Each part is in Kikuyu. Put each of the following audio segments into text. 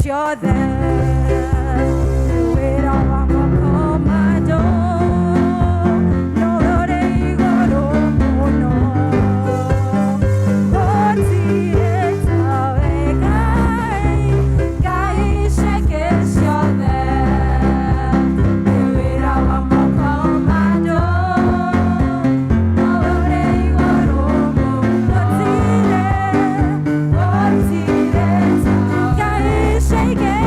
Ciothe wĩra wa moko ma andũ no ũrĩ igũrũ mũno. Gũtirĩ tawe Ngai, Ngai ciĩke ciothe nĩ wĩra wa moko ma andũ no ũrĩ igũrũ mũno. Gũtirĩ, gũtirĩ tawe Ngai ciĩke.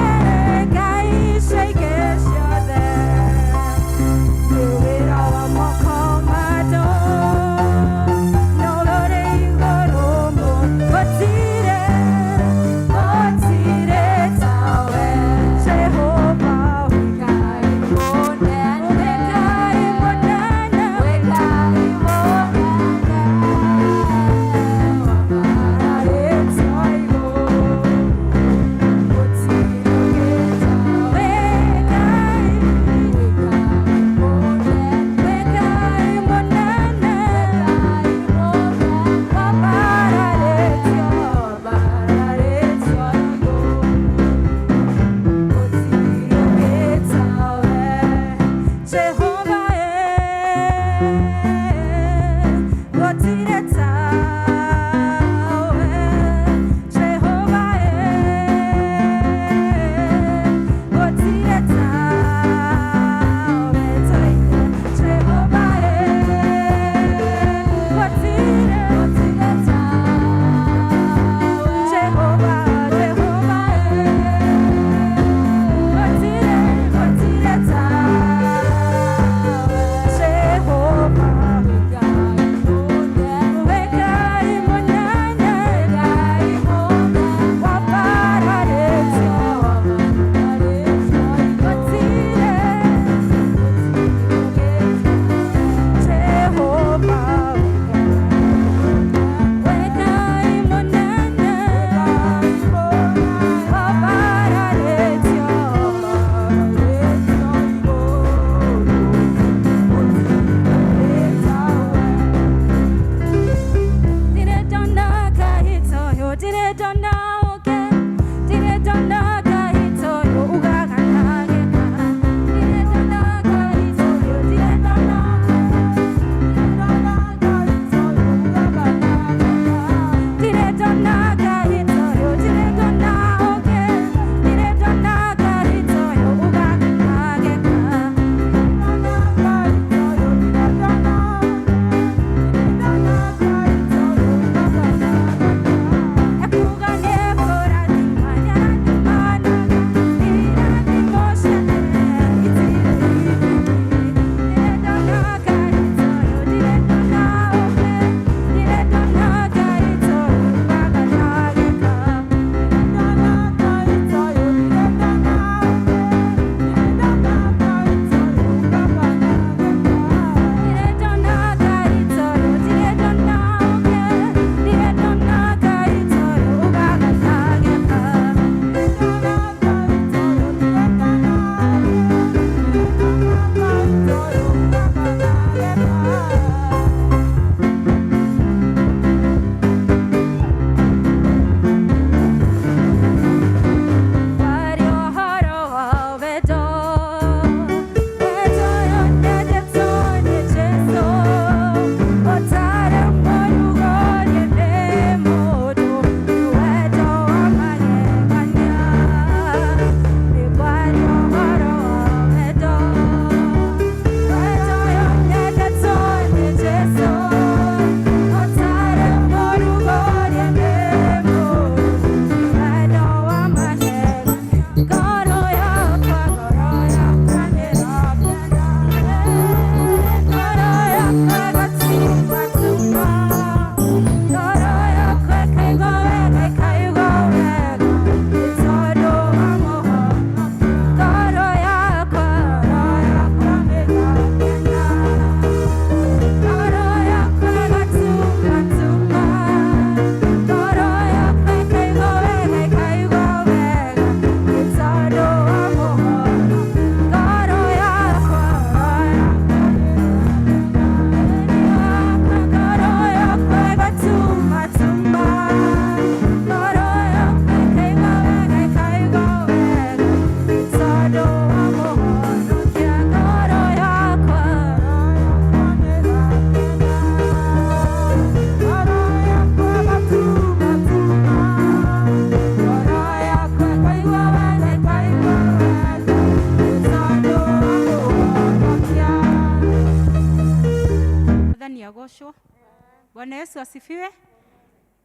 Bwana Yesu asifiwe.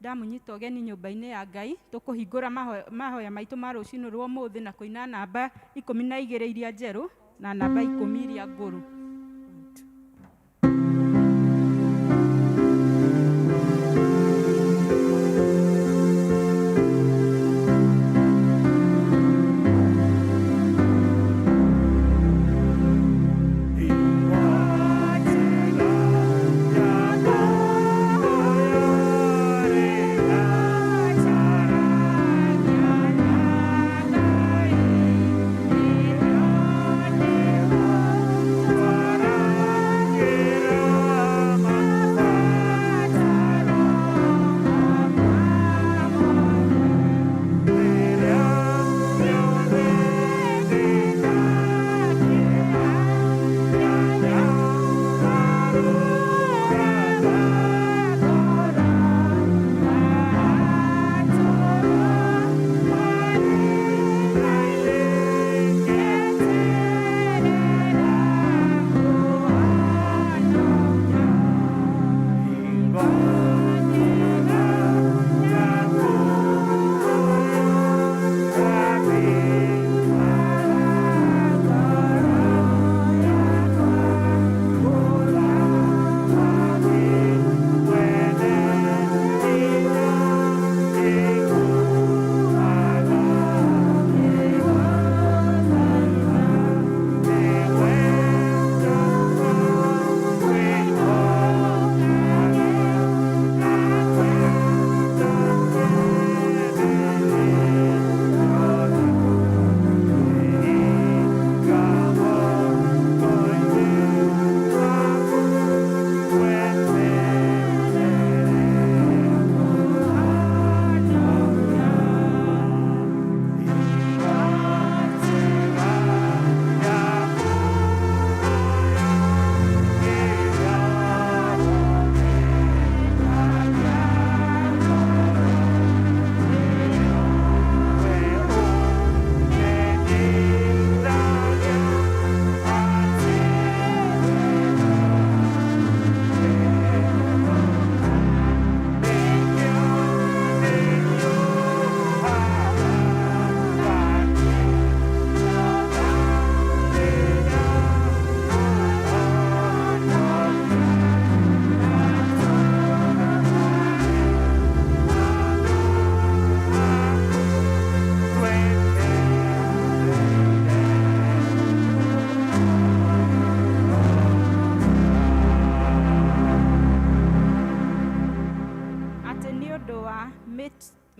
Ndamunyita ũgeni nyũmba-inĩ ya Ngai tũkũhingũra mahoya maitũ ma rũcinĩ rwa ũmũthĩ na kũina namba 12 iria njerũ na namba 10 iria ngũrũ.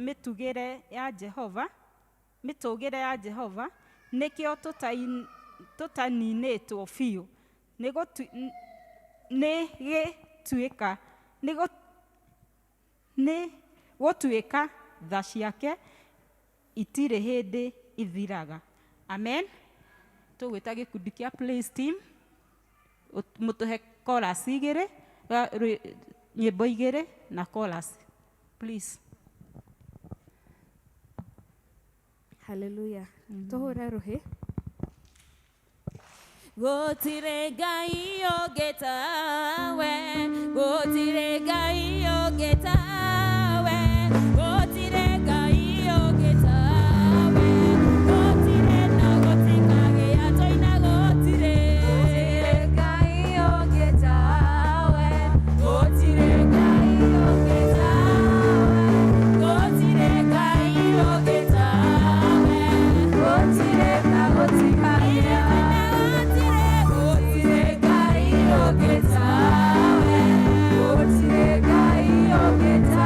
Mĩtugĩre ya Jehova, mĩtũgĩre ya Jehova nĩkĩo tũtaninĩtwo biũ nĩ gĩtuĩka nĩ gũtuĩka tha ciake itirĩ hĩndĩ ithiraga. Amen. Tũgwĩta gĩkundi kĩa praise team mũtũhe chorus igĩrĩ, nyĩmbo igĩrĩ na chorus please. Hallelujah. Tũhũre rũhĩ. Gũtirĩ Ngai ũngĩ tawe, gũtirĩ Ngai ũngĩ tawe, gũtirĩ Ngai ũngĩ tawe, gũtirĩ na gũtikagĩa tũina gũtirĩ. Gũtirĩ Ngai ũngĩ tawe, gũtirĩ Ngai ũngĩ tawe, Gũtirĩ Ngai ũngĩ tawe, gũtirĩ na gũtikagĩa. Gũtirĩ Gũtirĩ Ngai ũngĩ tawe, gũtirĩ Ngai ũngĩ tawe.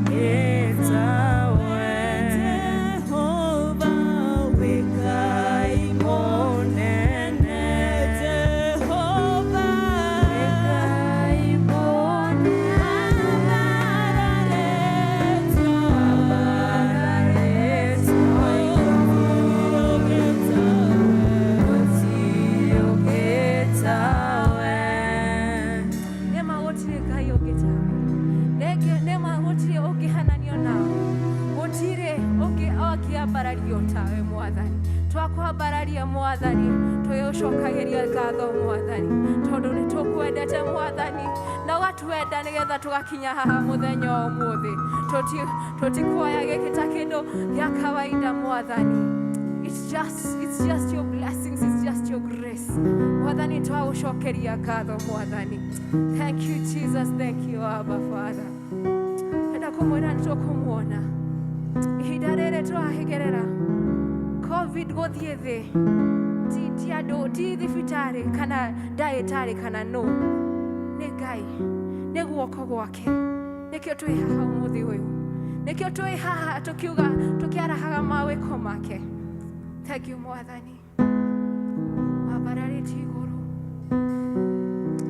Ũngĩtawe. Jehova wĩ Ngai mũnene. Jehova wĩ Ngai mũnene. Nĩma gũtirĩ Ngai ũngĩ tawe. Nĩma gũtirĩ ũngĩhananio nawe. Gũtirĩ ũngĩ angĩambarario tawe Mwathani. Twakwambararia Mwathani, twĩũcokagĩria ngatho Mwathani, tondũ nĩ tũkwendete Mwathani, na ũgatwenda nĩgetha tũgakinya haha mũthenya wa ũmũthĩ. Tũtikuoya gĩkĩ ta kĩndũ gĩa kawaida Mwathani. It's just your blessings, it's just your grace. Mwathani, twagũcokeria ngatho Mwathani. Thank you, Jesus. Thank you, Abba Father. Enda kũmwĩra nĩ tũkũmuona ihinda rĩrĩ tũrahigerera COVID gũthiĩ thĩ, ti andũ, ti thibitarĩ kana ndagĩtarĩ kana no nĩ Ngai, nĩ guoko gwake. Nĩkĩo twĩ haha ũmũthĩ ũyũ, nĩkĩo twĩ haha tũkiuga tũkĩarahaga mawĩko make. Thank you, Mwathani, wambararĩtie igũrũ.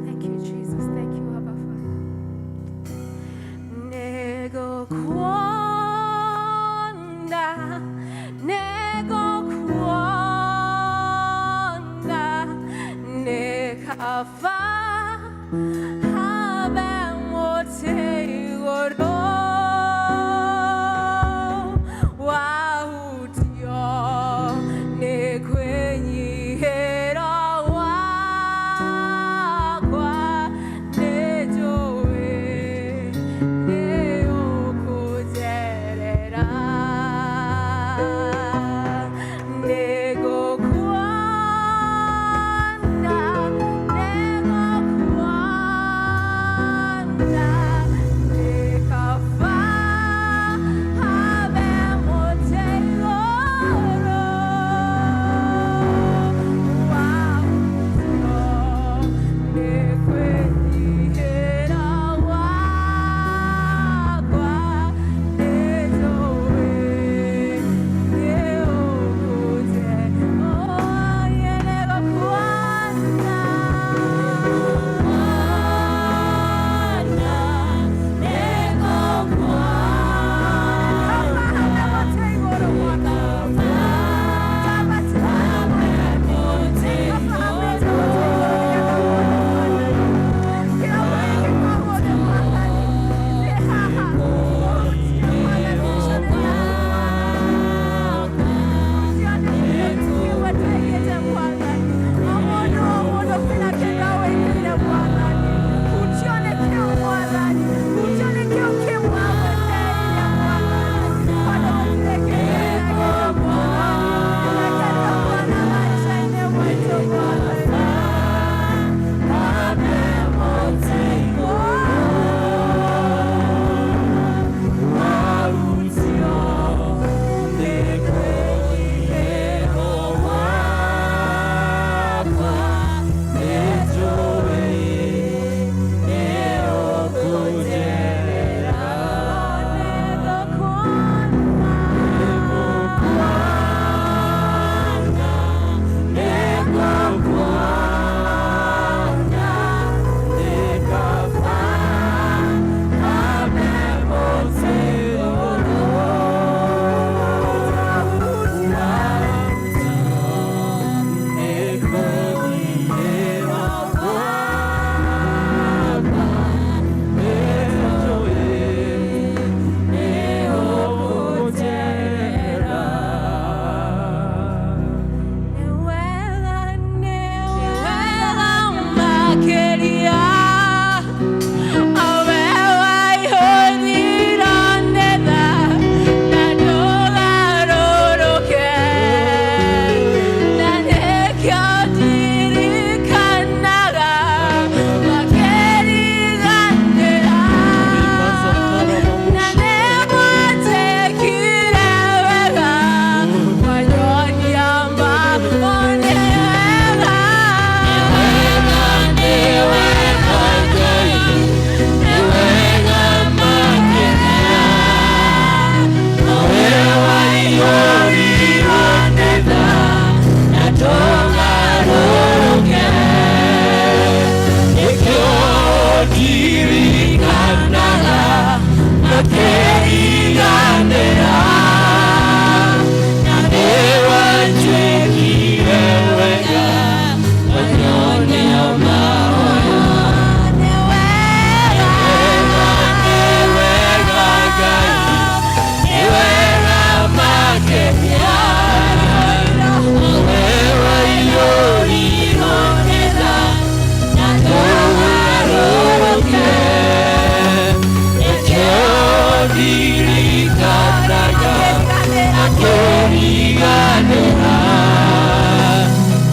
Thank you, Jesus. Thank you, Abba Father. Nĩngũkuona, nĩngũkuona, nĩ kaba habe mũtĩ igũrũ wahutio nĩ kwĩnyihĩra.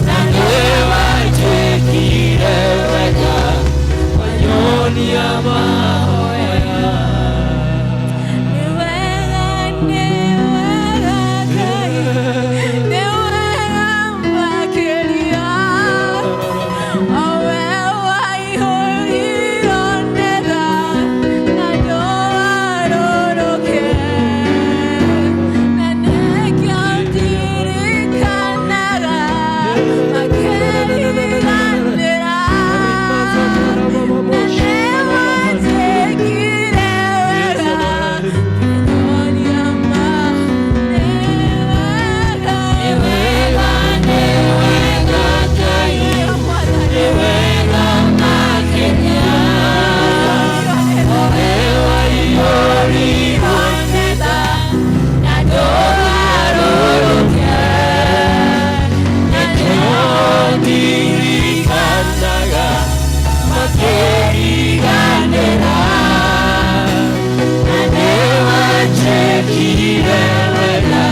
Na nĩwanjĩkire wega, wanyonia mahoya. Nĩ wega, nĩ wega Ngai, nĩ wega makĩria. O we waihũrirwo nĩ tha na ndũgarũrũke. Na nĩkĩo ndirikanaga makĩriganĩra. Na nĩwanjĩkire wega, kĩnyonia ma nĩ wega, Nĩ wega, nĩ wega Ngai, nĩ wega makĩria. O we waihũrirwo nĩ tha na ndũgarũrũke. Nĩkĩo ndirikanaga makĩriganĩra. Na nĩwanjĩkire wega,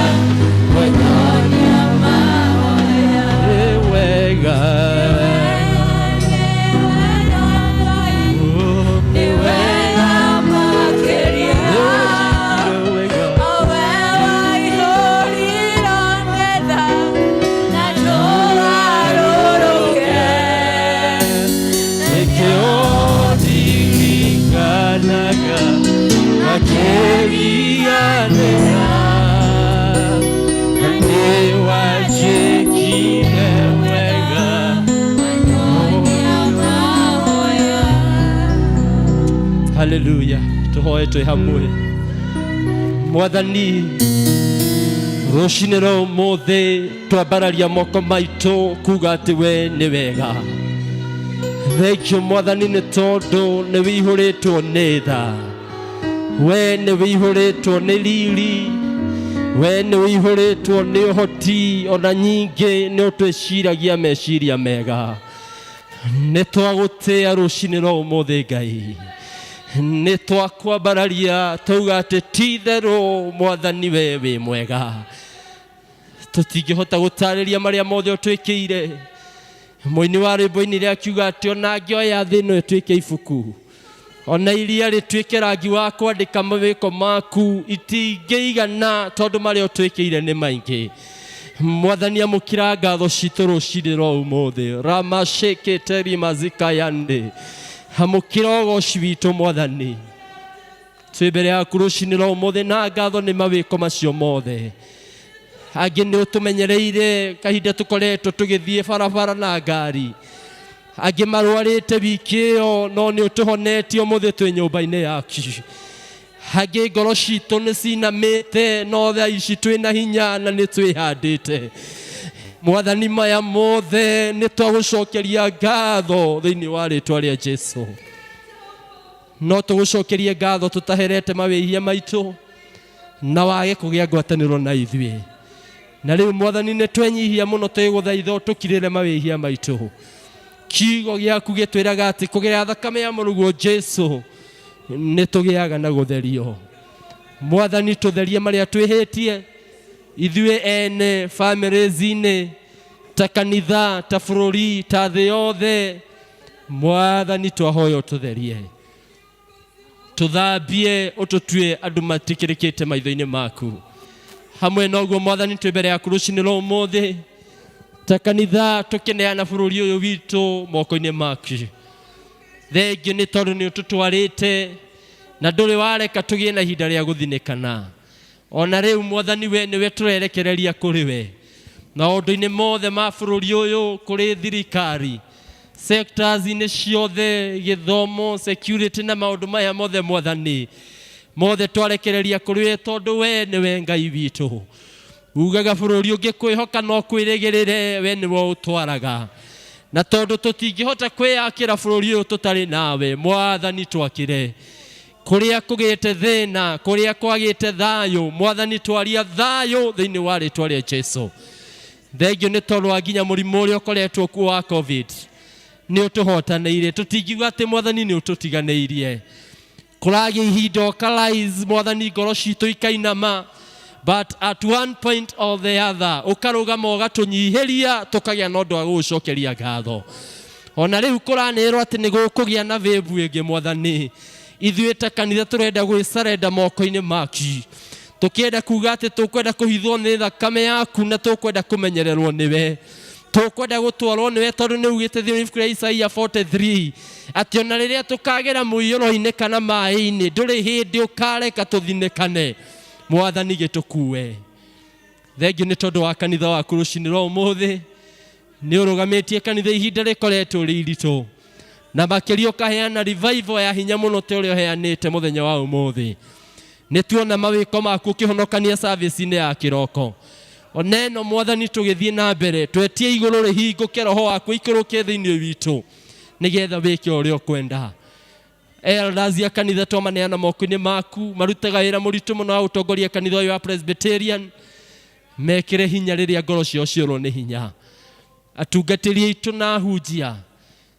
wanyonia mahoya. Nĩ wega. Nĩ wega makĩria. Nĩ wega. O we waihũrirwo nĩ tha na ndũgarũrũke. Nĩkĩo ndirikanaga makĩriganĩra. Na nĩwanjĩkire wega. Wanyonia mahoya. Haleluya, tũhoe twĩ hamwe. Mwathani, rũcinĩ rwa ũmũthĩ twambararia moko maitũ kuga atĩ we nĩ wega. Thengiũ Mwathani nĩ tondũ nĩ wĩihũrĩtwo nĩ tha, we nĩ wĩihũrĩtwo nĩ riri, we nĩ wĩihũrĩtwo nĩ ũhoti, ona nyingĩ nĩ ũtwĩciragia meciria mega. Nĩ twagũtĩa rũcinĩ rwa ũmũthĩ Ngai, nĩ twakwambararia tauga atĩ ti itherũ Mwathani we wĩ mwega. Tũtingĩhota gũtarĩria marĩa mothe ũtwĩkĩire. Mũini wa rwĩmbo ainire akiuga atĩ ona angĩoya thĩ ĩno ĩtuĩke ibuku, ona iria rĩtuĩke rangi wa kwandĩka mawĩko maku, itingĩigana tondũ marĩa ũtwĩkĩire nĩ maingĩ. Mwathani, amũkĩra ngatho citũ rũcinĩ rwa ũmũthĩ. Ramashĩkĩte rimazikayande, amũkĩra ũgoci witũ Mwathani. Twĩ mbere yaku rũcinĩ rwa ũmũthĩ na ngatho nĩ mawĩko macio mothe. Angĩ nĩ ũtũmenyereire kahinda tũkoretwo tũgĩthiĩ barabara na ngari, angĩ marwarĩte wiki ĩyo no nĩ ũtũhonetie, ũmũthĩ twĩ nyũmba-inĩ yaku. Angĩ ngoro citũ nĩ cinamĩte no thaa ici twĩna hinya na nĩ twĩhandĩte. Mwathani, maya mothe nĩ twagũcokeria ngatho thĩinĩ wa rĩtwa rĩa Jesu. No tũgũcokerie ngatho tũtaherete mawĩhia maitũ na wage kũgĩa ngwatanĩro na ithuĩ. Na rĩu Mwathani, nĩ twenyihia mũno, twĩgũthaitha ũtũkirĩre mawĩhia maitũ. Kiugo gĩaku gĩtwĩraga atĩ kũgerera thakame ya mũrũguo Jesu nĩ tũgĩaga na gũtherio. Mwathani, tũtherie marĩa twĩhĩtie ithuĩ ene, bamĩrĩ-inĩ, ta kanitha, ta bũrũri, ta thĩ yothe. Mwathani, twahoya ũtũtherie, tũthambie, ũtũtue andũ matikĩrĩkĩte maitho-inĩ maku. Hamwe na ũguo Mwathani, twĩ mbere yaku rũcinĩ rwa ũmũthĩ ta kanitha, tũkĩneana bũrũri ũyũ witũ moko-inĩ maku. Thengiũ nĩ tondũ nĩ ũtũtwarĩte na ndũrĩ wareka tũgĩe na ihinda rĩa gũthinĩkana. Ona rĩu Mwathani, we nĩwe tũrerekereria kũrĩ we maũndũ-inĩ mothe ma bũrũri ũyũ, kũrĩ thirikari, sectors-inĩ ciothe, gĩthomo, security na maũndũ maya mothe. Mwathani, mothe twarekereria kũrĩ we tondũ we nĩwe Ngai witũ. Ugaga bũrũri ũngĩ kwĩhoka no kwĩrĩgĩrĩre, we nĩwe ũtwaraga, na tondũ tũtingĩhota kwĩyakĩra bũrũri ũyũ tũtarĩ nawe, Mwathani, twakĩre. Kũrĩa kũgĩte thĩna, kũrĩa kwagĩte thayũ, Mwathani, twaria thayũ thĩinĩ wa rĩtwa rĩa Jesu. Thengio nĩ tondũ wa nginya mũrimũ ũrĩa ũkoretwo kuo wa COVID nĩ ũtũhotanĩire, tũtingiuga atĩ Mwathani nĩ ũtũtiganĩirie. Kũragĩa ihinda ũkarais, Mwathani, ngoro citũ ikainama. But at one point or the other ũkarũgama ũgatũnyihĩria tũkagĩa na ũndũ wa gũgũcokeria ngatho. Ona rĩu kũranĩrwo atĩ nĩ gũkũgĩa na wave ĩngĩ mwathani, ithuĩ ta kanitha tũrenda gwĩcarenda moko-inĩ maki, tũkĩenda kuga atĩ tũkwenda kũhithwo nĩ thakame yaku na tũkwenda kũmenyererwo nĩwe, tũkwenda gũtwarwo nĩwe, tondũ nĩ ugĩte thĩinĩ wa ibuku rĩa Isaia 43 atĩ ona rĩrĩa tũkagera mũiyũro-inĩ kana maĩ-inĩ ndũrĩ hĩndĩ ũkareka tũthinĩkane. Mwathani gĩtũkue. Thengiũ nĩ tondũ wa kanitha waku rũcinĩ rwa ũmũthĩ, nĩ ũrũgamĩtie kanitha ihinda rĩkoretwo rĩ iritũ, na makĩria ũkaheana revival ya hinya mũno ta ũrĩa ũheanĩte mũthenya wa ũmũthĩ. Nĩ tuona mawĩko maku ũkĩhonokania service-inĩ ya kĩroko. Ona ĩno mwathani tũgĩthiĩ na mbere twetie igũrũ rĩhingũke, roho waku ikũrũke thĩinĩ witũ nĩgetha wĩke ũrĩa ũkwenda. Elders ya kanitha twamaneana moko-inĩ maku, marutaga wĩra mũritũ mũno wa gũtongoria kanitha ũyũ wa Presbyterian, mekĩre hinya rĩrĩa ngoro ciao ciorwo nĩ hinya. Atungatĩri aitũ na ahunjia,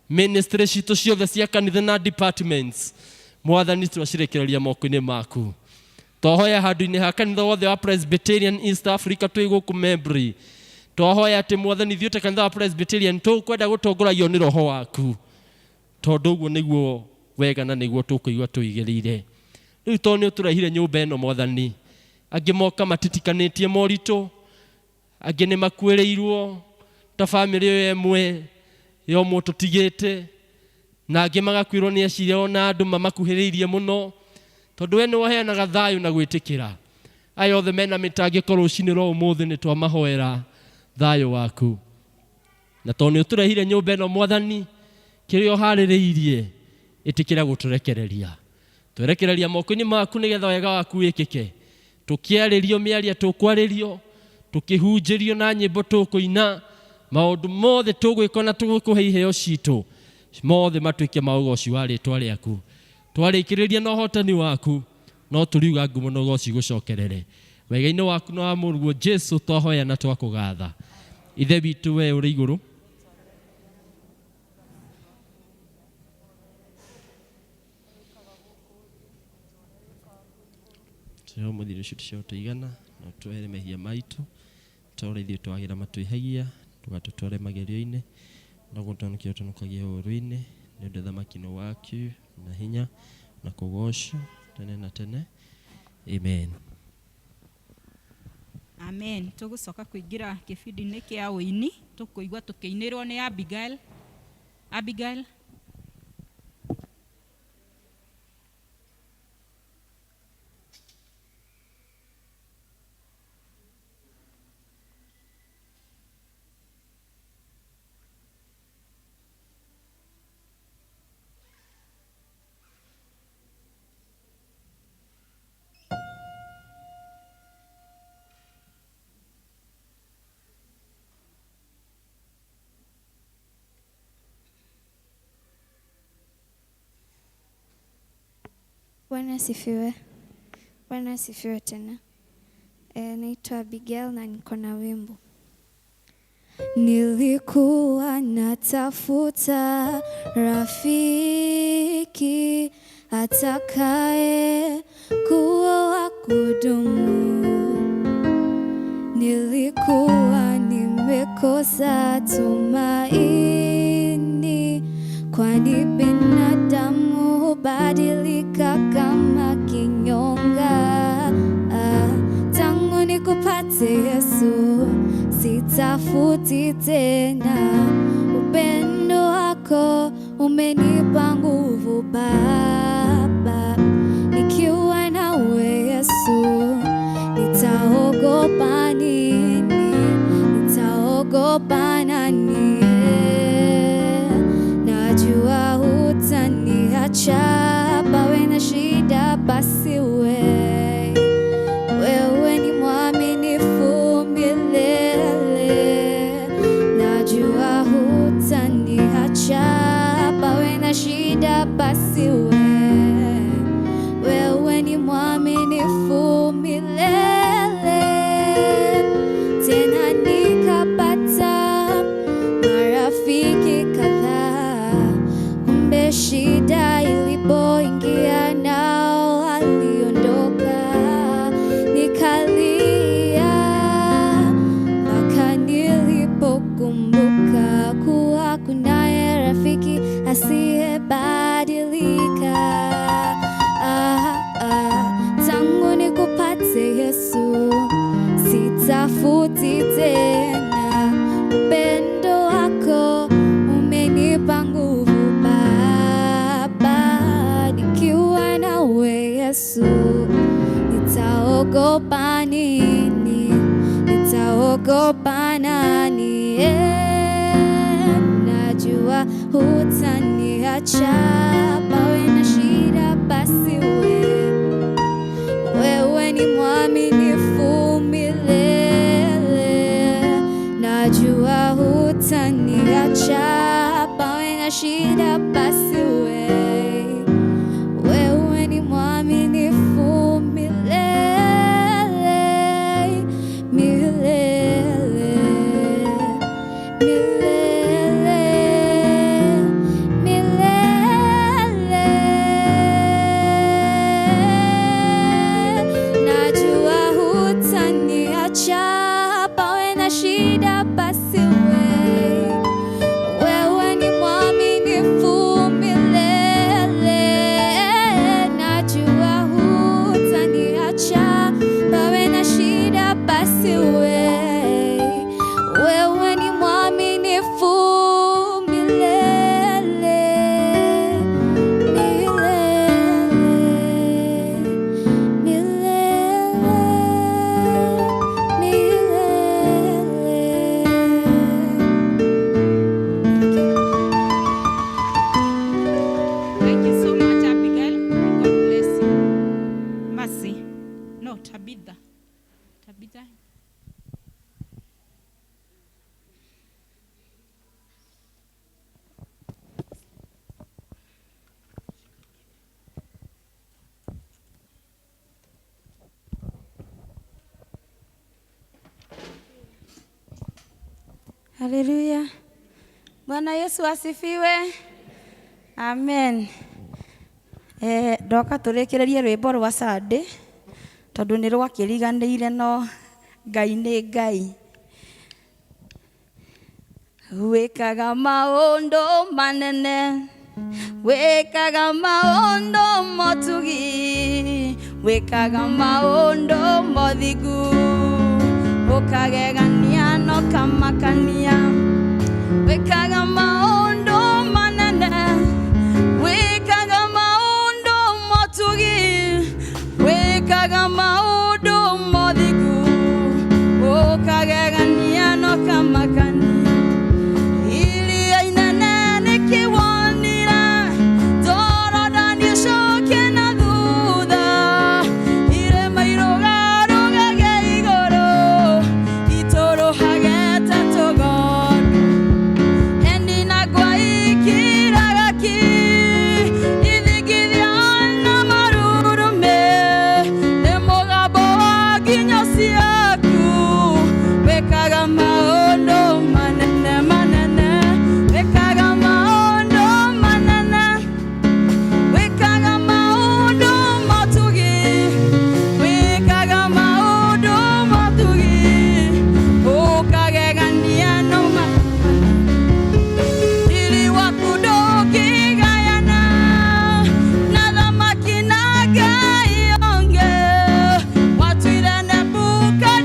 ministry citũ ciothe cia kanitha na departments, mwathani twacirekereria moko-inĩ maku. Twahoya handũ-inĩ ha kanitha wothe wa Presbyterian East Africa twĩ gũkũ Membri, twahoya atĩ mwathani ithuĩ ta kanitha wa Presbyterian tũkwenda gũtongoragio nĩ roho waku, tondũ ũguo nĩguo wega na nĩguo tũkũigua tũigĩrĩire. Rĩu tondũ nĩ ũtũrehire nyũmba ĩno mwathani, angĩ moka matitikanĩtie moritũ, angĩ nĩ makuĩrĩirwo ta bamĩrĩ ĩyo ĩmwe ya ũmwe tũtigĩte, na angĩ magakuĩrwo nĩ aciari na andũ mamakuhĩrĩirie mũno, tondũ we nĩ waheanaga thayũ na gwĩtĩkĩra. Aya othe mena mĩtangĩko rũcinĩ rwa ũmũthĩ nĩ twamahoera thayũ waku. Na tondũ nĩ ũtũrehire nyũmba ĩno mwathani, kĩrĩa ũharĩrĩirie ĩtĩkĩra gũtũrekereria. Twerekereria moko-inĩ maku nĩgetha wega waku wĩkĩke. Tũkĩarĩrio mĩario tũkwarĩrio, tũkĩhunjĩrio na nyĩmbo tũkũina, maũndũ mothe tũgwĩka na tũgũkũhe iheo citũ mothe matuĩke ma ũgoci wa rĩtwa rĩaku. Twarĩkĩrĩria na ũhotani waku, no tũriuga ngumo na ũgoci gũcokerere wega-inĩ waku na wa mũrũguo Jesu twahoya na twakũgatha. Ithe witũ we ũrĩ igũrũ, tũhe mũthiro ũcio tũcio tũigana na ũtwehere mehia maitũ ta ũrĩa ithuĩ twagĩra matwĩhagia, ndũgatũtware magerio-inĩ no gũtũhonokia ũtũhonokagie ũũru-inĩ, nĩ ũndũ ũthamaki nĩ waku na hinya na kũgocwo tene na tene. Amen. Amen. Tũgũcoka kũingĩra kĩbindi-inĩ kĩa ũini, tũkũigua tũkĩinĩrwo nĩ Abigail. Abigail. Bwana asifiwe. Bwana asifiwe tena. Naitwa Abigail na niko na wimbo. Nilikuwa natafuta rafiki atakaye kuwa wa kudumu. Nilikuwa nimekosa tumaini, kwani binadamu hubadilika kama kinyonga. Tangu nikupate Yesu sitafuti tena, upendo wako umenipa nguvu Baba. Nikiwa nawe Yesu nitaogopa nini? Nitaogopa nani? Najua hutaniacha pawe na shida, basi wewe ni mwaminifu milele. Najua hutaniacha pawe na shida, basi Yesu, sitafuti tena. Upendo wako umenipa nguvu Baba, nikiwa nawe Yesu, nitaogopa nini? Nitaogopa nani? Najua hutaniacha, pawe na shida basi wewe ni mwaminifu milele. Najua hutaniacha, pawe na shida basi wewe ni mwaminifu milele, milele, milele, milele. Najua hutaniacha, pawe na shida basi wewe ni mwaminifu milele. Najua hutaniacha, pawe na shida basi wewe ni mwaminifu milele, milele, milele, milele. Thank you so much, Abigail. May God bless you. Mercy. No, Tabitha. Tabitha. Haleluya. Bwana Yesu asifiwe. Amen. Ndoka tũrĩkĩrĩrie rwĩmbo rwa Sunday tondũ nĩ rwakĩriganĩire no Ngai nĩ Ngai. Wĩkaga maũndũ manene, wĩkaga maũndũ motugi, wĩkaga maũndũ mothingu, ũkagegania na ũkamakania. Wĩkaga maũndũ manene, wĩkaga maũndũ motugi, wĩkaga maũndũ mothingu, ũkagegania na ũkamakania. Iria inene nĩkĩwonire, Jorodani ũcoke na thutha, irĩma irũgarũgage igũrũ, itũrũhage ta tũgondu. Heni na ngwa ikiraga ki, ithingithia na marurume, nĩ mũgambo wa nginyo ciaku, wĩkaga maũndũ manene manene, wĩkaga maũndũ manene, wĩkaga maũndũ motugi, wĩkaga maũndũ motugi, ũkagegania no ma Riri waku ndũngĩgayana na thamaki na ngai ũngĩ, watuire Nebukadineza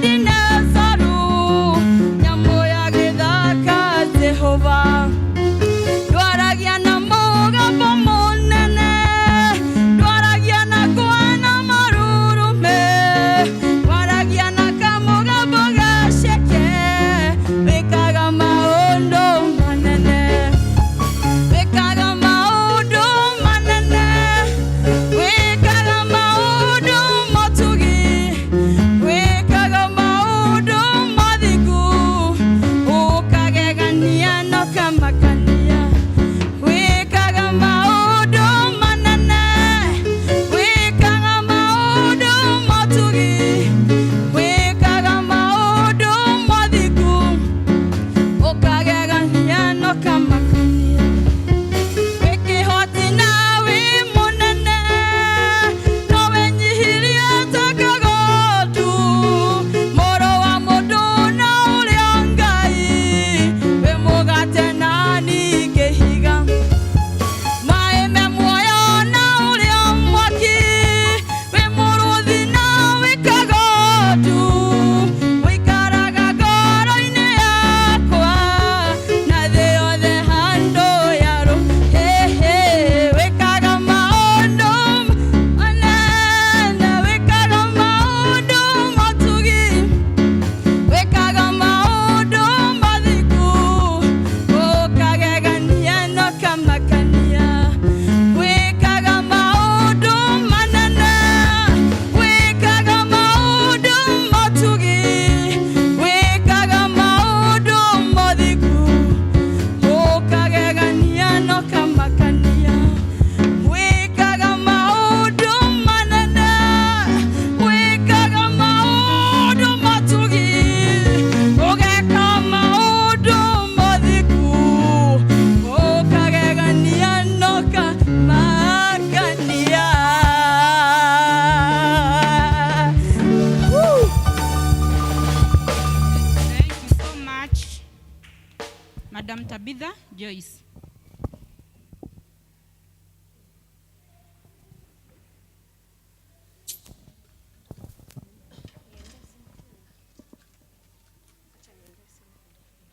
Madam Tabitha Joyce.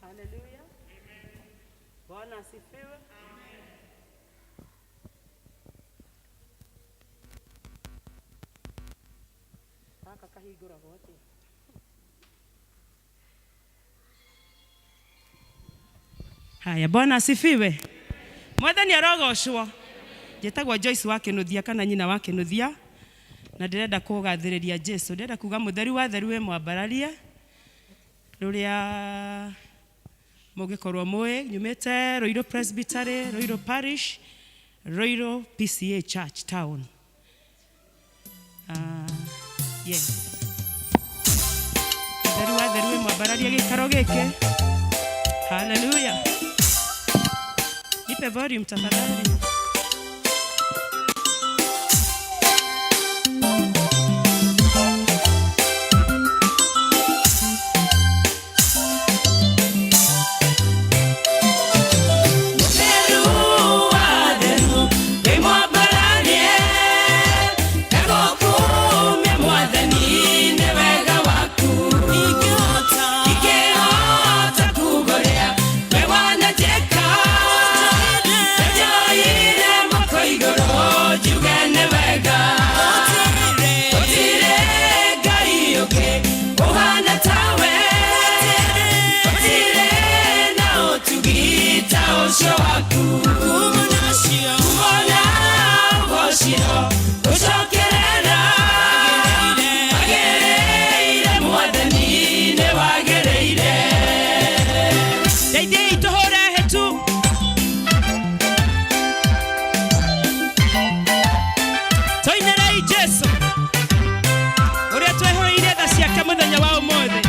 Haleluya. Bwana asifiwe. Gaka kahingũragwo atĩa? Haya, Bwana asifiwe. Mwathani arogocwo. Njĩtagwo Joyce wa Kĩnuthia kana nyina wa Kĩnuthia na ndĩrenda kũgathĩrĩria Jesu. Ndĩrenda kuga mũtheru wa theru wĩ mwambararie rũrĩa mũngĩkorwo mũĩ. Nyumĩte Ruiru Presbytery, Ruiru Parish, Ruiru PCA Church Town. Yeah. Theru wa theru wĩ mwambararie gĩikaro gĩkĩ. Haleluya. Nipe volume tafadhali. Ndeithiai tũhũre hĩtu. Tũinĩrei Jesu ũrĩa twehũrĩire tha ciake mũthenya wa ũmũthĩ.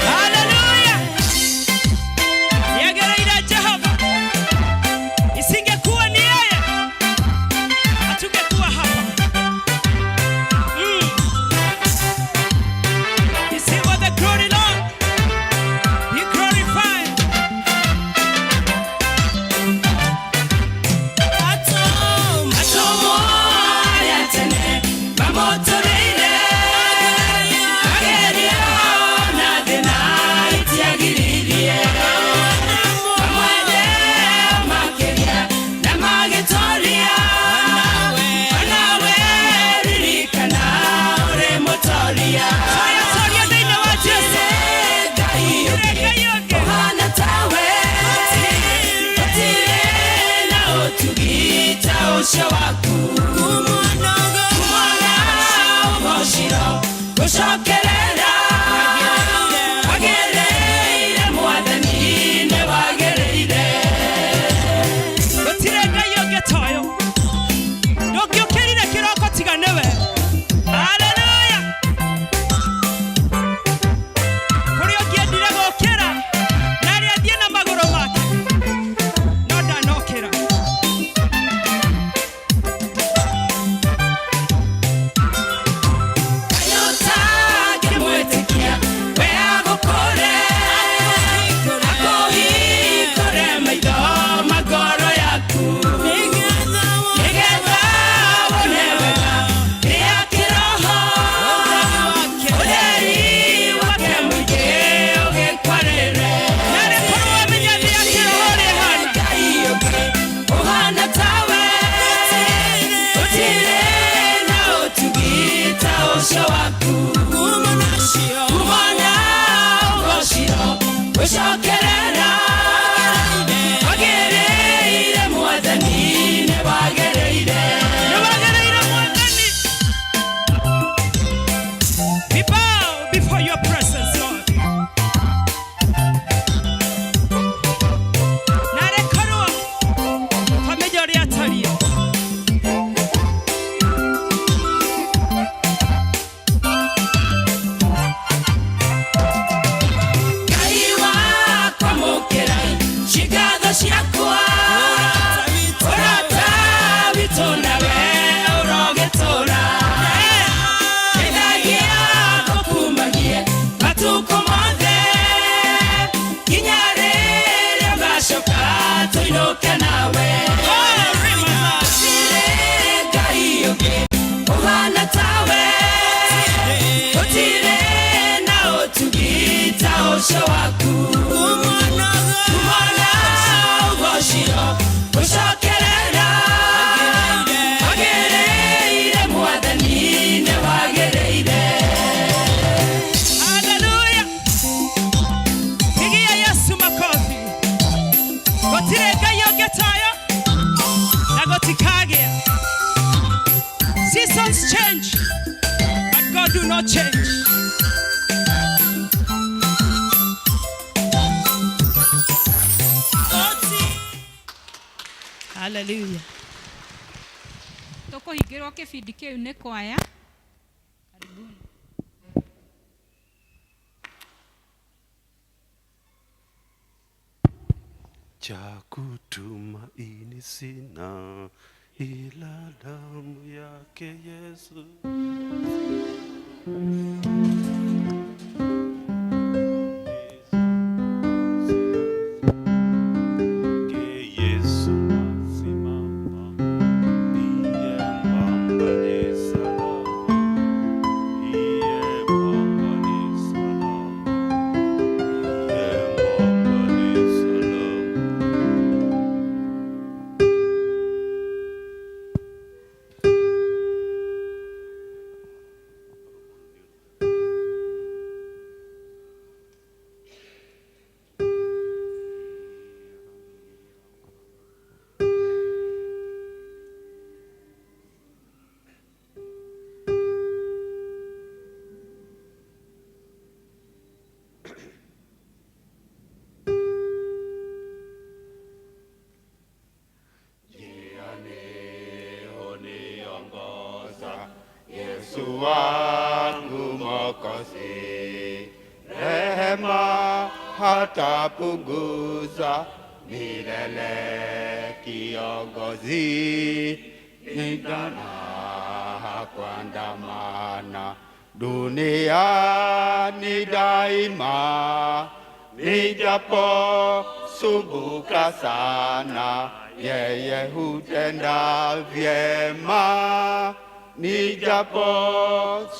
Haleluya. Nĩagereire Jehova. Isingekuwa ni yeye, hatungekuwa hapa. Receive all the glory, Lord. Be glorified. Toria thĩinĩ wa Jesu. Gũtirĩ Ngai ũngĩ. Gũtirĩ Ngai ũngĩ ta ũyũ. Ndũngĩũkĩrire kĩroko tiga nĩwe. Haleluya. Kũrĩa ũngĩendire gũkĩra na arĩa athiĩ na magũrũ make no ndanokĩra. Seasons change, but God do not change. Hallelujah. Tũkũhingĩrwo kĩbindi kĩu nĩ kwaya. Karibuni. Cha kutumaini sina ila damu yake Yesu. Ke Yesu nasimama, ndiye mwamba ni salama, ndiye mwamba ni salama, ndiye mwamba ni salama. Njiani huniongoza Yesu wangu Mwokozi, rehema hatapunguza milele kiongozi, nitana kuandamana duniani daima, nijapo sumbuka sana, yeye hutenda vyema. Nijapo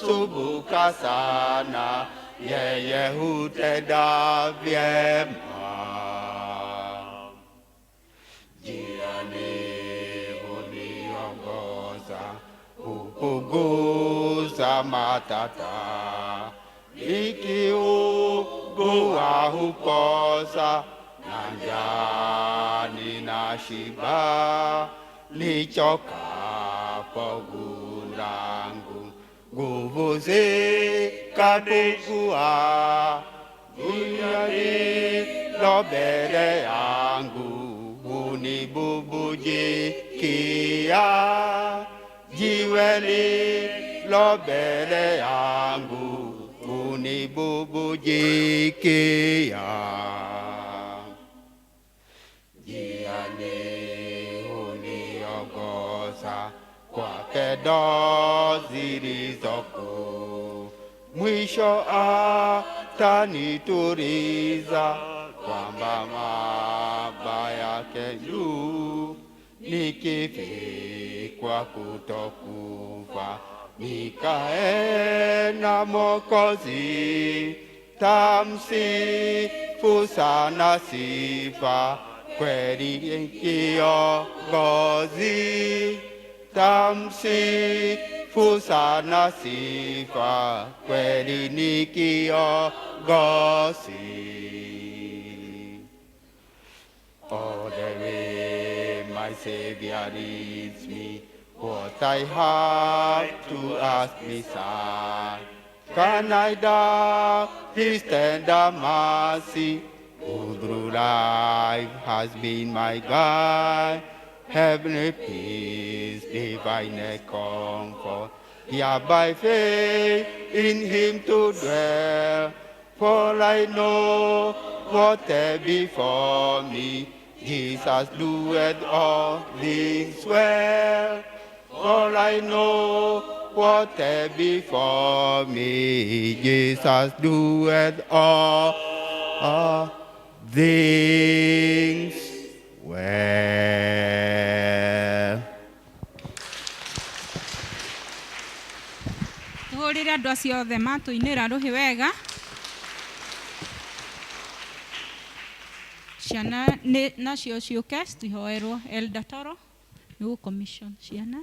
sumbuka sana, yeye hutenda vyema. Njiani huniongoza, hupunguza matata, nikiugua hupoza, na njaa ninashiba, nichokapo gulangu, nguvu zikapungua, dunia ilo mbele yangu hunibubujikia, jiwe lilo mbele yangu hunibubujikia. Njiani huniongoza kwa pendo zilizokuu, mwisho atanituliza kwamba maba yake juu, nikifikwa kutokufa nikae na Mwokozi, tamsifu sana sifa kweli kiongozi, tamsifu sana sifa kweli ni kiongozi. All the way my Savior leads me, what I have to ask beside. Can I doubt his tender mercy, who through life has been my guide? Heavenly peace, divine comfort, here by faith in him to dwell. For I know what before me, Jesus doeth all things well. For I know what before me, Jesus doeth all things well. Tuhũrĩre andũ acio othe matũinĩra rũhĩ wega. Ciana nĩ nacio ciũke citihoerwo. Elder Toro nĩ gũ-commission ciana.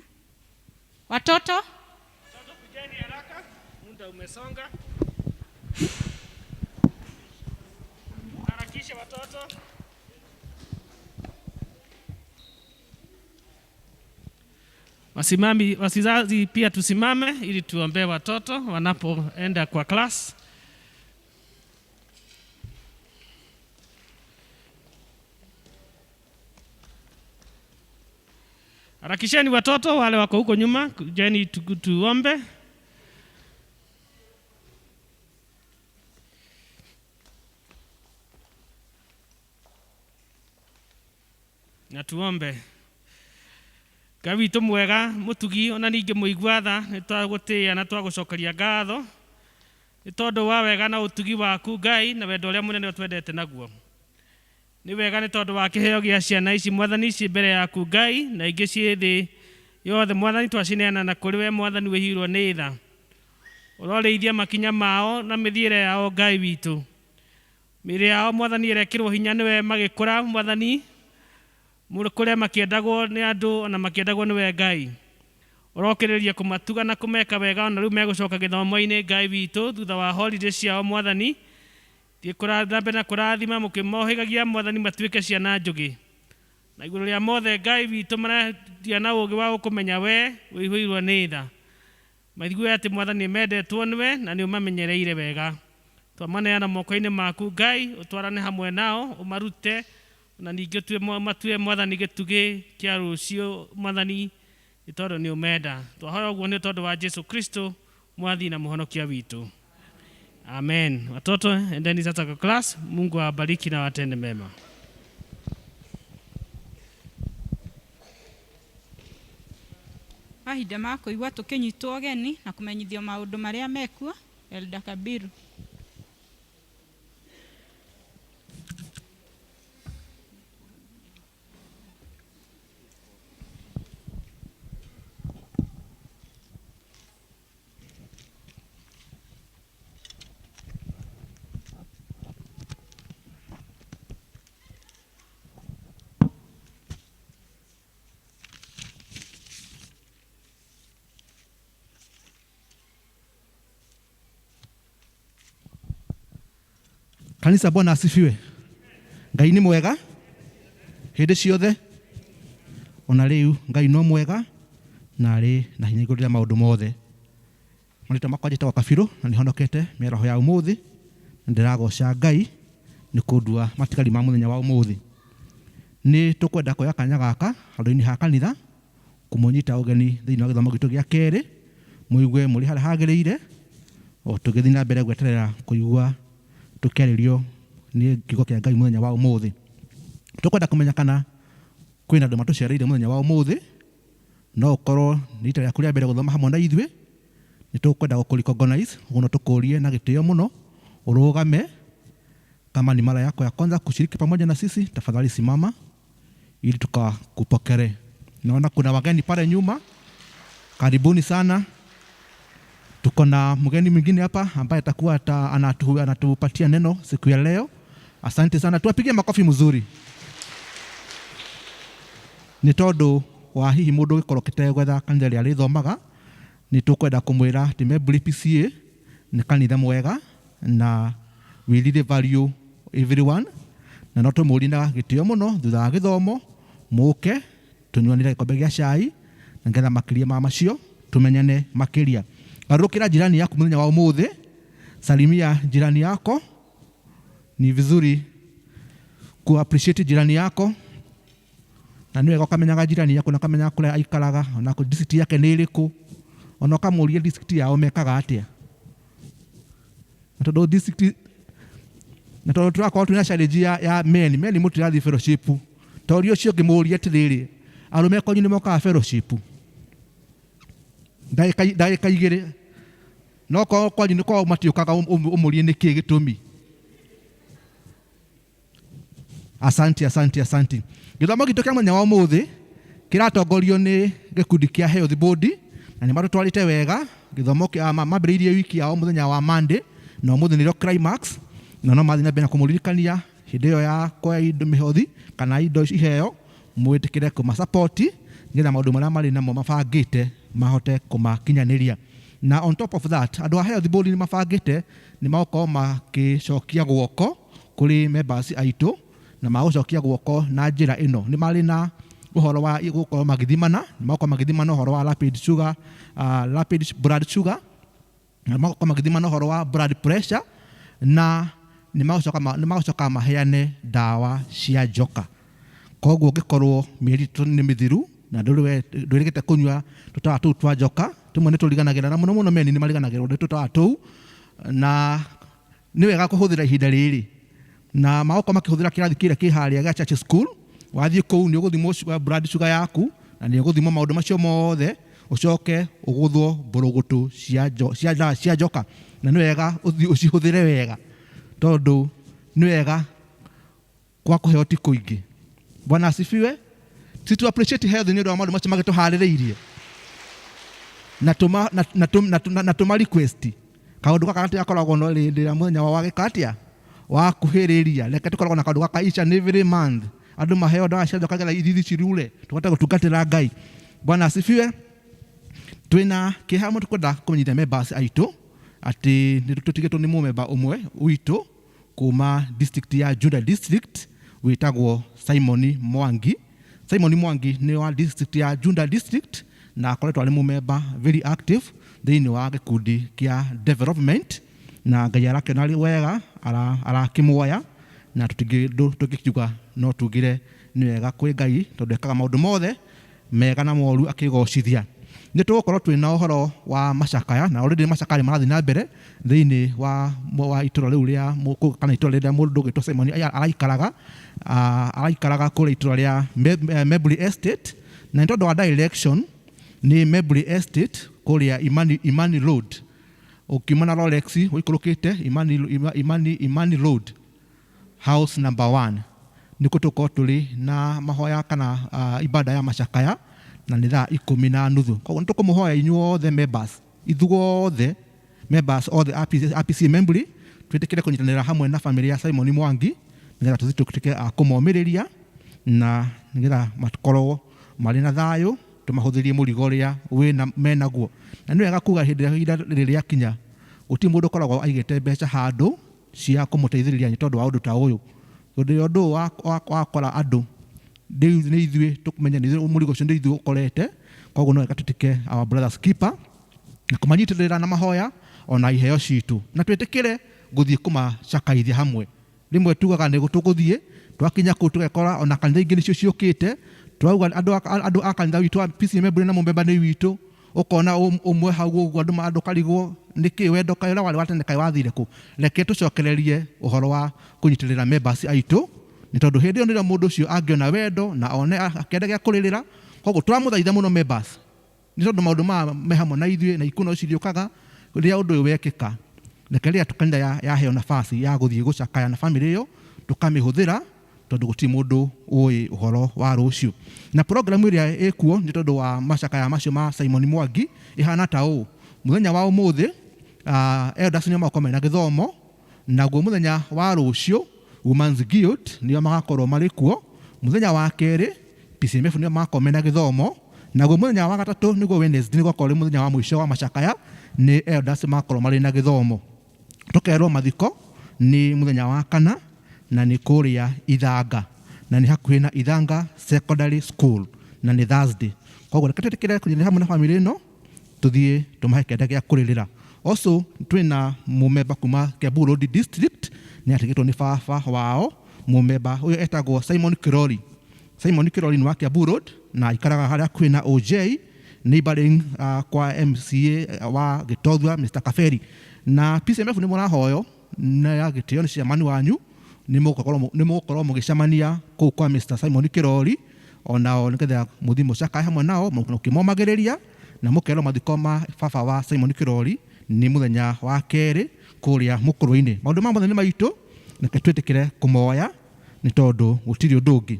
Watoto Watoto kujeni haraka, muda umesonga. Harakisha watoto. Wasimami, wazazi pia tusimame ili tuombee watoto wanapoenda kwa class. Harakisheni watoto wale wako huko nyuma, kujeni tuombe. Na tuombe. Ngai witũ mwega mũtugi ona ningĩ mũigua tha, nĩ twagũtĩĩa na twagũcokeria ngatho nĩ tondũ wa wega na ũtugi waku Ngai na wendo ũrĩa mũnene ũtwendete naguo. Nĩ wega nĩ tondũ wa kĩheo gĩa ciana ici Mwathani ciĩ mbere yaku Ngai na ingĩ ciĩ thĩ yothe Mwathani, twacineana na kũrĩ we Mwathani wĩhirwo nĩ tha. Ũrorĩithia makinya mao na mĩthiĩre yao Ngai witũ. Mĩĩrĩ yao Mwathani ĩrekĩrwo hinya nĩwe magĩkũra Mwathani, kũrĩa makĩendagwo nĩ andũ ona makĩendagwo nĩwe Ngai. Ũrokĩrĩria kũmatuga na kũmeka wega ona rĩu megũcoka gĩthomo-inĩ Ngai witũ thutha wa holiday ciao Mwathani. Thiĩ na mbere na kũrathima mũkĩmohĩgagia Mwathani matuĩke ciana njũgĩ. Na igũrũ rĩa mothe Ngai witũ maragia na ũũgĩ wa gũkũmenya we wĩihũirwo nĩ tha. Maigue atĩ Mwathani mendetwo nĩwe na nĩ ũmamenyereire wega. Twamaneana moko-inĩ maku Ngai, ũtwarane hamwe nao, ũmarute na ningĩ matue Mwathani gĩtugĩ kĩa rũciũ Mwathani nĩ tondũ nĩ ũmenda. Twahoya ũguo nĩ tondũ wa Jesu Kristo Mwathi na Mũhonokia witũ. Amen. Watoto, endeni sasa kwa class. Mungu awabariki na watende mema. Mahinda ma kũigua tũkĩnyitwo ũgeni na kũmenyithio maũndũ marĩa mekuo. Elda Kabiru. Kanitha, Bwana asifiwe. Ngai nĩ mwega hĩndĩ ciothe, ona rĩu Ngai no mwega na arĩ na hinya igũrũ rĩa maũndũ mothe. Marĩtwa makwa njĩtagwo Kabirũ na nĩhonokete mĩaraho ya ũmũthĩ, na ndĩragoca Ngai nĩ kũndua matigari ma mũthenya wa ũmũthĩ. Nĩ tũkwenda kuoya kanya gaka handũ-inĩ ha kanitha kũmũnyita ũgeni thĩinĩ wa gĩthomo gitũ gĩa kerĩ, mũigue mũrĩ harĩa hagĩrĩire o tũgĩthiĩ na mbere gweterera kũigua tũkĩarĩrio nĩ kiugo kĩa Ngai mũthenya wa ũmũthĩ. Tũkwenda kũmenya kana kwĩna andũ matũcereire mũthenya wa ũmũthĩ, no ũkorwo nĩ rita rĩaku rĩa mbere gũthoma hamwe na ithuĩ, nĩ tũkwenda gũkũ recognize, ũguo no tũkũrie na gĩtĩo mũno ũrũgame. Kama ni mara yako ya kwanza kushiriki pamoja na sisi, tafadhali simama ili tukakupokele. Naona kuna wageni pale nyuma, karibuni sana. Tuko na mgeni mwingine hapa ambaye atakuwa anatupatia neno siku ya leo. Asante sana, tuwapigie makofi mzuri. Nĩ tondũ wa hihi mũndũ ũgĩkorwo ũkĩte gwetha kanitha ĩrĩa arĩthomaga, nĩ tũkwenda kũmwĩra atĩ Membuli PCA nĩ kanitha mwega na we really value everyone, na no tũmũrie na gĩtĩo mũno thutha wa gĩthomo mũke tũnyuanĩre gĩkombe gĩa cai na nĩgetha makĩria ma macio tũmenyane makĩria. Garũrũkĩra jirani yaku mũthenya wa ũmũthĩ, salimia jirani yako. Ni vizuri ku appreciate jirani yako, na nĩ wega ũkamenyaga jirani yaku na ũkamenyaga kũrĩa aikaraga, ona kũ district yake nĩ ĩrĩkũ, ona ũkamũria district yao mekaga atĩa. Na tondũ district, na tondũ tũrakorwo twĩna challenge ya men mũtirathiĩ fellowship, toria ũcio ũngĩmũria atĩrĩrĩ, arũme kwanyu nĩ mokaga fellowship ndagĩka igĩrĩ, no korwo kwanyu nĩ kwao matiũkaga, ũmũrie nĩkĩĩ gĩtũmi. Asante, asante, asante. Gĩthomo gitũ kĩa mũthenya wa ũmũthĩ kĩratongorio nĩ gĩkundi kĩa Health Board, na nĩ matũtwarĩte wega. Gĩthomo kĩa mambĩrĩirie wiki yao mũthenya wa Monday, na ũmũthĩ nĩrĩo climax, na no mathiĩ na mbere na kũmũririkania hĩndĩ ĩyo ya kuoya indo mĩhothi kana indo iheo, mwĩtĩkĩre kũmasupport nĩgetha maũndũ marĩa marĩ namo mabangĩte mahote kũmakinyanĩria. Na on top of that, andũ a Health Board nĩ mabangĩte nĩ magũkorwo makĩcokia guoko kũrĩ members aitũ, na magũcokia guoko na njĩra ĩno. Nĩ marĩ na Ũhoro wa gũkorwo magĩthimana, magakorwo magĩthimana ũhoro wa rapid sugar, rapid blood sugar, na magakorwo magĩthimana ũhoro wa blood pressure, na nĩ magũcoka maheane ndawa cia njoka. Koguo ũngĩkorwo mĩeri 3 nĩ mĩthiru na ndwĩrĩgĩte kũnyua tũtawa tũu twa njoka, tũmwe nĩ tũriganagĩra na mũno mũno meni nĩ mariganagĩrwo nĩ tũtawa tũu, na nĩ wega kũhũthĩra ihinda rĩrĩ. Na magũkorwo makĩhũthĩra kĩrathi kĩrĩa kĩ harĩa gĩa church school. Wathiĩ kũu nĩ ũgũthimwo blood sugar yaku na nĩ ũgũthimwo maũndũ macio mothe, ũcoke ũgũthwo mbũrũgũtũ cia njoka. Na nĩ wega ũthiĩ ũcihũthĩre wega, tondũ nĩ wega kwa kũheo ti kũingĩ. Bwana asifiwe. Si tu appreciate health nĩ ũndũ wa maũndũ macio magĩtũharĩrĩirie na tũma request kaũndũ gaka gatigakoragwo no rĩndĩ rĩa mũthenya wa gĩka atĩa wa kuhĩrĩria. Reke tũkoragwo na kaũndũ gaka each and every month, andũ maheo ndawa cia njoka nĩgetha ithithi cirure, tũhote gũtungatĩra Ngai. Bwana asifiwe. Twĩna kĩeha mũno tũkwenda kũmenyithia members aitũ atĩ nĩ tũtigĩtwo nĩ mũmemba ũmwe witũ kuma district ya Juja district wĩtagwo Simon Mwangi. Simon Mwangi nĩ wa district ya Juja district na akoretwo arĩ mũmemba very active thĩinĩ wa gĩkundi kĩa development, na Ngai arakĩona arĩ wega arakĩmuoya, na tũngĩkiuga no tugire nĩ wega kwĩ Ngai tondũ ekaga maũndũ mothe mega na moru akĩgocithia. Nĩ tũgũkorwo twĩna ũhoro wa macakaya, na already macakaya nĩ marathiĩ na mbere thĩinĩ wa itũra rĩu rĩa kana itũra rĩrĩa mũndũ ũgwĩtwo Simon araikaraga kũrĩa itũra rĩa Meburi Estate, na nĩ tondũ wa direction nĩ Meburi Estate kũrĩa Imani Road. Ũkiuma na Rolex ũikũrũkĩte Imani Road house number 1 nĩkuo tũgũkorwo tũrĩ na mahoya kana ibada ya macakaya, na nĩ thaa 10:30. Koguo nĩ tũkũmũhoya inyuothe members, ithuothe members othe a PCEA Memburi, twĩtĩkĩre kũnyitanĩra hamwe na famĩlĩ ya Simon Mwangi nĩgetha tũthiĩ tũtuĩke a kũmomĩrĩria na nĩgetha makorwo marĩ na thayũ, tũmahũthĩrie mũrigo ũrĩa menaguo. Na nĩ wega kuga hĩndĩ ĩrĩa ihinda rĩrĩ rĩakinya, gũtirĩ mũndũ ũkoragwo aigĩte mbeca handũ cia kũmũteithĩrĩria nĩ tondũ wa ũndũ ta ũyũ. Tondũ rĩrĩa ũndũ ũyũ wakora andũ, rĩu nĩ ithuĩ tũkũmenya nĩ ithuĩ mũrigo ũcio nĩ ithuĩ ũkorete. Koguo no wega tũtuĩke our brothers keeper na kũmanyitĩrĩra na mahoya ona iheo citũ, na twĩtĩkĩre gũthiĩ kũmacakaithia hamwe. Rĩmwe tugaga nĩ tũgũthiĩ, twakinya kũu tũgekora ona kanitha ingĩ nĩcio ciũkĩte, twauga andũ a kanitha witũ wa PCEA Memburi na mũmemba nĩ witũ, ũkona ũmwe hau ũguo andũ karigwo nĩkĩ wendo kaĩ ũrĩa warĩ wa tene kaĩ wathire kũ. Reke tũcokererie ũhoro wa kũnyitĩrĩra members aitũ, nĩ tondũ hĩndĩ ĩyo nĩrĩo mũndũ ũcio angĩona wendo na one akĩenda gĩa kũrĩrĩra. Koguo tũramũthaitha mũno members, nĩ tondũ maũndũ maya me hamwe na ithuĩ na ikuũ no ciriũkaga rĩrĩa ũndũ ũyũ wekĩka. Reke rĩrĩa kanitha yaheo nafasi ya gũthiĩ gũcakaya na famĩlĩ ĩyo, tũkamĩhũthĩra tondũ gũtirĩ mũndũ ũĩ ũhoro wa rũciũ. Na programu ĩrĩa ĩkuo nĩ tondũ wa macakaya macio ma Simon Mwangi ĩhana ta ũũ. Mũthenya wa ũmũthĩ, elders nĩo magakorwo mena gĩthomo, naguo mũthenya wa rũciũ Women's Guild nĩo magakorwo marĩ kuo. Mũthenya wa kerĩ PCMF nĩo magakorwo mena gĩthomo, naguo mũthenya wa gatatũ nĩguo Wednesday nĩguo gakorwo arĩ mũthenya wa mũico wa macakaya, nĩ elders magakorwo marĩ na gĩthomo. Tũkerwo mathiko nĩ mũthenya wa kana na nĩ kũrĩa Ithanga, na nĩ hakuhĩ na Ithanga Secondary School, na nĩ Thursday. Koguo reke twĩtĩkĩre kũnyitanĩra hamwe na famĩlĩ ĩno, tũthiĩ tũmahe kĩanda gĩa kũrĩrĩra. Also twĩna mũmemba kuma Kiambu Road District, nĩ atigĩtwo nĩ baba wao. Mũmemba ũyũ etagwo Simon Kirori. Simon Kirori nĩ wa Kiambu Road na aikaraga harĩa hakuhĩ na OJ neighboring kwa MCA wa Gĩtothua Mr. Kaferi. Na PCMF nĩ mũrahoyo na ya gĩtĩo nĩ chairman wanyu, nĩ mũgũkorwo mũgĩcemania kũu kwa Mr. Simon Kirori onao nĩgetha mũthiĩ mũcakae hamwe nao mũkĩmomagĩrĩria, na mũkerwo mathiko ma baba wa Simon Kirori nĩ mũthenya wa kerĩ kũrĩa mũkũrũ-inĩ. Maũndũ ma mothe nĩ maitũ, reke twĩtĩkĩre kũmoya nĩ tondũ gũtirĩ ũndũ ũngĩ.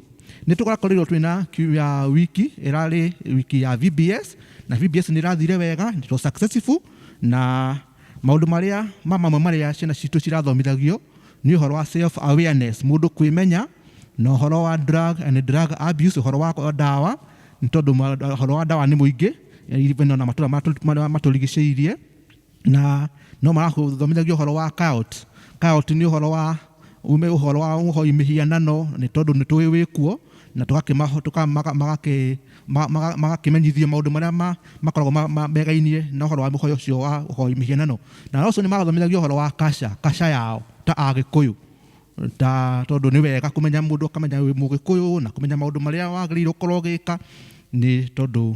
Nĩ tũrakorirwo twĩna ya wiki ĩrarĩ wiki ya VBS, na VBS nĩ ĩrathire wega, it was successful, na maũndũ marĩa ma mamwe marĩa ciana citũ cirathomithagio nĩ ũhoro wa self awareness, mũndũ kwĩmenya, na ũhoro wa drug and drug abuse, ũhoro wa ndawa, nĩ tondũ ũhoro wa ndawa nĩ mũingĩ even ona matũra marĩa matũrigicĩirie, na no marathomithagio ũhoro wa cult. Cult nĩ ũhoro wa ume ũhoro wa ũhoi mĩhianano, nĩ tondũ nĩ tũĩ wĩkuo, Na magakĩmenyithio maũndũ marĩa makoragwo megainie na ũhoro wa mũhoyo ũcio wa ũhoi mĩhianano. Na also nĩ magathomithagio ũhoro wa kasha yao ta Agĩkũyũ, ta tondũ nĩ wega kũmenya mũndũ akamenya wĩ Mũgĩkũyũ na kũmenya maũndũ marĩa wagĩrĩirwo gũkorwo ũgĩka, nĩ tondũ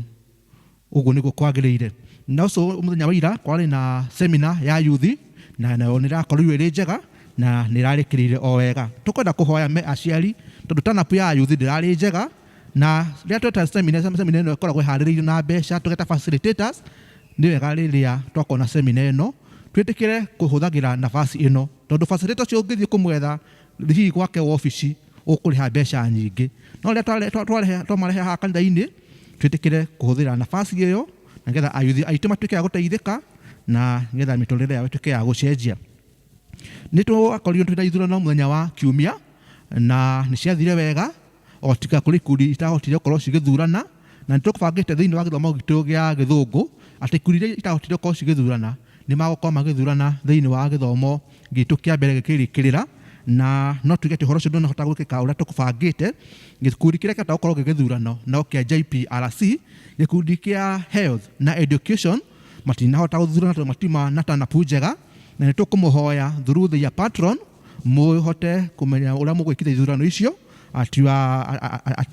ũguo nĩguo kwagĩrĩire. Na ũcio mũthenya wa ira kwarĩ na seminar ya youth, na nayo nĩ ĩrakorirwo ĩrĩ njega na nĩ ĩrarĩkĩrĩire o wega. Tũkwenda kũhoya me aciari tondũ turn-up ya youth ndĩrarĩ njega, na rĩrĩa tweta seminar, seminar ĩno ĩkoragwo ĩharĩrĩirio na mbeca, tũgeta facilitators. Nĩ wega rĩrĩa twakorwo na seminar ĩno twĩtĩkĩre kũhũthagĩra nafasi ĩno, tondũ facilitator ũcio ũngĩthiĩ kũmwetha hihi gwake wabici ũkũrĩha mbeca nyingĩ, no rĩrĩa twamarehe haha kanitha-inĩ twĩtĩkĩre kũhũthĩra nafasi ĩyo nĩgetha ayuthi aitũ matuĩke a gũteithĩka na nĩgetha mĩtũrĩre yao ĩtuĩke ya gũcenjia. Nĩ twakorirwo twĩna ithurano mũthenya wa kiumia na nĩ ciathire wega, o tiga kũrĩ ikundi itahotire gũkorwo cigĩthurana, na nĩ tũbangĩte thĩinĩ wa gĩthomo gitũ gĩa gĩthũngũ atĩ ikundi iria itahotire gũkorwo cigĩthurana nĩ magũkorwo magĩthurana thĩinĩ wa gĩthomo gitũ kĩa mbere gĩkĩrĩkĩrĩra, na no tuge atĩ ũhoro ũcio ndũnahota gwĩkĩka ũrĩa tũkũbangĩte. Gĩkundi kĩrĩa kĩahota gũkorwo gĩgĩthurano no kĩa JPRC, gĩkundi kĩa health na education matinahota gũthurana tondũ matiuma na turn-up njega, na nĩ tũkũmũhoya through the patron mũhote kũmenya ũrĩa mũgwĩkithia ithurano icio at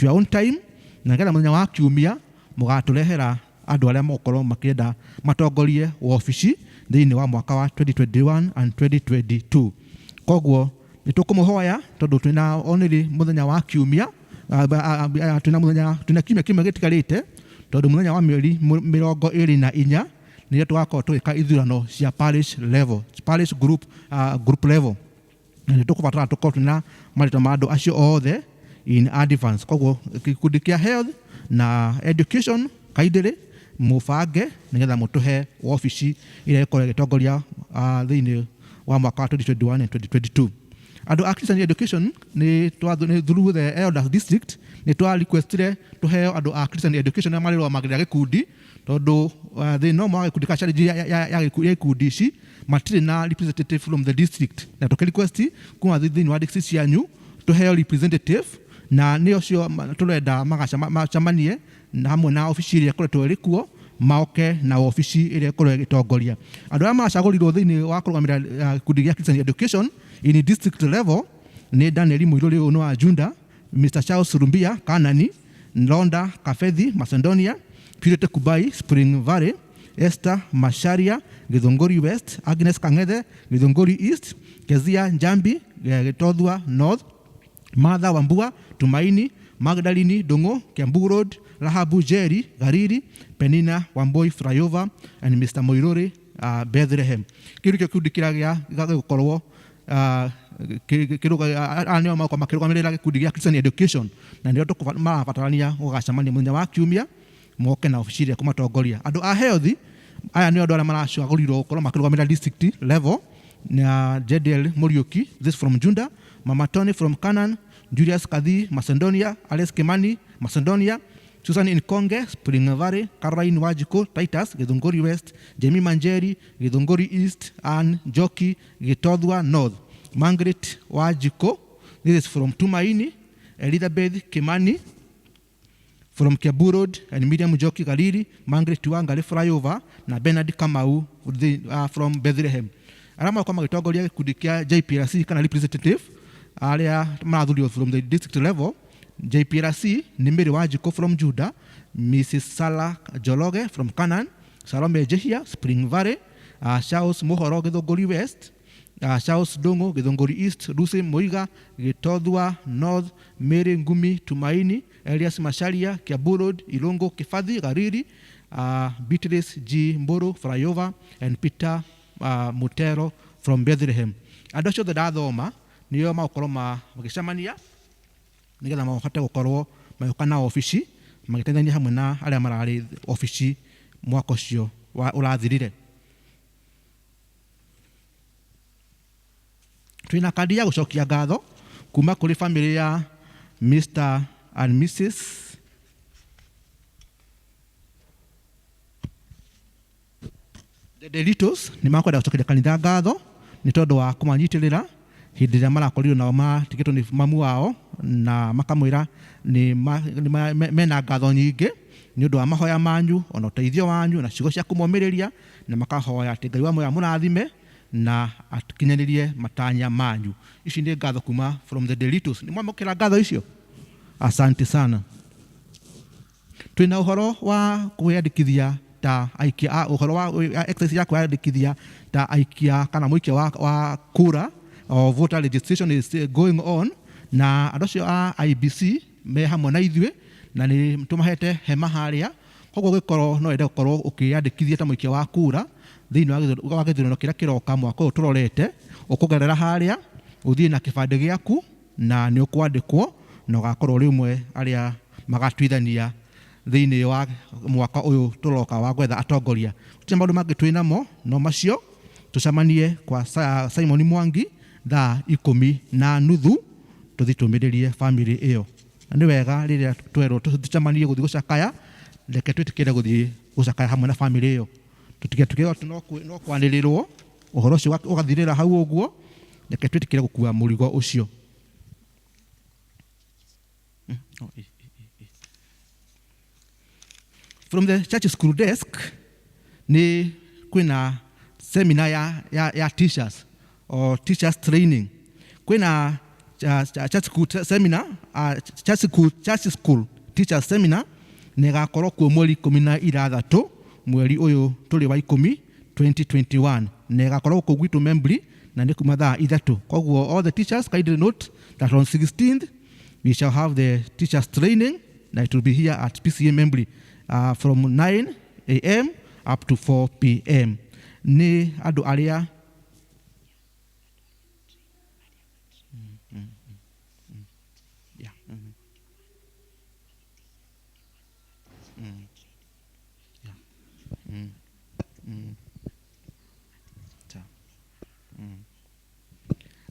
your own time, na nĩgetha mũthenya wa kiumia mũgatũrehera andũ arĩa mũgũkorwo makĩenda matongorie wabici thĩinĩ wa mwaka wa 2021 and 2022. Koguo nĩ tũkũmũhoya tondũ twĩna only mũthenya wa kiumia, twĩna mũthenya, twĩna kiumia kĩmwe gĩtigarĩte, tondũ mũthenya wa mĩeri 24 nĩrĩo tũgakorwo tũgĩka ithurano cia parish level, parish group level, na nĩ tũkũbatara tũkorwo twĩna marĩtwa ma andũ acio othe in advance. Koguo gĩkundi kĩa health na education kaindĩrĩ mũbange nĩgetha mũtũhe wabici ĩrĩa ĩkorwo ĩgĩtongoria thĩinĩ wa mwaka wa 2021 and 2022. Andũ a Christian education nĩ through the elders district nĩ twa requestire tũheo andũ a Christian education arĩa marĩrũgamagĩrĩra gĩkundi, tondũ thĩna ũmwe wa gĩkundi ka challenge ya ikundi ici matirĩ na representative from the district, na tũkĩ request kuma thĩinĩ wa district cianyu tũheo representative, na nĩ ũcio tũrenda macemanie na hamwe na obici ĩrĩa ĩkoretwo ĩrĩ kuo, maoke na obici ĩrĩa ĩkorwo ĩgĩtongoria. Andũ arĩa maracagũrirwo thĩinĩ wa kũrũgamĩrĩra gĩkundi gĩa Christian education in district level nĩ Daniel Mũirũrĩ ũyũ nĩ wa Junda, Mr Charles Rumbia Kanani, Londa Kafethi Macedonia, Purity Kubai Spring Valley, Esther Macharia Githunguri West, Agnes Kang'ethe Githunguri East, Kezia Njambi Gĩtothua North, Martha Wambua Tumaini, Magdalene Ndung'u Kiambu Road, Rahabu Jerry Gariri, Penina Wamboi Flyover and Mr Muiruri Bethlehem. Kĩu nĩkĩo gĩkundi kĩrĩa gĩgũkorwo aya nĩo magũkorwo makĩrũgamĩrĩra gĩkundi gĩa Christian education, na nĩo marabatarania gũgacemania mũthenya wa kiumia moke na obici ĩrĩa kũmatongoria. Andũ a health aya nĩo andũ arĩa maracagũrirwo gũkorwo makĩrũgamĩrĩra district level, na JDL Muriuki, this from Junda, Mama Tony from Canaan, Julius Kathi Macedonia, Alex Kimani Macedonia, Susan Nkonge Spring Valley, Caroline Wanjiku Titus Githunguri West, Jamie Manjeri Githunguri East, Ann Njoki Gitothua North, Margaret Wanjiku, this is from Tumaini, Elizabeth Kimani from Kiambu Road, and Miriam Njoki Galili, Margaret Wangari Flyover, na Bernard Kamau from Bethlehem. Arĩa makorwo magĩtongoria gĩkundi kĩa JPRC kana representative arĩa marathurirwo from the district level, JPRC nĩ Mary Wanjiku from Judah, Mrs Salah Njoroge from Canaan, Salome Njehia Spring Valley, Charles Muhoro Githunguri West, Charles Ndung'u Githunguri East, Lucy Muiga Gitothua North, Mary Ngumi Tumaini, Elias Macharia Kiambu Road, Irungu Kibathi Gariri, Beatrice G Mburu Flyover, and Peter Mutero from Bethlehem. Andũ acio othe ndathoma nĩo magũkorwo magĩcemania nĩgetha mahote gũkorwo magĩũka na obici magĩteithania hamwe na arĩa mararĩ obici mwaka ũcio ũrathirire. Twĩna kandi ya gũcokia ngatho kuma kũrĩ family ya Mr and Mrs The Delitos. Nĩ makwenda gũcokeria kanitha ngatho nĩ tondũ wa kũmanyitĩrĩra hĩndĩ ĩrĩa marakorirwo nao matigĩtwo nĩ mamu wao. Na makamwĩra nĩ mena ngatho nyingĩ nĩ ũndũ wa mahoya manyu ona ũteithio wanyu na ciugo cia kũmomĩrĩria, na makahoya atĩ Ngai wa muoyo amũrathime na akinyanĩrie matanya manyu. Ici nĩ ngatho kuma from the Delitos. Nĩ mwamũkĩra ngatho icio? Asante sana. Twĩna ũhoro wa kwĩyandĩkithia ta aikia a ũhoro wa exercise ya kwĩyandĩkithia ta aikia kana mũikia wa kura, o voter registration is going on, na andũ acio a IEBC me hamwe na ithuĩ na nĩ tũmahete hema harĩa. Koguo ũngĩkorwo no wende gũkorwo ũkĩyandĩkithia ta mũikia wa kura thĩinĩ wa gĩthurano kĩrĩa kĩroka mwaka ũyũ tũrorete, ũkũgerera harĩa ũthiĩ na kĩbandĩ gĩaku na nĩ ũkwandĩkwo na ũgakorwo ũrĩ ũmwe arĩa magatuithania thĩinĩ wa mwaka ũyũ tũroka wa gwetha atongoria. Gũtirĩ maũndũ mangĩ twĩ namo no macio. Tũcemanie kwa Simon Mwangi thaa 10:30 tũthiĩ tũmĩrĩrie family ĩyo. Na nĩ wega rĩrĩa twerwo tũcemanie gũthiĩ gũcakaya, reke twĩtĩkĩre gũthiĩ gũcakaya hamwe na family ĩyo. Tũtigatuĩke atĩ no kwanĩrĩrwo ũhoro ũcio ũgathirĩra hau ũguo, reke twĩtĩkĩre gũkua mũrigo ũcio. From the church school desk nĩ kwĩna seminar ya teachers or teachers training. Kwĩna church school seminar, church school teachers seminar nĩ ĩgakorwo kuo mweri 16 mweri ũyũ tũrĩ wa 10 2021, na ĩgakorwo gũkũ gwitũ Membri na nĩ kuma thaa 3. Koguo all the teachers kindly note that on 16th we shall have the teachers training, na it will be here at PCA Membri from 9 a.m. up to 4 p.m. Nĩ andũ arĩa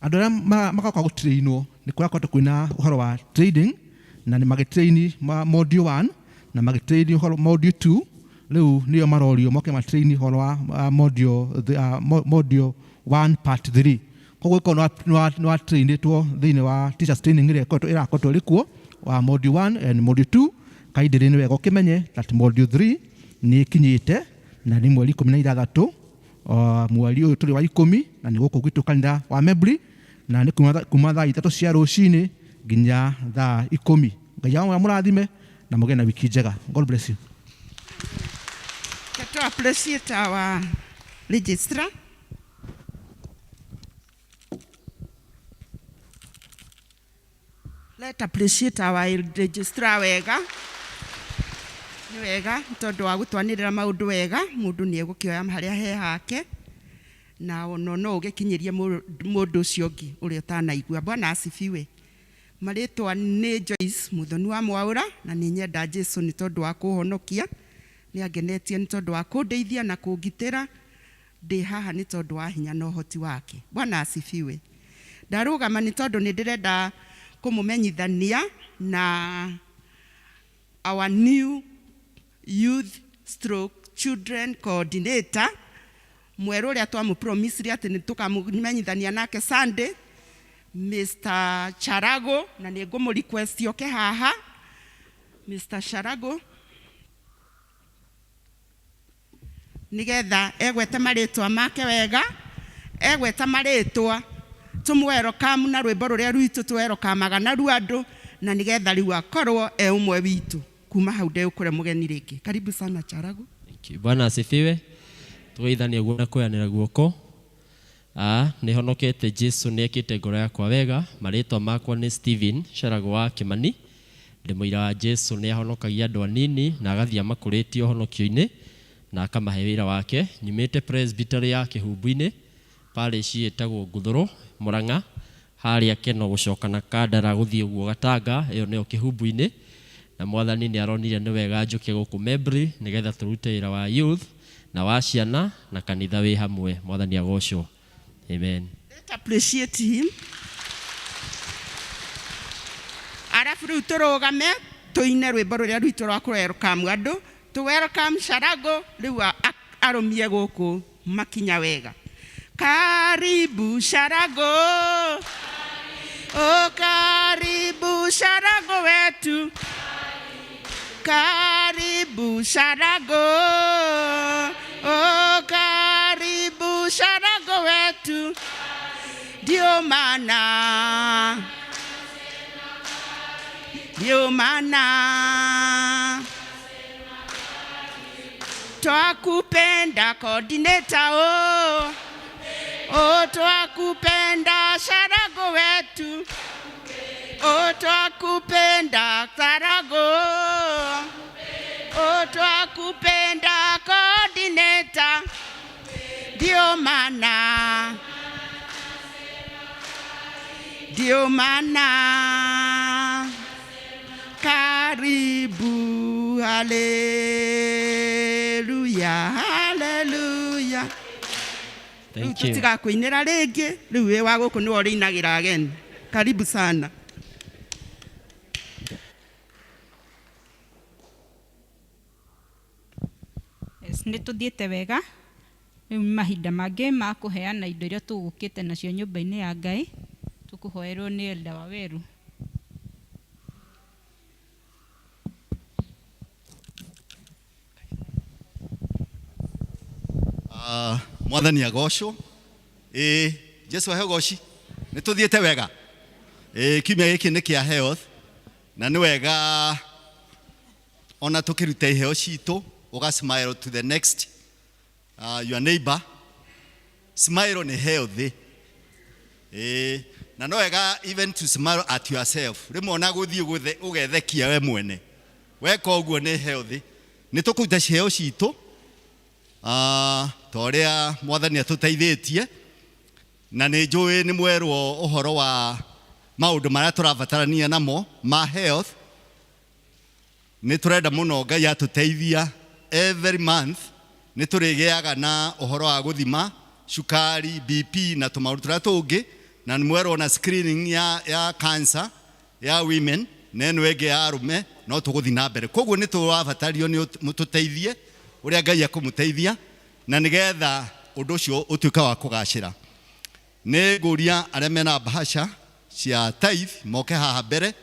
andũ arĩa magoka gũtrainwo nĩ kũrakoretwo kwĩna ũhoro wa trading, na nĩ magĩtraini module 1 na magĩtraini ũhoro module 2. Rĩu nĩo marorio moke matraini ũhoro wa module 1 part 3. Koguo ĩkorwo nĩ watrainĩtwo thĩinĩ wa teachers training ĩrĩa ĩrakoretwo ĩrĩ kuo wa module 1 and module 2. Kaindĩrĩ nĩ wega ũkĩmenye that module 3 nĩ ĩkinyĩte na nĩ mweri 16 mweri ũyũ tũrĩ wa 10, na nĩ gũkũ gwitũ kanitha wa Membri, na nĩ kuma thaa 3 cia rũcinĩ nginya thaa 10. Ngai amũrathime na mũgĩe na wiki njega. God bless you. To appreciate our registrar. Let appreciate our registrar wega. Nĩ wega tondũ wa gũtwanĩrĩra maũndũ wega, mũndũ nĩ egũkĩoya harĩa he hake na ono no ũgĩkinyĩrie mũndũ ũcio ũngĩ ũrĩa ũtanaigua. Bwana asifiwe. Marĩtwa nĩ Joyce Muthoni wa Mwaũra, na nĩ nyenda Jesu nĩ tondũ wa kũhonokia, nĩ angenetie nĩ tondũ wa kũndeithia na kũngitĩra. Ndĩ haha nĩ tondũ wa hinya na ũhoti wake. Bwana asifiwe. Ndarũgama nĩ tondũ nĩ ndĩrenda kũmũmenyithania na our new youth stroke children coordinator mwerũ ũrĩa twamũpromisire atĩ nĩ tũkamũmenyithania nake Sunday, Mr. Charago, na nĩ ngũmũ request oke haha. Mr. Charago nĩgetha egwete marĩtwa make wega, egweta marĩtwa tũmũwerokam na rwĩmbo rũrĩa rwitũ tũwerokamaga naruo andũ, na nĩgetha rĩu akorwo e ũmwe witũ kuma hau ndegũkũre mũgeni rĩngĩ. Karibu sana Charago. Bwana asifiwe. Tũgeithanie guo na kuoyanĩra guoko. Nĩ honokete Jesu nĩ ekĩte ngoro yakwa wega. Marĩtwa makwa nĩ Steven Charago wa Kĩmani. Ndĩ mũira wa Jesu nĩ ahonokagia andũ anini na agathiĩ amakũrĩtie ũhonokio-inĩ na akamahe wĩra wake. Nyumĩte presbytery ya Kĩhumbu-inĩ, parish ĩtagwo Nguthũrũ, Mũrang'a, harĩa Keno gũcoka na Kandara gũthiĩ ũguo Gatanga, ĩyo nĩyo Kĩhumbu-inĩ. Na mwathani nĩ aronire nĩ wega njũke gũkũ Membri nĩgetha tũrute wĩra wa youth na wa ciana na kanitha wĩ hamwe. Mwathani agocwo. Amen. Let's appreciate him. Arafu rĩu tũrũgame tũine rwĩmbo rũrĩa rwitũ rwa kũwelcome andũ. To welcome Charago rĩu arũmie gũkũ makinya wega. Karibu Charago. Oh, karibu Sharago wetu, karibu Sharago, oh, karibu Sharago wetu, ndio maana, ndio maana twakupenda coordinator, oh, oh, twakupenda Sharago wetu, oh, twakupenda Sharago, oh, twakupenda coordinator, ndio maana, ndio maana karibu, haleluya, haleluya. Thank Rĩu you. tũtigakwĩinĩra rĩngĩ, rĩu wĩ wa gũkũ nĩwe ũrĩinagĩra ageni. Karibu sana. Yes, nĩ tũthiĩte wega rĩu nĩ mahinda mangĩ ma kũheana indo iria tũgũkĩte nacio nyũmba-inĩ ya Ngai tũkũhoerwo nĩ Elda Waweru. Mwathani agocwo. Ĩ Jesu ahe goci. Nĩ tũthiĩte wega. Ĩ kiumia gĩkĩ nĩ kĩa health na nĩ wega ona tũkĩruta iheo citũ ũga smile to the next your neighbor. Smile nĩ healthy. Ĩ na no wega even to smile at yourself. Rĩmwe ona gũthiĩ ũgethekia we mwene. Weka ũguo nĩ healthy. Nĩ tũkũruta iheo citũ ta ũrĩa mwathani atũteithĩtie na nĩ njũĩ nĩ mwerwo ũhoro wa maũndũ marĩa tũrabatarania namo ma health. Nĩ tũrenda mũno Ngai atũteithia every month nĩ tũrĩgĩaga na ũhoro wa gũthima cukari, BP na tũmaũndũ tũrĩa tũngĩ, na nĩ mwerwo na screening ya cancer ya women na ĩno ĩngĩ ya arũme no tũgũthiĩ na mbere. Koguo nĩ tũrabatario nĩ mũtũteithie ũrĩa Ngai akũmũteithia na nĩgetha ũndũ ũcio ũtuĩke wa kũgacĩra. Nĩ ngũria arĩa mena bahasha cia tithe moke haha mbere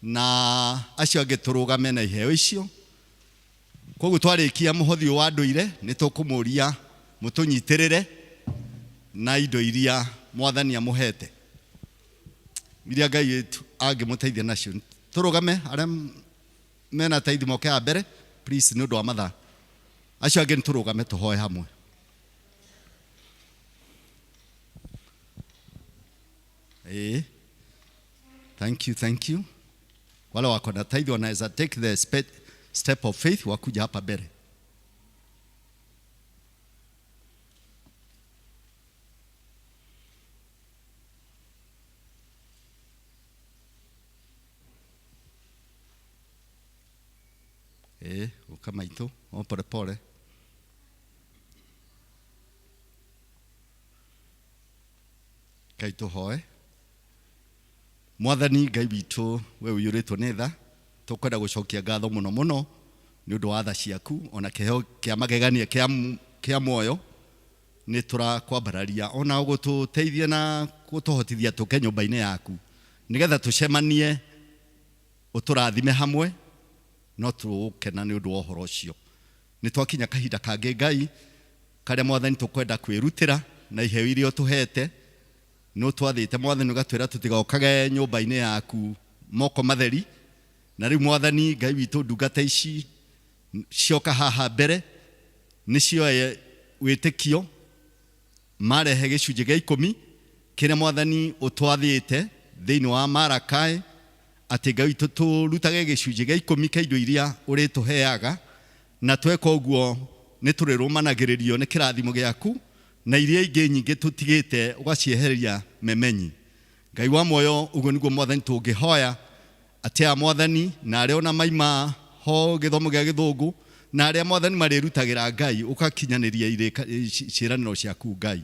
na acio angĩ tũrũgame na iheo icio. Koguo twarĩkia mũhothi ũyũ wa ndũire nĩ tũkũmũria mũtũnyitĩrĩre na indo iria mwathani amũhete, iria Ngai angĩmũteithia nacio. Tũrũgame arĩa mena tithe moke haha mbere please, nĩ ũndũ wa mathaa. Acio angĩ nĩ tũrũgame tũhoe hamwe. Thank you, thank you. Wale wako na tithe wanaweza take the step of faith wakuja hapa mbele. Kama itu, o pole pole. Ngai tũhoe. Mwathani Ngai witũ, we ũiyũrĩtwo nĩ tha, tũkwenda gũcokia ngatho mũno mũno nĩ ũndũ wa tha ciaku ona kĩheo kĩa magegania kĩa muoyo. Nĩ tũrakwambararia ona gũtũteithia na gũtũhotithia tũke nyũmba-inĩ yaku nĩgetha tũcemanie ũtũrathime hamwe, no tũgũkena nĩ ũndũ wa ũhoro ũcio. Nĩ twakinya kahinda kangĩ Ngai karĩa mwathani tũkwenda kwĩrutĩra na iheo iria ũtũhete. Nĩ ũtwathĩte mwathani ũgatwĩra tũtigokage nyũmba-inĩ yaku moko matheri, na rĩu mwathani Ngai witũ ndungata ici cioka haha mbere nĩ cioe wĩtĩkio marehe gĩcunjĩ gĩa ikũmi kĩrĩa mwathani ũtwathĩte thĩinĩ wa Marakai, atĩ Ngai witũ tũrutage gĩcunjĩ gĩa ikũmi kĩa indo iria ũrĩtũheaga, na tweka ũguo nĩ tũrĩrũmanagĩrĩrio nĩ kĩrathimo gĩaku na iria ingĩ nyingĩ tũtigĩte ũgacieheria memenyi. Ngai wa muoyo, ũguo nĩguo mwathani tũngĩhoya atĩ aya mwathani na arĩa ona maima ho gĩthomo gĩa gĩthũngũ na arĩa mwathani marĩrutagĩra Ngai ũgakinyanĩria ciĩranĩro ciaku Ngai,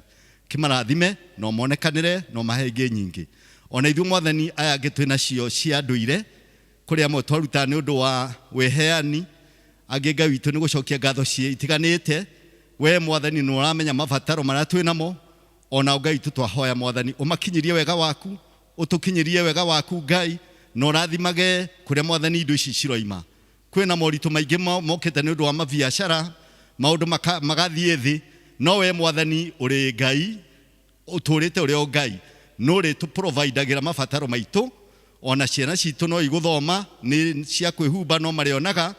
kĩmarathime na ũmonekanĩre na ũmahe ingĩ nyingĩ. Ona ithuĩ mwathani aya angĩ twĩ nacio cia ndũire kũrĩa amwe twarutaga nĩ ũndũ wa wĩheani, angĩ Ngai witũ nĩ gũcokia ngatho itiganĩte. We mwathani nĩ ũramenya mabataro marĩa twĩ namo, ona Ngai witũ twahoya mwathani ũmakinyĩrie wega waku, ũtũkinyĩrie wega waku Ngai, Na ũrathimage kũrĩa Mwathani indo ici ciroima. Kwĩna moritũ maingĩ mokĩte nĩ ũndũ wa mabiacara, maũndũ magathiĩ thĩ, no we Mwathani ũrĩ Ngai, ũtũrĩte ũrĩ o Ngai, no ũrĩ tũprovidagĩra mabataro maitũ, ona ciana citũ no igũthoma, nĩ cia kwĩhumba no marĩonaga,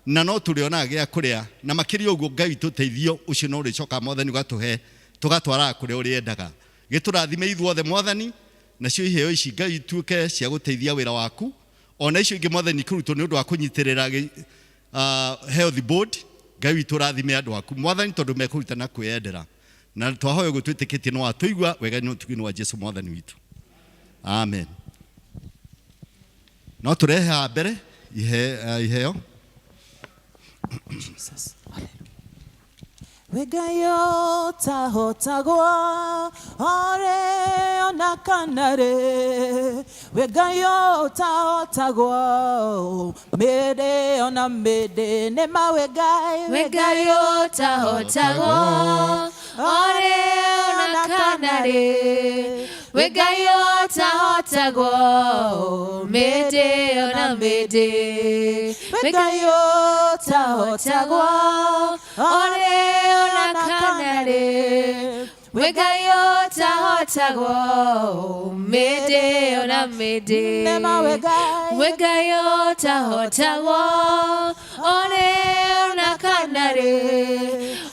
na no tũrĩonaga gĩa kũrĩa. Na makĩria ũguo Ngai tũteithio ũcio no ũrĩcokaga Mwathani ũgatũhe, tũgatwaraga kũrĩa ũrĩendaga. Gĩtũrathime ithuothe Mwathani, nacio iheo ici Ngai ituĩke cia gũteithia wĩra waku, ona icio ingĩ Mwathani ikĩrutwo nĩ ũndũ wa kũnyitĩrĩra health board. Ngai witũ ũrathime andũ aku Mwathani, tondũ mekũruta na kwĩyendera, na twahoya ũguo twĩtĩkĩtie nĩ watũigua wega nĩ ũtugi-inĩ wa Jesu Mwathani witũ, amen. No tũrehe haha mbere iheo. Wĩ Ngai ũtahotagwo ore ona kana rĩ, wĩ Ngai ũtahotagwo mĩndĩ ona mĩndĩ, nĩ ma wĩ Ngai. Wĩ Ngai ũtahotagwo ore ona kana rĩ, wĩ Ngai ũtahotagwo mĩndĩ ona mĩndĩ, wĩ Ngai ũtahotagwo ore ona kana rĩ, wĩ Ngai ũtahotagwo mĩndĩ ona mĩndĩ, Nĩ ma wĩ Ngai. Wĩ Ngai ũtahotagwo ore ona kana rĩ,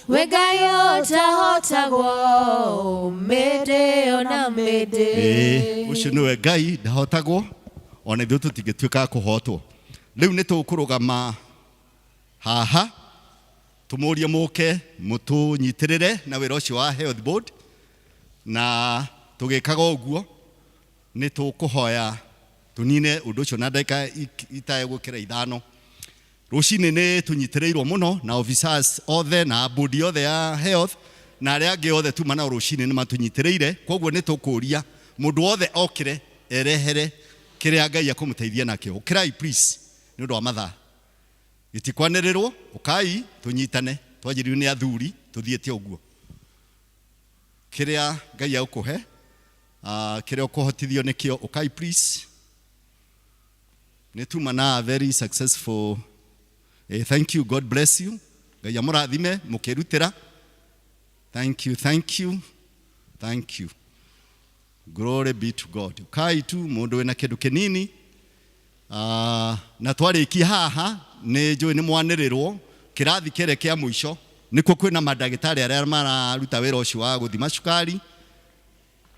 wĩ Ngai ũtahotagwo mĩndĩ ona mĩndĩ. Ĩĩ, ũcio nĩwe Ngai ndahotagwo, ona ithuĩ tũtingĩtuĩka a kũhotwo. Rĩu nĩ tũkũrũgama haha tũmũrie mũke mũtũnyitĩrĩre na wĩra ũcio wa health board, na tũgĩkaga ũguo nĩ tũkũhoya tũnine ũndũ ũcio na ndagĩka itaegũkĩra 5. Rũcinĩ nĩ tũnyitĩrĩirwo mũno na officers othe na board yothe ya health na arĩa angĩ othe tuma nao rũcinĩ nĩ matũnyitĩrĩire, koguo nĩ tũkũria mũndũ wothe okĩre erehere kĩrĩa Ngai akũmũteithia nakĩo. Ũkĩrai please nĩ ũndũ wa mathaa. Gĩtikwanĩrĩrwo, ũkai tũnyitane, twanjĩrĩirio nĩ athuri tũthiĩte ũguo. Kĩrĩa Ngai agũkũhe, kĩrĩa ũkũhotithio nĩkĩo, ũkai please. Nĩ tuma na very successful. Thank you, God bless you. Ngai amũrathime mũkĩrutĩra. Thank you, thank you, thank you. Glory be to God. Ũkai tu mũndũ wĩna kĩndũ kĩnini. Na twarĩkia haha nĩ njũĩ nĩ mwanĩrĩrwo kĩrathi kĩrĩa kĩa mũico nĩkuo kwĩna mandagĩtarĩ arĩa mararuta wĩra ũcio wa gũthima cukari,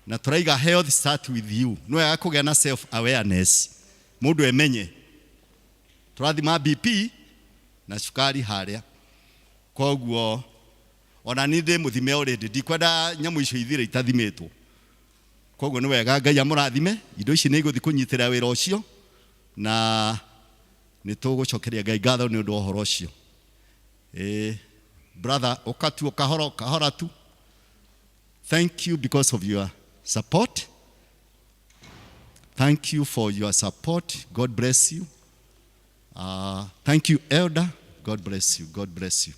na tũraiga health start with you. Nĩ wega kũgĩa na self awareness, mũndũ emenye. Tũrathima BP na cukari harĩa, koguo ona niĩ ndĩ mũthime already, ndikwenda nyamũ icio ithire itathimĩtwo. Koguo nĩ wega Ngai amũrathime, indo ici nĩ igũthiĩ kũnyitĩrĩra wĩra ũcio, na nĩ tũgũcokeria Ngai ngatho nĩ ũndũ wa ũhoro ũcio. Brother, ũka tu kahora kahora tu. Thank you because of your support. Thank you for your support. God bless you. Thank you, Elder. God bless you. God bless you.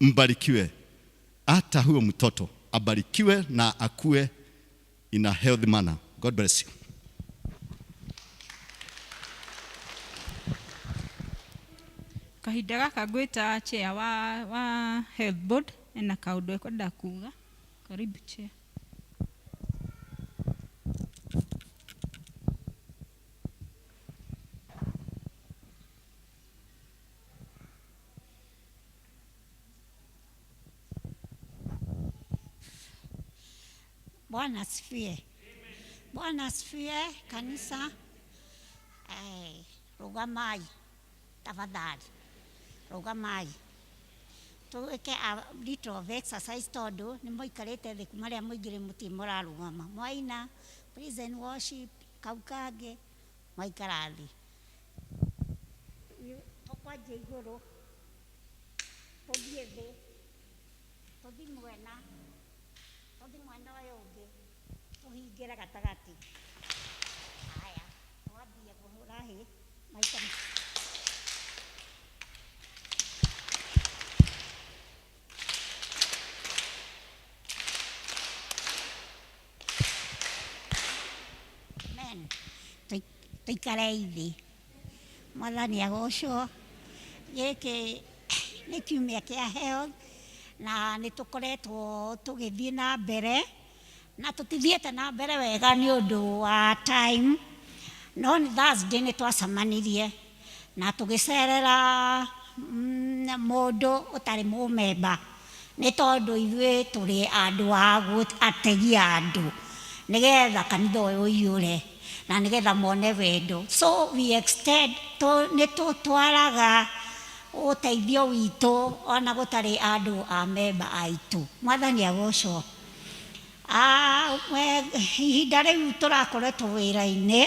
Mbarikiwe. Hata huyo mtoto abarikiwe na akue in a healthy manner. God bless you. Kahinda gaka ngwĩta chair wa health board ena kaũndũ ekwenda kuga. Karibu chair. Bwana asifiwe. Bwana asifiwe kanisa. Rugamai tafadhali. Rugamai. Tuweke a little of exercise tondu ni muikarite thi kuma ria muingire muti murarugama. Mwaina praise and worship kau kangi mwaikara thi. Tukwanjia iguru tuthie thi tuthi mwena tuthi mwena uyu ungi tuhingire gatagati. Haya twambie kuhura hi maita. Tũikarei thĩ. Mwathani agocwo. Gĩkĩ nĩ kiumia kĩa health na nĩ tũkoretwo tũgĩthiĩ na mbere na tũtithiĩte na mbere wega nĩ ũndũ wa time, no nĩ Thursday nĩ twacemanirie na tũgĩcerera mũndũ ũtarĩ mũmemba, nĩ tondũ ithuĩ tũrĩ andũ a ategi a andũ nĩgetha kanitha ũyũ ũiyũre na nĩgetha mone wendo. So we extend, nĩ tũtwaraga ũteithio witũ ona gũtarĩ andũ a memba aitũ. Mwathani agocwo. Ihinda rĩu tũrakoretwo wĩra-inĩ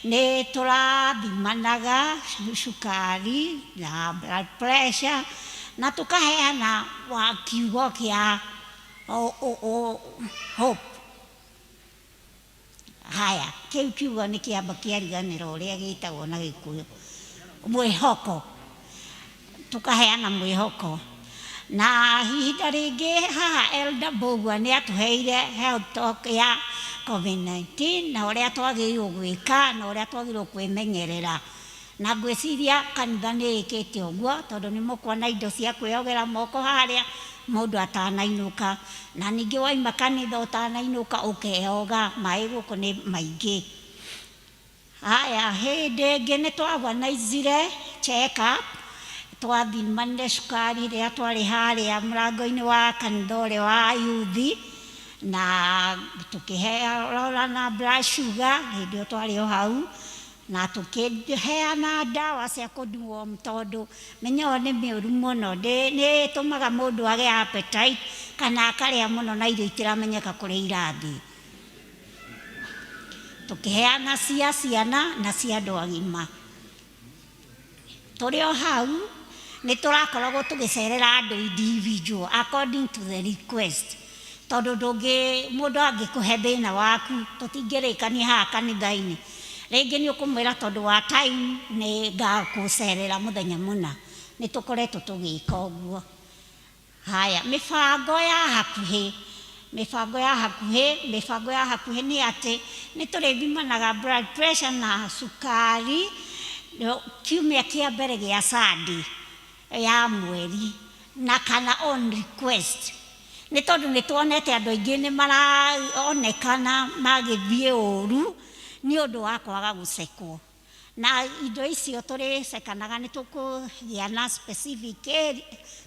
nĩ tũrathimanaga cukari na blood pressure na tũkaheana wa kiugo kĩa hope. Haya, kĩu kiugo nĩ kĩamba kĩariganĩra ũrĩa gĩtagwo na Gĩkũyũ, mwĩhoko. Tũkaheana mwĩhoko. Na ihinda rĩngĩ haha Elder Mbugua nĩ atũheire health talk ya COVID-19 na ũrĩa twagĩrĩirwo gwĩka na ũrĩa twagĩrĩirwo kwĩmenyerera. Na ngwĩciria kanitha nĩ ĩkĩte ũguo tondũ nĩ mũkuona indo cia kwĩyogera moko harĩa mũndũ atanainũka, na ningĩ waima kanitha ũtanainũka ũkeyoga, maĩ gũkũ nĩ maingĩ. Haya, hĩndĩ ĩngĩ nĩ twaorganizire check up, twathimanire cukari rĩrĩa twarĩ harĩa mũrango-inĩ wa kanitha ũrĩa wa yuthi, na tũkĩrora na blood sugar hĩndĩ ĩyo twarĩ o hau, na tũkĩheana ndawa cia kũdeworm tondũ mĩnyoo nĩ mĩũru mũno, nĩ ĩtũmaga mũndũ agĩe appetite kana akarĩa mũno na irio itiramenyeka kũrĩa irathiĩ. Tũkĩheana cia ciana na cia andũ agima. Tũrĩ o hau nĩ tũrakoragwo tũgĩcerera andũ individual according to the request, tondũ ndũngĩ mũndũ angĩkũhe thĩna waku tũtingĩrĩkania haha kanitha-inĩ, rĩngĩ nĩ ũkũmwĩra tondũ wa time nĩ ngakũcerera mũthenya mũna. Nĩ tũkoretwo tũgĩka ũguo. Haya, mĩbango ya hakuhĩ, mĩbango ya hakuhĩ, mĩbango ya hakuhĩ nĩ atĩ nĩ tũrĩthimanaga blood pressure na cukari kiumia kĩa mbere gĩa Sunday ya mweri, na kana on request, nĩ tondũ nĩ tuonete andũ aingĩ nĩ maraonekana magĩthiĩ ũru nĩ ũndũ wa kwaga gũcekwo. Na indo icio tũrĩcekanaga nĩ tũkũgĩa na specific area,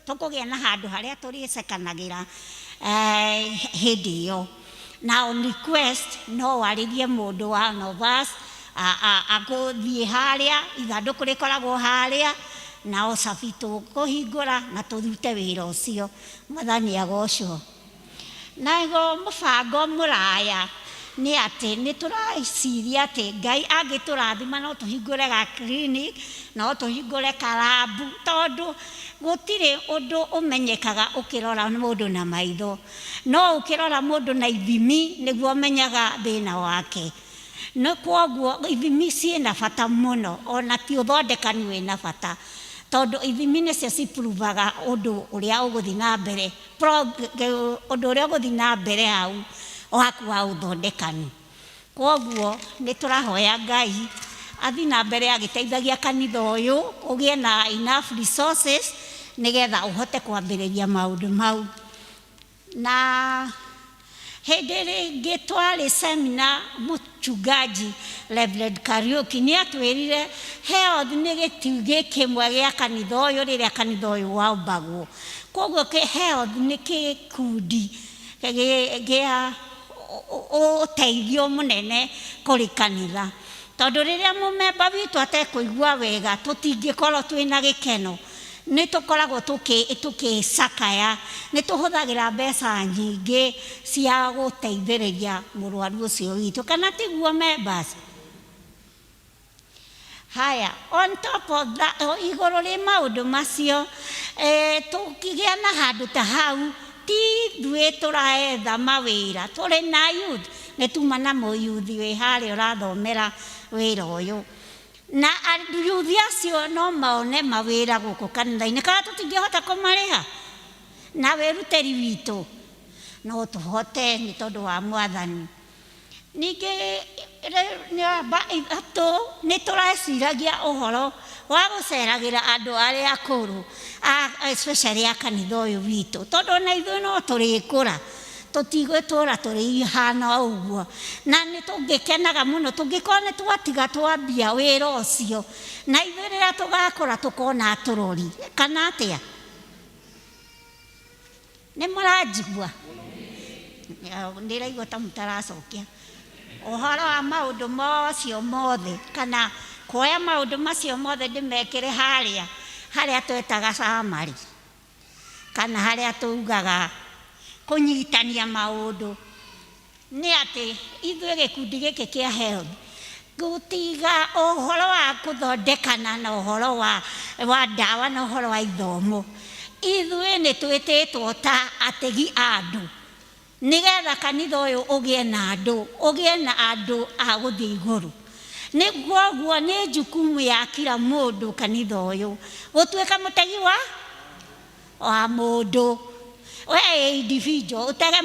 tũkũgĩa na handũ harĩa tũrĩcekanagĩra hĩndĩ ĩyo. Na on request no warĩrie mũndũ wa Novas agũthiĩ harĩa ithandũkũ rĩkoragwo harĩa, na ũcabi tũkũhingũra na tũrute wĩra ũcio. Mwathani agocwo. Naguo mũbango mũraya nĩ atĩ nĩ tũraciria atĩ Ngai angĩtũrathima no tũhingũre ga clinic, no tũhingũre karabu, tondũ gũtirĩ ũndũ ũmenyekaga ũkĩrora mũndũ na maitho, no ũkĩrora mũndũ na ithimi nĩguo ũmenyaga thĩna wake. No kwoguo ithimi ciĩna bata mũno, ona ti ũthondekani wĩna bata, tondũ ithimi nĩcio ciprovaga ũndũ ũrĩa ũgũthiĩ na mbere, ũndũ ũrĩa ũgũthiĩ na mbere hau waku wa ũthondekani. Kwoguo nĩ tũrahoya Ngai athiĩ na mbere agĩteithagia kanitha ũyũ ũgĩe na enough resources nĩgetha ũhote kwambĩrĩria maũndũ mau. Na hĩndĩ rĩngĩ twarĩ seminar, mũchungaji Reverend Kariuki nĩ atwĩrire health nĩ gĩtugĩ kĩmwe gĩa kanitha ũyũ rĩrĩa kanitha ũyũ wambagwo. Kwoguo health nĩ gĩkundi gĩa ũteithio mũnene kũrĩ kanitha, tondũ rĩrĩa mũmemba witũ atekũigua wega tũtingĩkorwo twĩna gĩkeno, nĩ tũkoragwo tũkĩcakaya, nĩ tũhũthagĩra mbeca nyingĩ cia gũteithĩrĩria mũrwaru ũcio witũ, kana tiguo members? Haya, on top of that, igũrũ rĩ maũndũ macio, tũkĩgĩa na handũ ta hau, ti ithuĩ tũraetha mawĩra, tũrĩ na youth, nĩ tuma na mũyuthi wĩ harĩa ũrathomera wĩra ũyũ, na yuthi acio no mone mawĩra gũkũ kanitha-inĩ, kana tũtingĩhota kũmarĩha na wĩrutĩri witũ, no tũhote nĩ tondũ wa Mwathani. Ningĩ Namba ithatũ nĩ tũreciragia ũhoro wa gũceragĩra andũ arĩa akũrũ especially a kanitha ũyũ witũ, tondũ ona ithuĩ no tũrĩkũra, tũtigũtũra tũrĩ ihana ũguo, na nĩ tũngĩkenaga mũno tũngĩkorwo nĩ twatiga twambia wĩra ũcio, na ithuĩ rĩrĩa tũgakũra tũkona atũrori kana atĩa. Nĩ mũranjigua? Ndĩraigua ta mũtaracokia ũhoro wa maũndũ macio mothe, kana kuoya maũndũ macio mothe ndĩmekĩre harĩa harĩa twetaga summary, kana harĩa tugaga kũnyitania maũndũ, nĩ atĩ ithuĩ gĩkundi gĩkĩ kĩa health gũtiga ũhoro wa kũthondekana na ũhoro wa ndawa na ũhoro wa ithomo, ithuĩ nĩ twĩtĩtwo ta ategi a andũ, nĩgetha kanitha ũyũ ũgĩe na andũ, ũgĩe na andũ a gũthiĩ igũrũ. Nĩ kwoguo nĩ jukumu ya kila mũndũ kanitha ũyũ gũtuĩka mũtegi wa mũndũ. We individual ũtege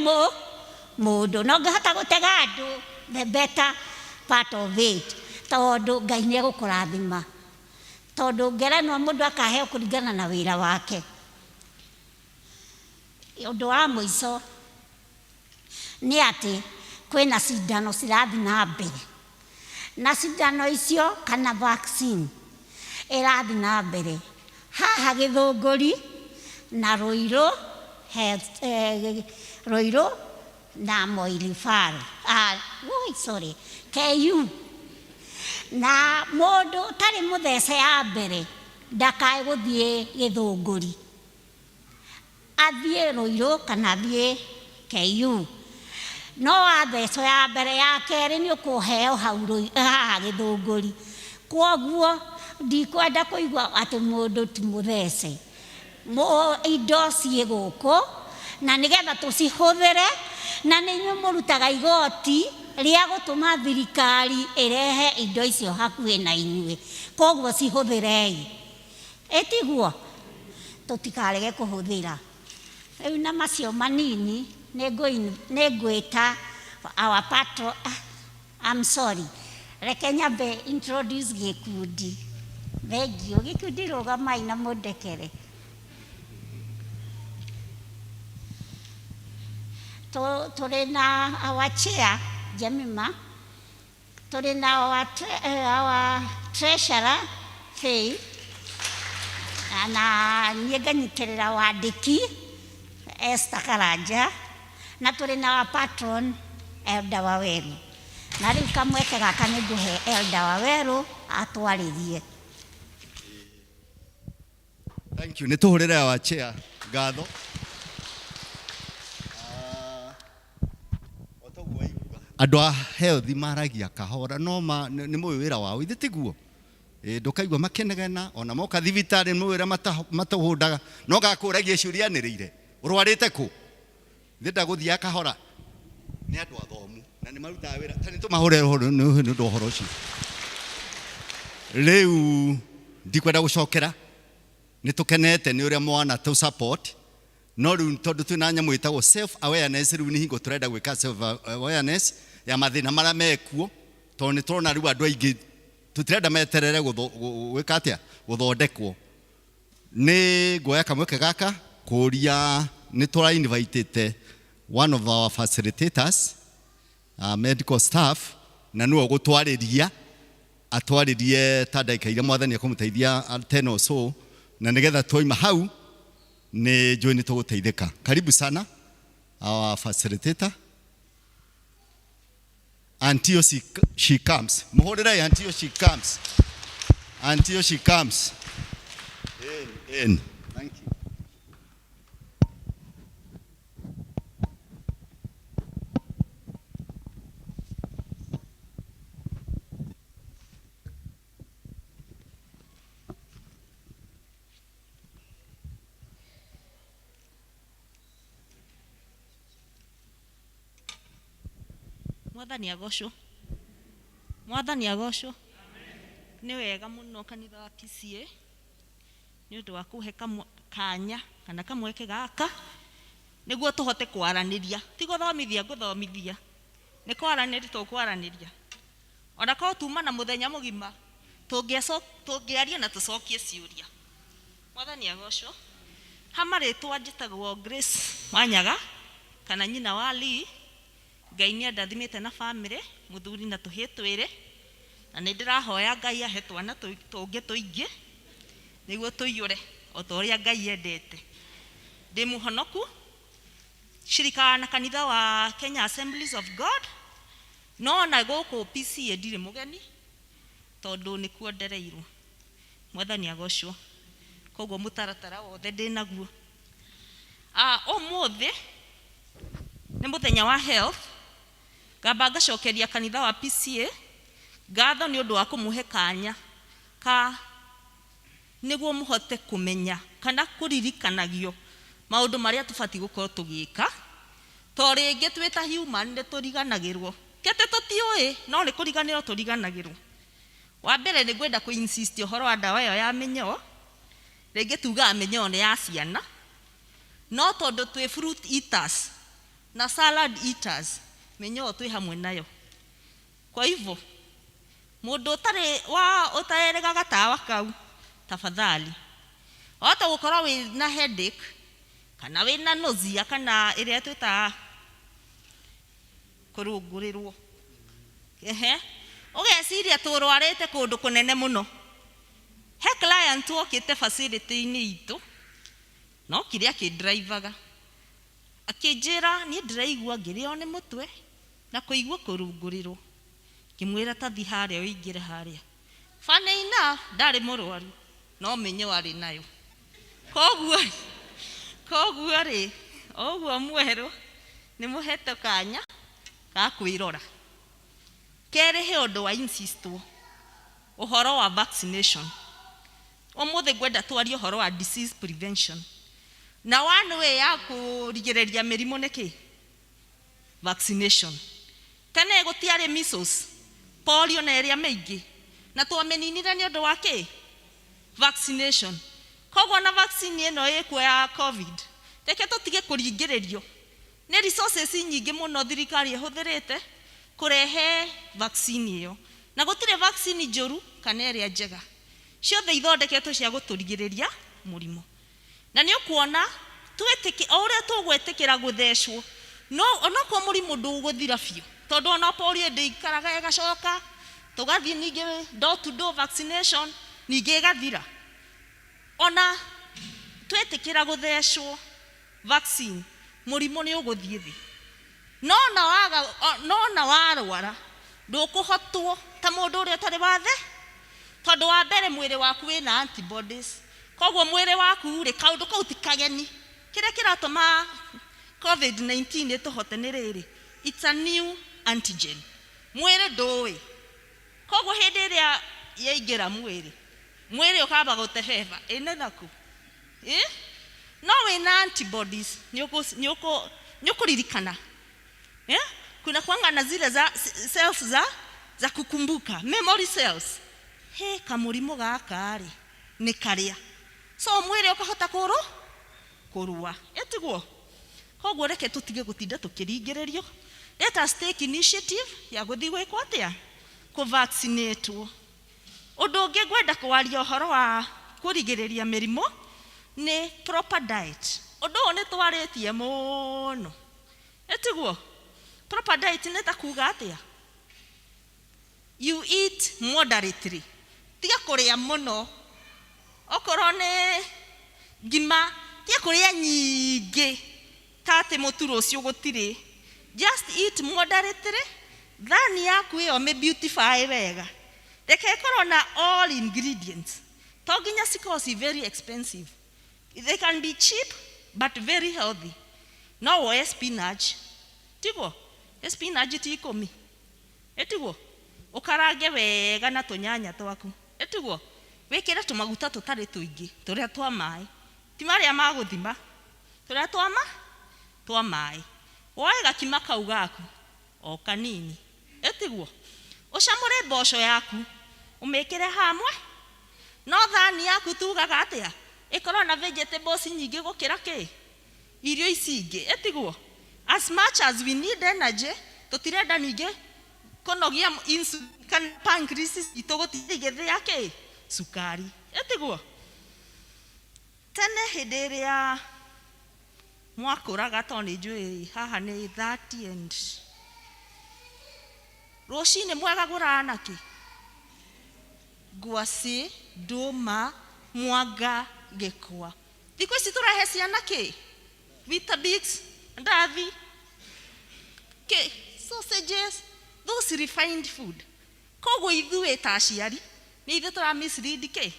mũndũ, na ũngĩhota gũtega andũ, the better part of it, tondũ Ngai nĩ egũkũrathima, tondũ ngerenwa mũndũ akaheo kũringana na wĩra wake. Ũndũ wa mũico nĩ atĩ kwĩna cindano cirathiĩ na mbere, na cindano icio kana vaccine ĩrathiĩ na mbere haha Gĩthũngũri na Ruiru health, Ruiru na Moi Referral, sorry, KU. Na mũndũ ũtarĩ mũthece ya mbere ndakae gũthiĩ Gĩthũngũri, athiĩ Ruiru kana athiĩ KU. No wathecwo ya mbere, ya kerĩ nĩ ũkũheo hau haha Gĩthũngũri. Kwoguo ndikwenda kũigua atĩ mũndũ ti mũthece. Indo ciĩ gũkũ na nĩgetha tũcihũthĩre, na nĩ inyuĩ mũrutaga igoti rĩa gũtũma thirikari ĩrehe indo icio hakuhĩ na inyuĩ, koguo cihũthĩrei, ĩtiguo tũtikarege kũhũthĩra. Rĩu na macio manini nĩ ngwĩta our patron, I'm sorry, reke nyambe introduce gĩkundi. Thengiũ gĩkundi, rũgamai na mũndekere. Tũrĩ na our chair Jemima, tũrĩ na our treasurer Faith, na niĩ nganyitĩrĩra wandĩki Esther Karanja, na tũrĩ na our patron Elder Waweru. Na rĩu kamweke gaka nĩ ngũhe Elder Waweru atwarĩrie. Thank you. Nĩ tũhũrĩre our chair ngatho. Andũ a health maragia kahora, no ma nĩ mũĩ wĩra wao, ithe tiguo? Ndũkaigua makenegena ona moka thibitarĩ, nĩ mũĩ ũrĩa matũhũndaga, no gakũragia ciũria anĩrĩire, ũrwarĩte kũ? Ithe ndagũthiaga kahora. Nĩ andũ athomu na nĩ marutaga wĩra, ta nĩ tũmahũre nĩ ũndũ wa ũhoro ũcio. Rĩu ndikwenda gũcokera, nĩ tũkenete nĩ ũrĩa mwana tũ support, no rĩu tondũ twĩna nyamũ ĩtagwo self awareness, rĩu nĩ hingo tũrenda gwĩka self awareness ya mathĩna marĩa mekuo, tondũ nĩ tũrona rĩu andũ aingĩ tũtirenda meterere gwĩka atĩa, gũthondekwo. Nĩ nguoya kamweke gaka kũria, nĩ tũra invitĩte one of our facilitators, medical staff, na nĩwe ũgũtwarĩria, atwarĩrie ta ndagĩka iria mwathani ekũmũteithia, 10 or so, na nĩgetha twaima hau nĩ njũĩ nĩ tũgũteithĩka. Karibu sana our facilitator until she comes. Muhũrĩrei until she comes, until she comes in. Thank you. Mwathani agocwo, Mwathani agocwo. Nĩ wega mũno kanitha wa PCA nĩ ũndũ wa kũhe kanya kana kamweke gaka nĩguo tũhote kwaranĩria, ti gũthomithia ngũthomithia, nĩ kwaranĩria tũkwaranĩria. Ona korwo tuma na mũthenya mũgima tũngĩaria na tũcokie ciũria. Mwathani agocwo. Ha marĩtwa njĩtagwo Grace Wanyaga kana nyina wa Lee. Ngai nĩ andathimĩte na family, mũthuri na tũhĩĩ twĩrĩ, na nĩ ndĩrahoya Ngai ahe twana tũngĩ tũingĩ nĩguo tũiyũre o ta ũrĩa Ngai endete. Ndĩ mũhonoku, cirikaga na kanitha wa Kenya Assemblies of God, no ona gũkũ PCA ndirĩ mũgeni tondũ nĩkuo ndereirwo. Mwathani agocwo. Koguo mũtaratara wothe ndĩnaguo. Ũmũthĩ nĩ mũthenya wa health. Ngamba ngacokeria kanitha wa PCA ngatho nĩ ũndũ wa kũmũhe kanya ka nĩguo mũhote kũmenya kana kũririkanagio maũndũ marĩa tũbatiĩ gũkorwo tũgĩka, to rĩngĩ twĩ ta human nĩ tũriganagĩrwo. Ti atĩ tũtiũĩ, no nĩ kũriganĩrwo tũriganagĩrwo. Wa mbere nĩ ngwenda kũ insist ũhoro wa ndawa ĩyo ya mĩnyoo. Rĩngĩ tugaga mĩnyoo nĩ ya ciana, no tondũ twĩ fruit eaters na salad eaters, mĩnyoo twĩ hamwe nayo. Kwa hivyo mũndũ ũtarĩ wa ũtaeregaga gatawa kau, tafadhali wahota gũkorwo wĩna headache kana wĩna nausea kana ĩrĩa twĩtaga kũrũngũrĩrwo, ehe, ũgeciria tũrwarĩte kũndũ kũnene mũno. He client wokĩte facility-inĩ itũ, no kĩrĩa akĩndrivaga akĩnjĩra, niĩ ndĩraigua ngĩrĩo nĩ mũtwe na kũigua kũrungũrĩrwo. Ngĩmwĩra tathi harĩa ũingĩre harĩa. Funny enough, ndarĩ mũrwaru no mĩnyoo arĩ nayo. Koguo rĩ, ũguo mwerũ nĩ mũhete kanya ga kwĩrora. Kerĩ, he ũndũ wa insistwo ũhoro wa vaccination. Ũmũthĩ ngwenda twarie ũhoro wa disease prevention, na one way ya kũrigĩrĩria mĩrimũ nĩ kĩ? Vaccination. Tene gũtiarĩ measles, polio na ĩrĩa mĩingĩ, na twamĩninire nĩ ũndũ wa kĩ? Vaccination. Koguo na vaccine ĩno ĩkuo ya COVID, reke tũtige kũringĩrĩrio. Nĩ resources nyingĩ mũno thirikari ĩhũthĩrĩte kũrehe vaccine ĩyo, na gũtirĩ vaccine njũru kana ĩrĩa njega, ciothe ithondeketwo cia gũtũrigĩrĩria mũrimũ. Na nĩ ũkuona twĩtĩki o ũrĩa tũgwĩtĩkĩra gũthecwo, no onokorwo mũrimũ ndũgũthira biũ, tondũ ona polio ndĩikaraga ĩgacoka, tũgathiĩ ningĩ door to door vaccination ningĩ ĩgathira. Ona twĩtĩkĩra gũthecwo vaccine, mũrimũ nĩ ũgũthiĩ thĩ, no na waga no na warwara ndũkũhotwo ta mũndũ ũrĩa ũtarĩ wathe, tondũ wa mbere mwĩrĩ waku wĩna antibodies. Koguo mwĩrĩ waku rĩ, kaũndũ kau ti kageni. Kĩrĩa kĩratũma COVID-19 ĩtũhote nĩ rĩrĩ, it's a new antigen, mwĩrĩ ndũĩ. Koguo hĩndĩ ĩrĩa yaingĩra mwĩrĩ, mwĩrĩ ũkamba gũtebeba ĩnĩ naku ĩ, no wĩna antibodies nĩ ũkũririkana. Kuna kwanga na zile za cells za kukumbuka, memory cells. He kamũrimũ gaka rĩ nĩ karĩa, so mwĩrĩ ũkahota kũrũa, ĩtiguo? Koguo reke tũtige gũtinda tũkĩringĩrĩrio. Let us take initiative ya gũthiĩ gwĩkwo atĩa? Kũvaccinatwo. Ũndũ ũngĩ ngwenda kwaria ũhoro wa kũrigĩrĩria mĩrimũ nĩ proper diet. Ũndũ ũyũ nĩ twarĩtie mũno, ĩtiguo? Proper diet nĩ ta kuga atĩa? You eat moderately, tiga kũrĩa mũno. Okorwo nĩ ngima, tiga kũrĩa nyingĩ ta atĩ mũtu rũciũ gũtirĩ. Just eat moderately. Thani yaku ĩyo mĩ beautify wega, reke ĩkorwo na all ingredients. To nginya cikorwo ci very expensive, they can be cheap but very healthy. No woe spinach, tiguo? Spinach ti 10, ĩtiguo? Ũkarange wega na tũnyanya twaku, ĩtiguo? Wĩkĩre tũmaguta tũtarĩ tũingĩ, tũrĩa twa maĩ, ti marĩa ma gũthima, tũrĩa twa maĩ. Woe gakima kau gaku o kanini, ĩtiguo? Ũcamũre mboco yaku, ũmĩkĩre hamwe. No thani yaku tugaga atĩa? Ĩkorwo na vegetables nyingĩ gũkĩra kĩ irio ici ingĩ, ĩtiguo? As much as we need energy, tũtirenda ningĩ Kũnogia insulin kana pancreas citũ gũtinda igĩthĩa kĩ? Cukari. Ĩtiguo? Tene hĩndĩ ĩrĩa mwakũraga, tondũ nĩ njũĩ haha nĩ 30 and rũcinĩ mwegagũraga nakĩ? Ngwacĩ, ndũma, mwanga, gĩkwa. Thikũ ici tũrahe ciana kĩ? Weetabix, ndathi, kĩ, sausages, those refined food. Koguo ithuĩ ta aciari nĩ ithuĩ tũra mislead kĩ?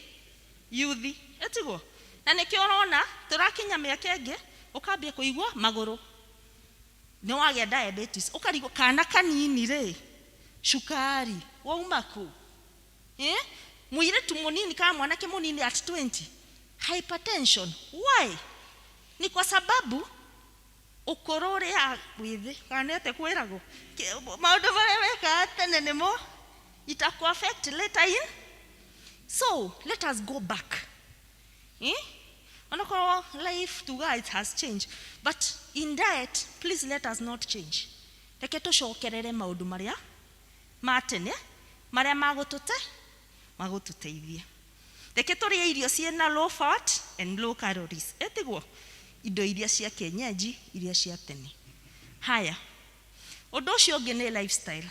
Youth. Ĩtiguo? Na nĩkĩo ũrona tũrakinya mĩaka ĩngĩ ũkambia kũigua magũrũ nĩ wagĩa diabetes, ũkarigwo kana kanini rĩ, cukari wauma kũ? Eh? Mũirĩtu mũnini kana mwanake mũnini at 20 hypertension. Why? Ni kwa sababu ũkũrũ ũrĩa wĩthĩ kana nĩ atĩa kwĩragwo maũndũ marĩa wekaga tene nĩmo itaku affect later in. So let us go back, eh? Onakorwo life tuga it has changed, but in diet, please let us not change. Reke tũcokerere maũndũ marĩa ma tene marĩa magũtũteithia. Reke tũrĩe irio ciĩna low fat and low calories, ĩtiguo? Indo iria cia kienyeji, iria cia tene. Haya, ũndũ ũcio ũngĩ nĩ lifestyle.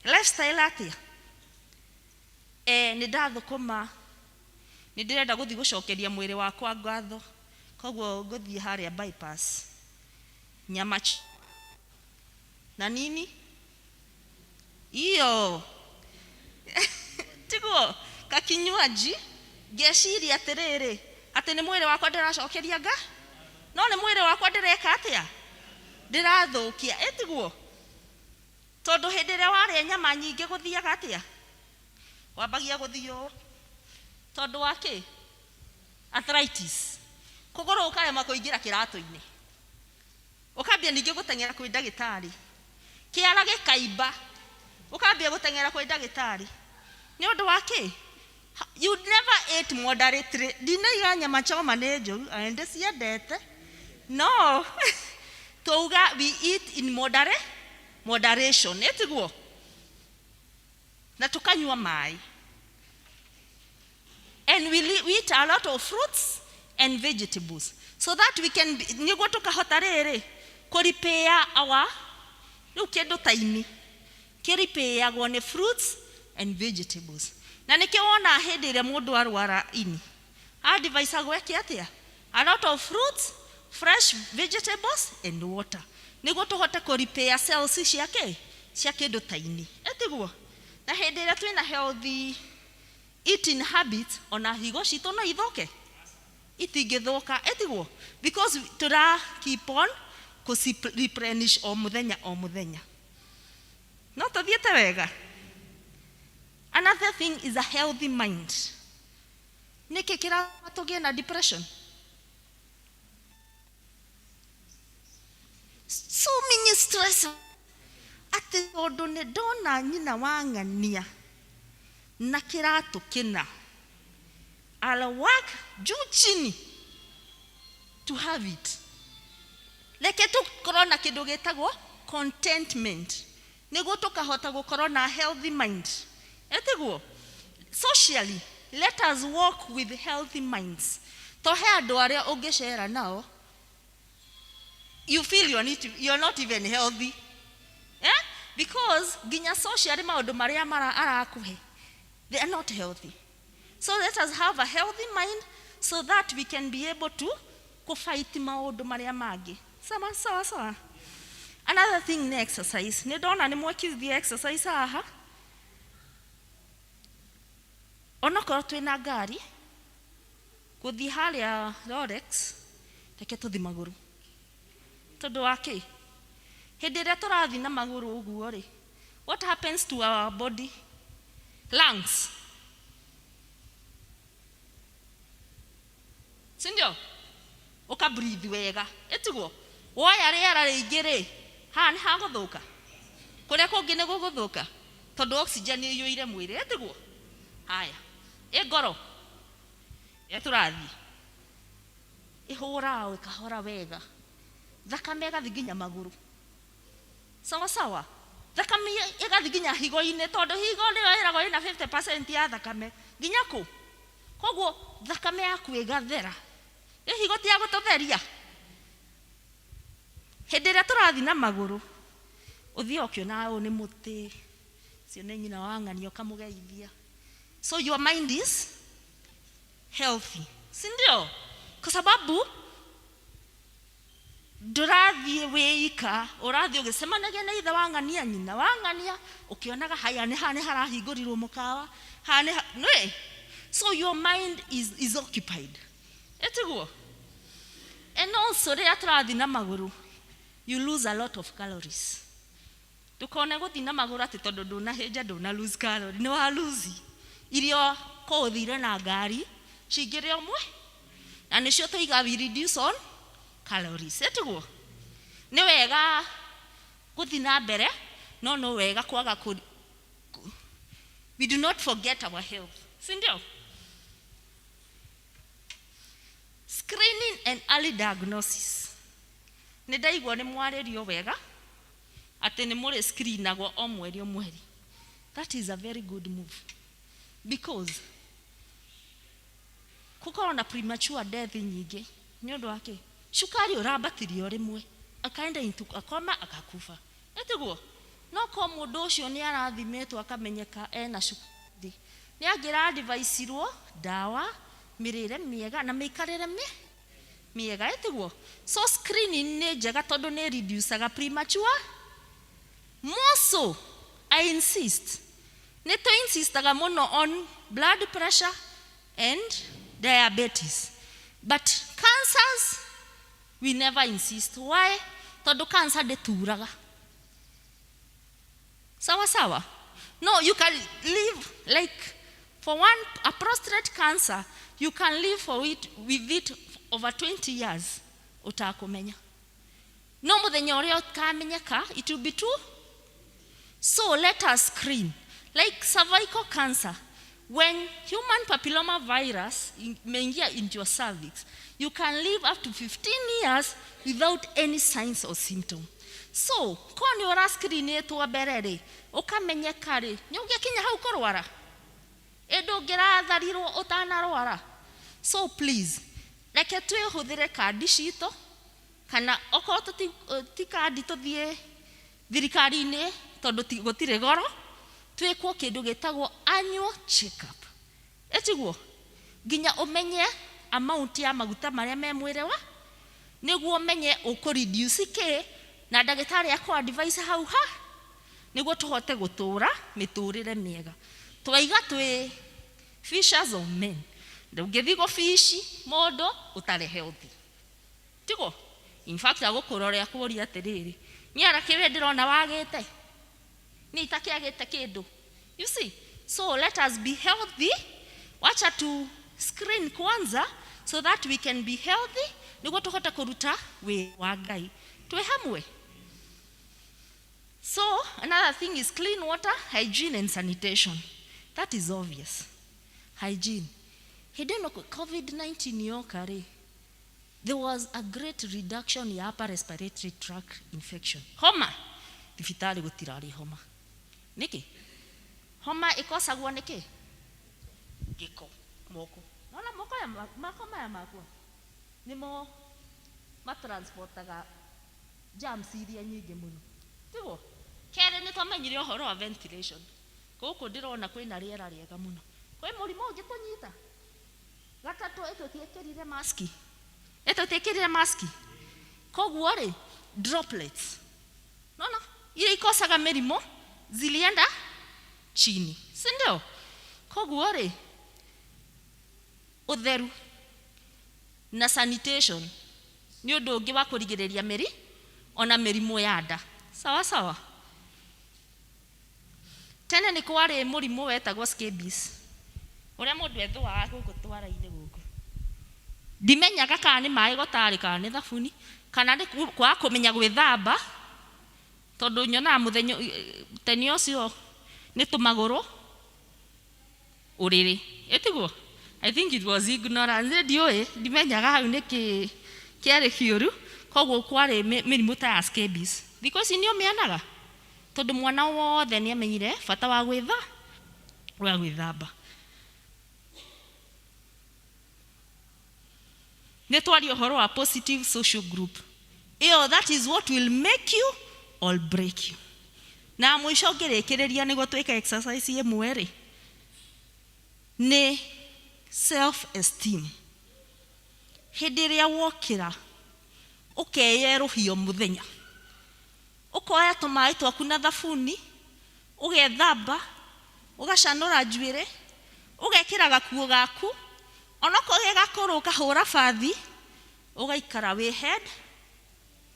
Lifestyle atĩa? Nĩ ndathũkũma, nĩ ndĩrenda gũthiĩ gũcokeria mwĩrĩ wakwa ngatho, koguo ngũthiĩ harĩa bypass, nyama na nini iyo, tiguo kakinywaji, ngeciria atĩrĩrĩ, atĩ nĩ mwĩrĩ wakwa ndĩracokeria nga, no nĩ mwĩrĩ wakwa ndĩreka atĩa? Ndĩrathũkia, ĩtiguo? Tondũ hĩndĩ ĩrĩa warĩa nyama nyingĩ gũthiaga atĩa? Wambagia gũthiĩ ũũ tondũ wa kĩ? Arthritis. Kũgũrũ ũkarema kũingĩra kĩratũ-inĩ, ũkambia ningĩ gũteng'era kwĩ ndagĩtarĩ, kĩara gĩkaimba, ũkambia gũteng'era kwĩ ndagĩtarĩ. Nĩ ũndũ wa kĩ? You never ate moderately. Ndinaiga nyama choma nĩ njũru, na ndĩciendete, no twauga we eat in moderation, ĩtiguo? Na tukanyua maĩ and we eat a lot of fruits and vegetables so that we can nĩguo tũkahota rĩrĩ kũ repair our rĩu kĩndũ ta ini kĩripĩagwo nĩ fruits and vegetables. Na nĩkĩo wona hĩndĩ ĩrĩa mũndũ arwara ini advisagwo eke atĩa? A lot of fruits, fresh vegetables and water, nĩguo tũhote kũ repair cells ciake cia kĩndũ ta ini, ĩtiguo? Na hĩndĩ ĩrĩa twĩna healthy eating habits, ona higo citũ no ithũke? Itingĩthũka, ĩtiguo? Because tũra keep on kũ replenish o mũthenya o mũthenya. No tũthiĩte wega. Another thing is a healthy mind. Nĩkĩ kĩratũma tũgĩe na depression? So many stress, atĩ tondũ nĩ ndona nyina wa ng'ania na kĩratũ kĩna, I'll work juu chini to have it. Reke tũkorwo na kĩndũ gĩtagwo contentment nĩguo tũkahota gũkorwo na healthy mind, ĩtiguo? Socially, let us walk with healthy minds. To he andũ arĩa ũngĩcera nao, you feel you're not even healthy, eh? Because nginya socially maũndũ marĩa mara arakũhe, they are not healthy. So let us have a healthy mind so that we can be able to kũfight maũndũ marĩa mangĩ. Sawa sawa sawa. Another thing nĩ exercise. Nĩ ndona nĩ mwekithia exercise haha. Onokorwo twĩna ngari gũthiĩ harĩa Rolex, reke tũthi magũrũ. Tondũ wa kĩ? Hĩndĩ ĩrĩa tũrathiĩ na magũrũ ũguo rĩ, what happens to our body? Lungs, si ndio? Ũka breathe wega, ĩtiguo? Woya rĩera rĩingĩ rĩ, haha nĩ hagũthũka, kũrĩa kũngĩ nĩ gũgũthũka, tondũ oxygen ĩiyũire mwĩrĩ, ĩtiguo? Haya, ĩ ngoro ĩrĩa tũrathiĩ ĩhũraga ĩkahora wega, thakame ĩgathiĩ nginya magũrũ. Sawa sawa. Thakame ĩgathiĩ nginya higo-inĩ tondũ higo nĩyo ĩragwo ĩna 50% ya thakame nginya kũ. Koguo thakame yaku ĩgathera. Ĩ higo ti ya gũtũtheria. Hĩndĩ ĩrĩa tũrathiĩ na magũrũ ũthiĩ ũkĩonaga ũyũ nĩ mũtĩ, ũcio nĩ nyina wa ng'ania ũkamũgeithia. So your mind is healthy, si ndio? Kwa sababu ndũrathiĩ wĩika, ũrathiĩ ũgĩcemanagia na ithe wa ng'ania, nyina wa ng'ania, ũkĩonaga haya nĩ haha nĩ harahingũrirwo mũkawa, haha nĩ nĩ. So your mind is occupied. Ĩtiguo? And also rĩrĩa tũrathiĩ na magũrũ, you lose a lot of calories. Ndũkone gũthiĩ na magũrũ atĩ tondũ ndũnahĩnja ndũna lose calorie, nĩ wa lose. Irio ko ũthire na ngari cingĩrĩ ũmwe, na nĩcio tũiga we reduce on calories. Ĩtiguo? Nĩ wega gũthiĩ na mbere, no no wega kwaga kũ, we do not forget our health. Si ndio? Screening and early diagnosis. Nĩ ndaigua nĩ mwarĩrio wega atĩ nĩ mũrĩ screenagwo o mweri o mweri. That is a very good move because gũkorwo na premature death nyingĩ nĩ ũndũ wa kĩ? Cukari ũrambatirio rĩmwe akaenda into a coma akakufa. Ĩtiguo? No ko mũndũ ũcio nĩ arathimĩtwo akamenyeka ena cukari, nĩ angĩra advice-irwo ndawa, mĩrĩre mĩega na mĩikarĩre mĩega. Ĩtiguo? So screening nĩ njega tondũ nĩ reducaga premature. More so, I insist, nĩ tũ insistaga mũno on blood pressure and diabetes, but cancers we never insist. Why? Tondũ cancer ndĩturaga. Sawa sawa. No, you can live like for one, a prostate cancer, you can live for it with it over 20 years ũtakũmenya. No mũthenya ũrĩa ũkamenyeka, it will be too. So let us screen. Like cervical cancer, when human papilloma virus imeingia into your cervix, you can live up to 15 years without any signs or symptom. So, ko nĩ ũra-screenĩtwo mbere rĩ, ũkamenyeka rĩ, nĩ ũngĩkinya hau kũrwara? Ĩ ndũngĩratharirwo ũtanarwara? So please, reke twĩhũthĩre kandi citũ, kana okorwo ti kandi tũthiĩ thirikari-inĩ, tondũ gũtirĩ goro, twĩkwo kĩndũ gĩtagwo annual check-up. Ĩtiguo? Nginya ũmenye amount ya maguta marĩa me mwĩrĩ wa, nĩguo ũmenye ũkũ reduce kĩ, na ndagĩtarĩ akũ advise hau ha, nĩguo tũhote gũtũra mĩtũrĩre mĩega. Twaiga twĩ fishers of men. Ndũngĩthiĩ gũbici mũndũ ũtarĩ healthy. Tiguo? In fact, agũkũrora akũũria atĩrĩrĩ, nĩ ara kĩ we ndĩrona wagĩte? Nĩ itakĩagĩte kĩndũ. You see? So let us be healthy. Wacha tu screen kwanza so that we can be healthy, nĩguo tũhote kũruta wĩra wa Ngai. Twĩ hamwe. So another thing is clean water, hygiene and sanitation. That is obvious. Hygiene. Hĩndĩ ĩno COVID-19 yoka rĩ, there was a great reduction in upper respiratory tract infection. Homa. Thibitarĩ gũtirarĩ homa. Nĩkĩ? Homa ĩkosagwo nĩkĩ? Gĩko. Moko. Nona moko ya mako maya makwa. Nĩmo matransportaga germs iria nyingĩ mũno. Tiguo? Kerĩ nĩ twamenyire ũhoro wa ventilation. Gũkũ ndĩrona kwĩna rĩera rĩega mũno. Kwĩ mũrimũ ũngĩtũnyita? Gatatũ ĩtũtiĩkĩrire maski. Ĩtũtiĩkĩrire maski. Koguo rĩ, droplets. Nona? Iria ikosaga mĩrimũ zilienda chini. Si ndio? Koguo rĩ, ũtheru na sanitation nĩ ũndũ ũngĩ wa kũrigĩrĩria mĩri ona mĩrimũ ya nda. Sawa sawa. Tene nĩ kwarĩ mũrimũ wetagwo scabies, ũrĩa mũndũ ethũaga gũkũ twara-inĩ gũkũ. Ndimenyaga kana nĩ maĩ gũtarĩ, kana nĩ thabuni, kana nĩ kwaga kũmenya gwĩthamba, tondũ nyonaga mũthenya tene ũcio nĩ tũmagũrũ ũrĩrĩ. Ĩtiguo? I think it was ignorance. Ndiũĩ, ndimenyaga hau nĩkĩ kĩarĩ kĩũru. Koguo kwarĩ mĩrimũ ta ya scabies. Thikũ ici nĩ ũmĩonaga? Tondũ mwana wothe nĩ amenyire bata wa gwĩtha wa gwĩthamba. Nĩ twaria ũhoro wa positive social group. Ĩyo that is what will make you or break you. Na mũico ngĩrĩkĩrĩria nĩguo twĩke exercise ĩmwe rĩ, nĩ self esteem. Hĩndĩ ĩrĩa wokĩra ũkeyerũhia mũthenya, ũkoya tũmaĩ twaku na thabuni, ũgethamba, ũgacanũra njuĩrĩ, ũgekĩra gakuo gaku, onokorwo ge gakũrũ ũkahũra bathi, ũgaikara wĩ head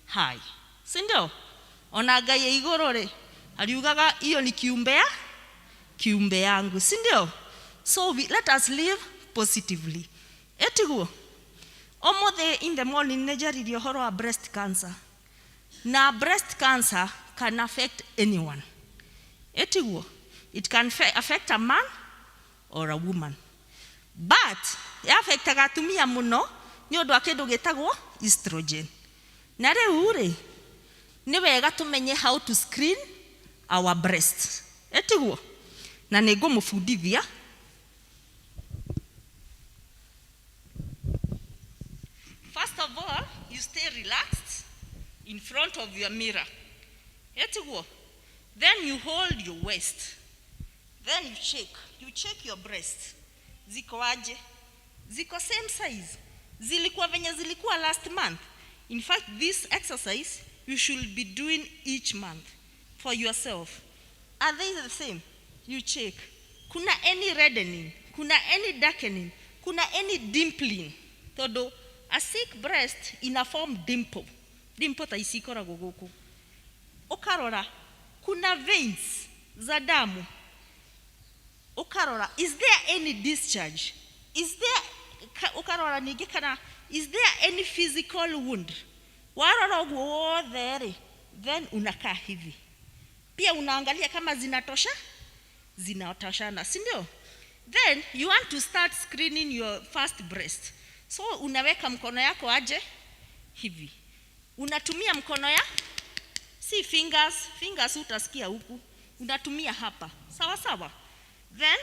high, si ndio? Ona Ngai e igũrũ rĩ, ariugaga hiyo ni kiumbe yangu, si ndio? So let us live positively. Etiguo ũmũthĩ in the morning nĩ njaririe ũhoro wa breast cancer, na breast cancer can affect anyone. Etiguo it can affect a man or a woman, but yaffectaga atumia mũno nĩ ũndũ wa kĩndũ gĩtagwo estrogen. Na rĩu rĩ, nĩ wega tũmenye how to screen our breast. Etiguo na nĩ ngũmũbundithia. First of all, you stay relaxed in front of your mirror. Etiguo then you hold your waist, then you check your breast ziko aje, ziko same size, zilikuwa venye zilikuwa last month. In fact, this exercise you should be doing each month for yourself. Are they the same? You check kuna any reddening, kuna any darkening, kuna any dimpling, tondu a sick breast ina form dimple. Dimple ta ici ikoragwo gũkũ. Ũkarora kuna veins za damu, ukarora is there any discharge, is there ukarora ningĩ kana is there any physical wound. Warora ũguo wothe rĩ, then unakaa hivi. Pia unaangalia kama zinatosha, zinatoshana, si ndio? Then you want to start screening your first breast. So unaweka mkono yako aje? Hivi. Unatumia mkono ya, si fingers, fingers utasikia huku, unatumia hapa, sawa sawa. Then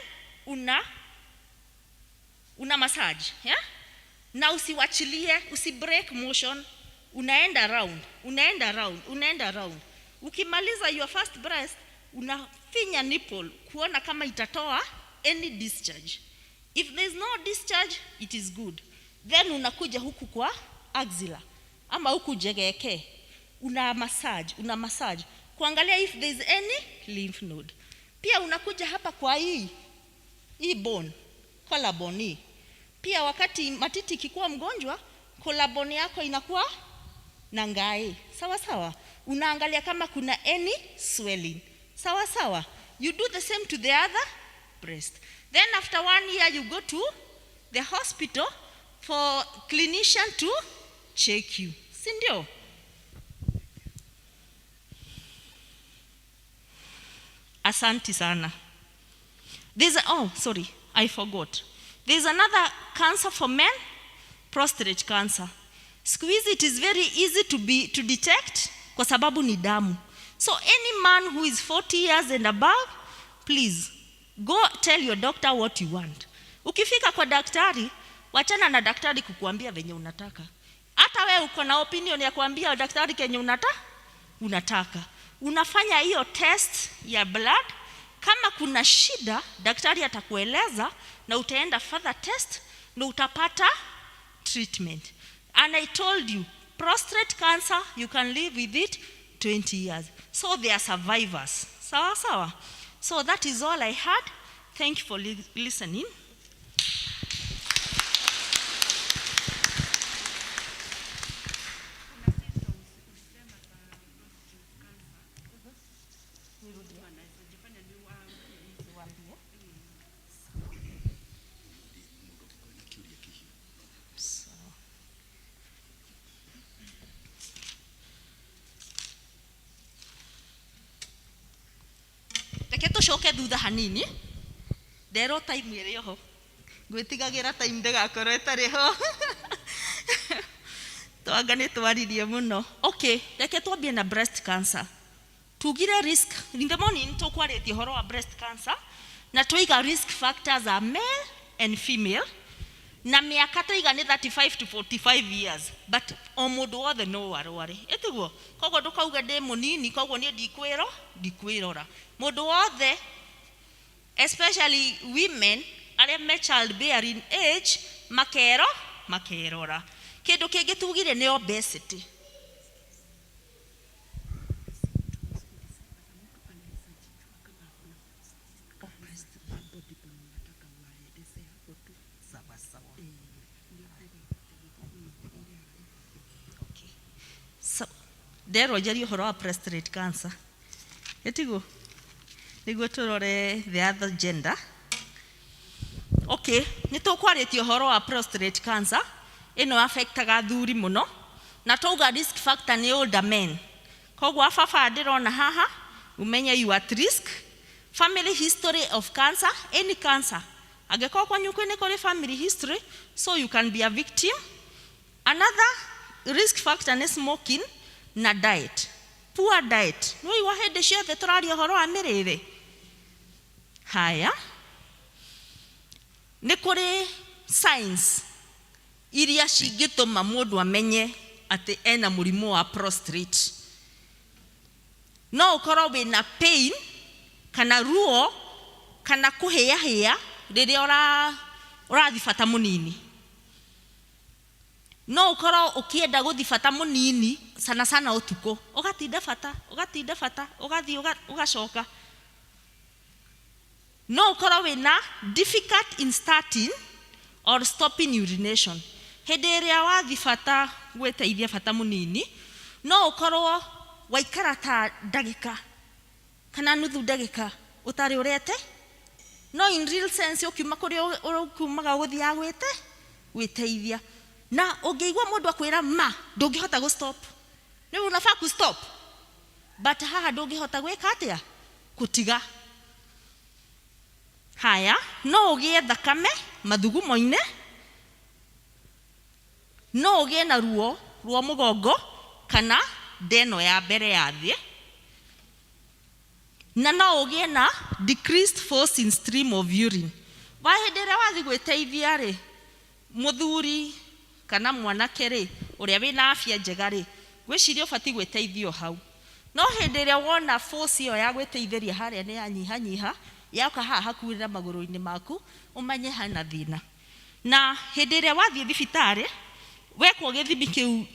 una massage, yeah? Na usiwachilie, usi break motion. Unaenda round, unaenda round, unaenda round. Ukimaliza your first breast, unafinya nipple kuona kama itatoa any discharge. If there is no discharge, it is good. Then unakuja huku kwa axilla ama huku jegeke, una massage, una massage kuangalia if there is any lymph node. Pia unakuja hapa kwa hii bone, collarbone hii. Pia wakati matiti ikikuwa mgonjwa, collarbone yako inakuwa na ngai, sawa sawa. Unaangalia kama kuna any swelling, sawa sawa. You do the same to the other breast. Then after one year you go to the hospital for clinician to check you, si ndio? Asante sana. Oh, sorry, I forgot. There's another cancer for men, prostate cancer. Siku hizi it is very easy to detect kwa sababu ni damu. So any man who is 40 years and above, please go tell your doctor what you want. Ukifika kwa daktari, wachana na daktari kukuambia venye unataka. Hata wewe uko na opinion ya kuambia daktari kenye unataka. Unafanya hiyo test ya blood. Kama kuna shida, daktari atakueleza na utaenda further test na utapata treatment. And I told you, prostate cancer, you can live with it 20 years. So they are survivors. Sawa sawa. So that is all I had. Thank you for listening. Reke tũcoke thutha hanini, nderwo time ĩrĩ oho, ngwĩtigagĩra time ndĩgakorwo ĩtarĩ ho, twanga nĩ twaririe mũno. Okay, reke twambie na breast cancer. Tugire risk In the morning tũkwarĩtie ũhoro wa breast cancer na twaiga risk factors are male and female na mĩaka twaiga nĩ 35 to 45 years, but o mũndũ wothe no arware, ĩtiguo? Koguo ndũkauge ndĩ mũnini, koguo niĩ ndikwĩro ndikwĩrora. Mũndũ wothe, especially women arĩa me child bearing age, makero makerora. Kĩndũ kĩngĩ tugire nĩ obesity. So, nderwo njarie ũhoro wa prostate cancer, ĩtiguo? Nĩguo tũrore the other gender. Okay, nĩ tũkwarĩtie ũhoro wa prostate cancer. Ĩno affectaga athuri mũno, na twauga risk factor nĩ older men. Koguo ababa ndĩrona haha, umenye you at risk. Family history of cancer, any cancer, angĩkorwo kwanyu nĩ kũrĩ family history, so you can be a victim. Another risk factor nĩ smoking na diet, poor diet. Nĩ waigua hĩndĩ ciothe tũraria ũhoro wa mĩrĩre. Haya, nĩ kũrĩ signs iria cingĩtũma mũndũ amenye atĩ ena mũrimũ wa prostate. No ũkorwo wĩna pain kana ruo kana kũhĩahĩa rĩrĩa ũrathi bata mũnini. No ũkorwo ũkĩenda gũthi bata mũnini sana sana ũtukũ, ũgatinda bata, ũgatinda bata, ũgathiĩ ũgacoka. No ũkorwo wĩna difficult in starting or stopping urination. Hĩndĩ ĩrĩa wathi bata gwĩteithia bata mũnini, no ũkorwo waikara ta ndagĩka kana nuthu ndagĩka ũtarĩ ũrete, no in real sense ũkiuma kũrĩa ũkumaga ũgũthiaga gwĩteithia. Na ũngĩigua mũndũ akwĩra ma ndũngĩhota gũ stop, nĩ unafaa ku stop, but haha ndũngĩhota gwĩka atĩa, kũtiga. Haya, no ũgĩe thakame mathugumo-inĩ, no ũgĩe na ruo rwa mũgongo kana ndeno ya mbere ya thĩ, na no ũgĩe na decreased force in stream of urine. Wa hĩndĩ ĩrĩa wathiĩ gwĩteithia rĩ, mũthuri kana mwanake rĩ, ũrĩa wĩna afya njega rĩ, ngwĩciria ũbatiĩ gwĩteithia o hau. No hĩndĩ ĩrĩa wona force ĩyo ya gwĩteithĩria harĩa nĩ yanyihanyiha, yoka haha hakuhĩ na magũrũ-inĩ maku, ũmenye hena thĩna. Na hĩndĩ ĩrĩa wathiĩ thibitarĩ, wekwo gĩthimi kĩu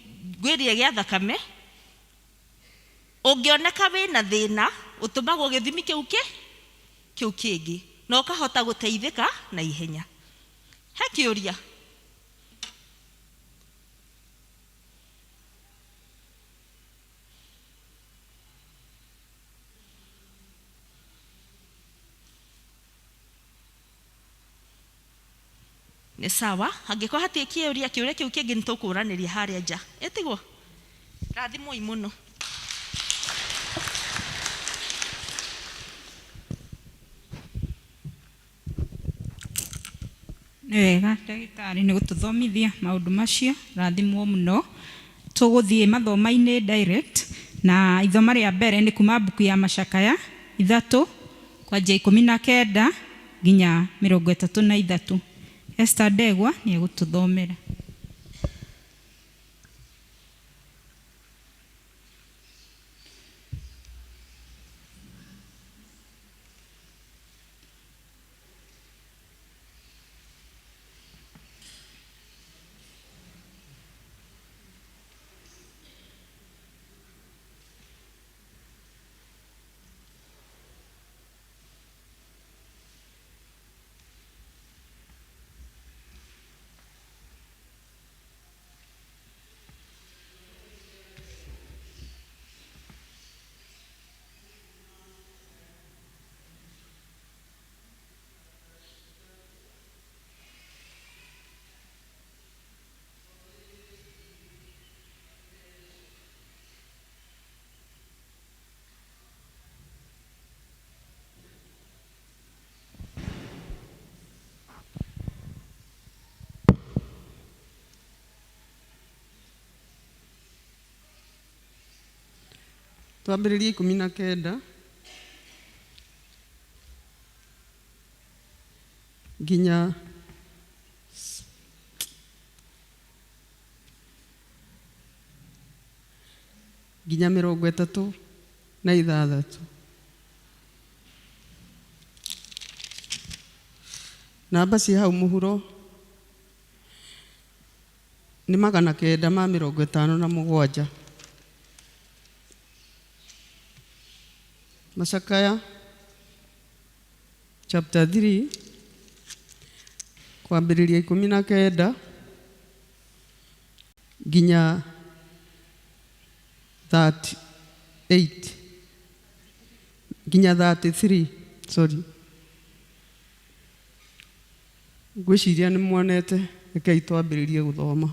ngwĩrire gĩa thakame, ũngĩoneka wĩna thĩna, ũtũmagwo gĩthimi kĩu kĩu kĩngĩ, na ũkahota gũteithĩka na ihenya. He kĩũria? Nĩ sawa, angĩkorwo hatirĩ kĩũria, kĩũria kĩu kĩngĩ nĩ tũkũranĩria harĩa nja. Ĩtiguo? Rathimwoi mũno. Nĩ wega ndagĩtarĩ nĩ gũtũthomithia maũndũ macio, rathimwo mũno. Tũgũthiĩ mathoma-inĩ direct, na ithoma rĩa mbere nĩ kuma mbuku ya Macakaya 3 kwanjia 19 nginya 33. Esther Ndegwa nĩ egũtũthomera. Twambĩrĩrie 19. Nginya 36. Namba cia hau mũhuro nĩ 957. Macakaya chapter 3 kwambĩrĩria 19 nginya 38 nginya 33, sorry. Ngwĩciria nĩ muonete, rekei twambĩrĩrie gũthoma.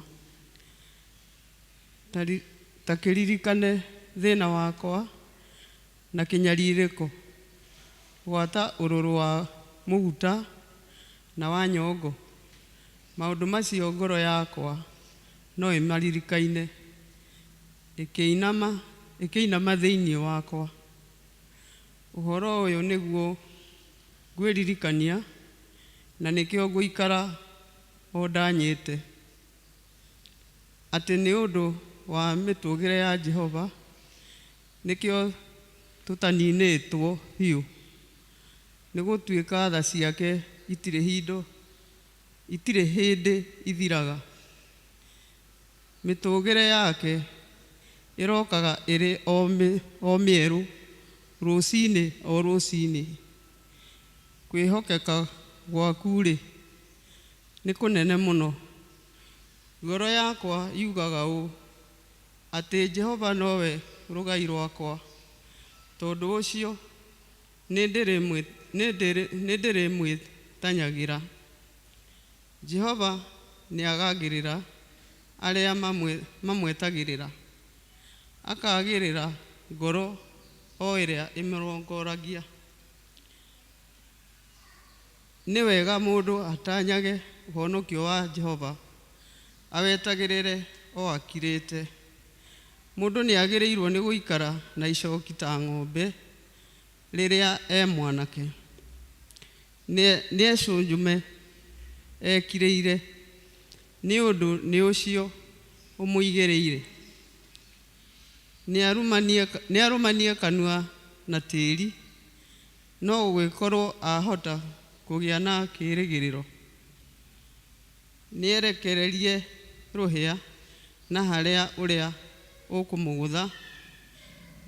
Ta kĩririkane thĩna wakwa na kĩnyarirĩko, gwata ũrũrũ wa mũguta na wa nyongo. Maũndũ macio ngoro yakwa no ĩmaririkaine, ĩkĩinama thĩinĩ wakwa. Ũhoro ũyũ nĩguo ngwĩririkania, na nĩkĩo ngũikara o ndanyĩte, atĩ nĩ ũndũ wa mĩtũgĩre ya Jehova nĩkĩo tũtaninĩtwo biũ, nĩ gũtuĩka tha ciake itirĩ hĩndĩ ithiraga. Mĩtũgĩre yake ĩrokaga ĩrĩ o mĩerũ rũcinĩ o rũcinĩ. Kwĩhokeka gwaku-rĩ, nĩ kũnene mũno. Ngoro yakwa yugaga ũũ, atĩ Jehova nowe rũgai rwakwa, tondũ ũcio nĩndĩrĩmwĩtanyagĩra. Jehova nĩagagĩrĩra arĩa mamwetagĩrĩra, akagĩrĩra ngoro o ĩrĩa ĩmũrongoragia. Nĩ wega mũndũ atanyage ũhonokio wa Jehova, awetagĩrĩre o akirĩte. Mũndũ nĩagĩrĩirwo nĩ gũikara na icoki ta ng'ombe rĩrĩa e mwanake. Nĩecũnjume ekirĩire, nĩ ũndũ nĩ ũcio ũmũigĩrĩire. Nĩarũmanie kanua na tĩĩri, no gũgĩkorwo ahota kũgĩa na kĩĩrĩgĩrĩro. Nĩerekererie rũhĩa na harĩa ũrĩa ũkũmũgũtha,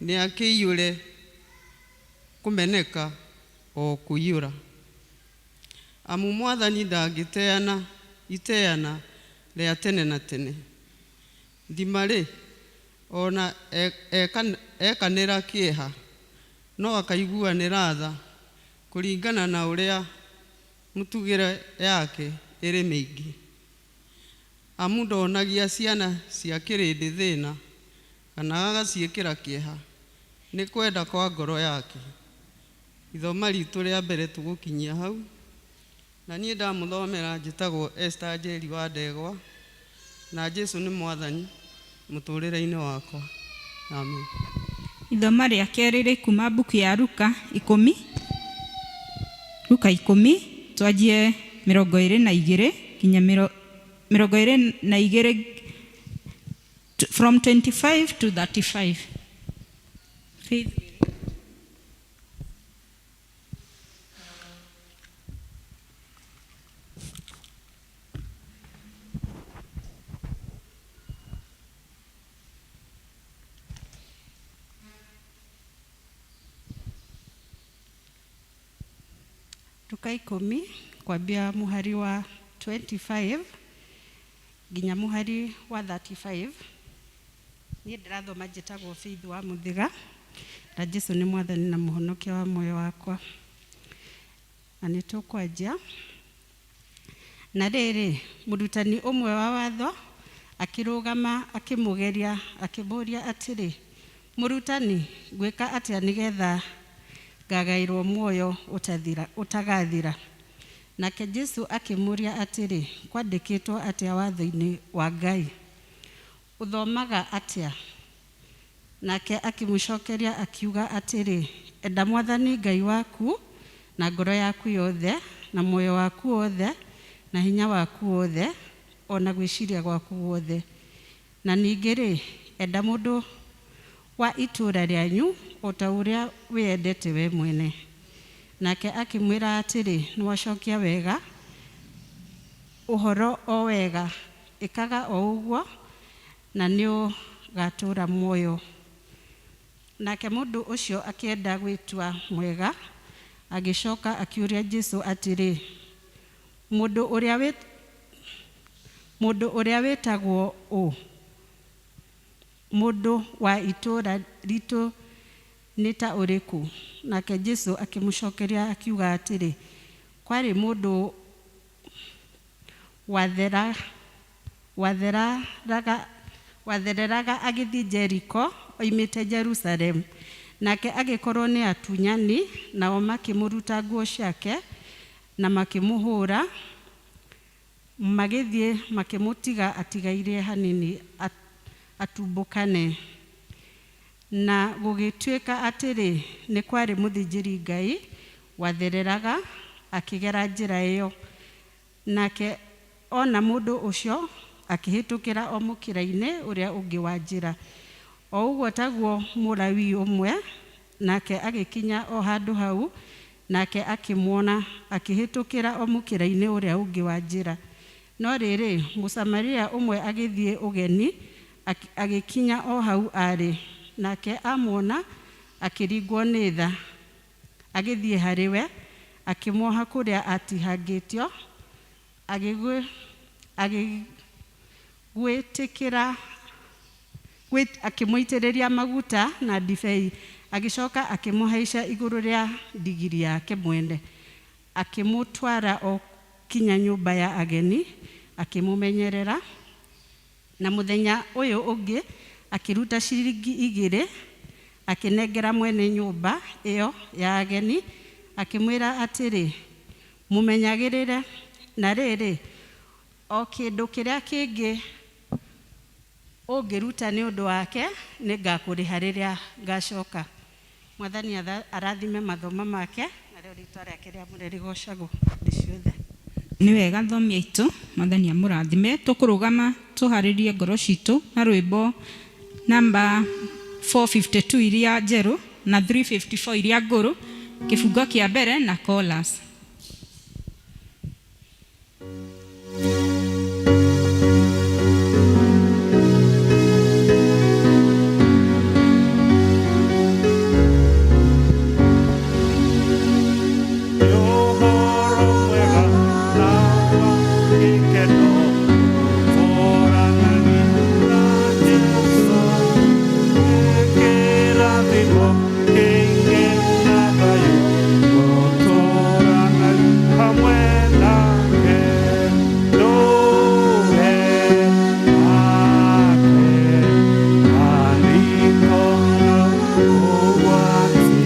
nĩakĩiyũre kũmeneka o kũiyũra. Amu Mwathani ndangĩteana iteana rĩa tene na tene. Thima-rĩ, ona ekanĩra kĩeha, no akaiguanĩra tha kũringana na ũrĩa mĩtugĩre yake ĩrĩ mĩingĩ. Amu ndonagia ciana cia kĩrĩndĩ thĩna, kana agaciĩkĩra kĩeha, nĩ kwenda kwa ngoro yake. Ithoma ritũ rĩa mbere tũgũkinyia hau, na niĩ ndamũthomera njĩtagwo Esther Njeri wa Ndegwa, na Jesu nĩ Mwathani mũtũrĩre-inĩ wakwa. Amen. Ithoma rĩa kerĩ rĩ kuma mbuku ya Luka 10, Luka 10, twanjie 22 nginya 22, from 25 to 35. Faith. Luka 10 kwambia muhari wa 25 nginya muhari wa 35. Niĩ ndĩrathoma njĩtagwo Faith wa Mũthiga, na Jesu nĩ Mwathani na Mũhonokia wa muoyo wakwa. Na nĩ tũkwanjia. Na rĩrĩ, mũrutani ũmwe wa watho akĩrũgama akĩmũgeria akĩmũũria atĩrĩ, Mũrutani, ngwĩka atĩa nĩgetha ngagaĩrwo muoyo ũtagathira? Nake Jesu akĩmũũria atĩrĩ, kwandĩkĩtwo atĩa watho-inĩ wa Ngai? Ũthomaga atĩa? Nake akĩmũcokeria akiuga atĩrĩ, enda Mwathani Ngai waku na ngoro yaku yothe, na muoyo waku wothe na hinya waku wothe o na gwĩciria gwaku guothe. Na ningĩ-rĩ, enda mũndũ wa itũũra rĩanyu o ta ũrĩa wĩendete we mwene. Nake akĩmwĩra atĩrĩ, nĩwacokia wega ũhoro o wega, ĩkaga o ũguo na nĩũgatũũra muoyo. Nake mũndũ ũcio akĩenda gwĩtua mwega, agĩcoka akĩũria Jesũ atĩrĩ, mũndũ ũrĩa wĩ mũndũ ũrĩa wĩtagwo ũ? Mũndũ wa itũũra ritũ nĩ ta ũrĩkũ? Nake Jesũ akĩmũcokeria akiuga atĩrĩ, kwarĩ mũndũ wathera wathereraga wathereraga agĩthiĩ Jeriko oimĩte Jerusalemu. Nake agĩkorwo nĩ atunyani, nao makĩmũruta nguo ciake na makĩmũhũra, magĩthiĩ makĩmũtiga atigairie hanini atumbũkane. Na gũgĩtuĩka atĩrĩ, nĩ kwarĩ mũthĩnjĩri-Ngai wathereraga akĩgera njĩra ĩyo, nake ona mũndũ ũcio akĩhĩtũkĩra o mũkĩra-inĩ ũrĩa ũngĩ wa njĩra. O ũguo taguo Mũlawii ũmwe, nake agĩkinya o handũ hau, nake akĩmuona, akĩhĩtũkĩra o mũkĩra-inĩ ũrĩa ũngĩ wa njĩra. No rĩrĩ, Mũsamaria ũmwe agĩthiĩ ũgeni, agĩkinya o hau aarĩ, nake amuona akĩringwo nĩ tha, agĩthiĩ harĩ we, akĩmuoha kũrĩa aatihangĩtio, agĩgwĩtĩkĩra akĩmũitĩrĩria maguta na ndibei, agĩcoka akĩmũhaicia igũrũ rĩa ndigiri yake mwene, akĩmũtwara o kinya nyũmba ya ageni, akĩmũmenyerera. Na mũthenya ũyũ ũngĩ akĩruta ciringi igĩrĩ, akĩnengera mwene nyũmba ĩyo ya ageni, akĩmwĩra atĩrĩ, mũmenyagĩrĩre, na rĩrĩ, o kĩndũ kĩrĩa kĩngĩ ũngĩruta nĩ ũndũ wake nĩngakũrĩha rĩrĩa ngacoka. Mwathani arathime mathomo make, narĩo rĩtwa rĩake rĩamũre rĩgocagwo hĩndĩ ciothe. Nĩ wega thomi aitũ, Mwathani amũrathime. Tũkũrũgama tũharĩrie ngoro citũ na rwĩmbo namba 452 iria njerũ na 354 iria ngũrũ, kĩbungo kĩa mbere na chorus. Ũhoro mwega na wa gĩkeno tũranagia na Jesũ, kĩrathimo kĩingĩ na thayũ tũtũranagia hamwe nake, ndũre nake andikona ũgwati.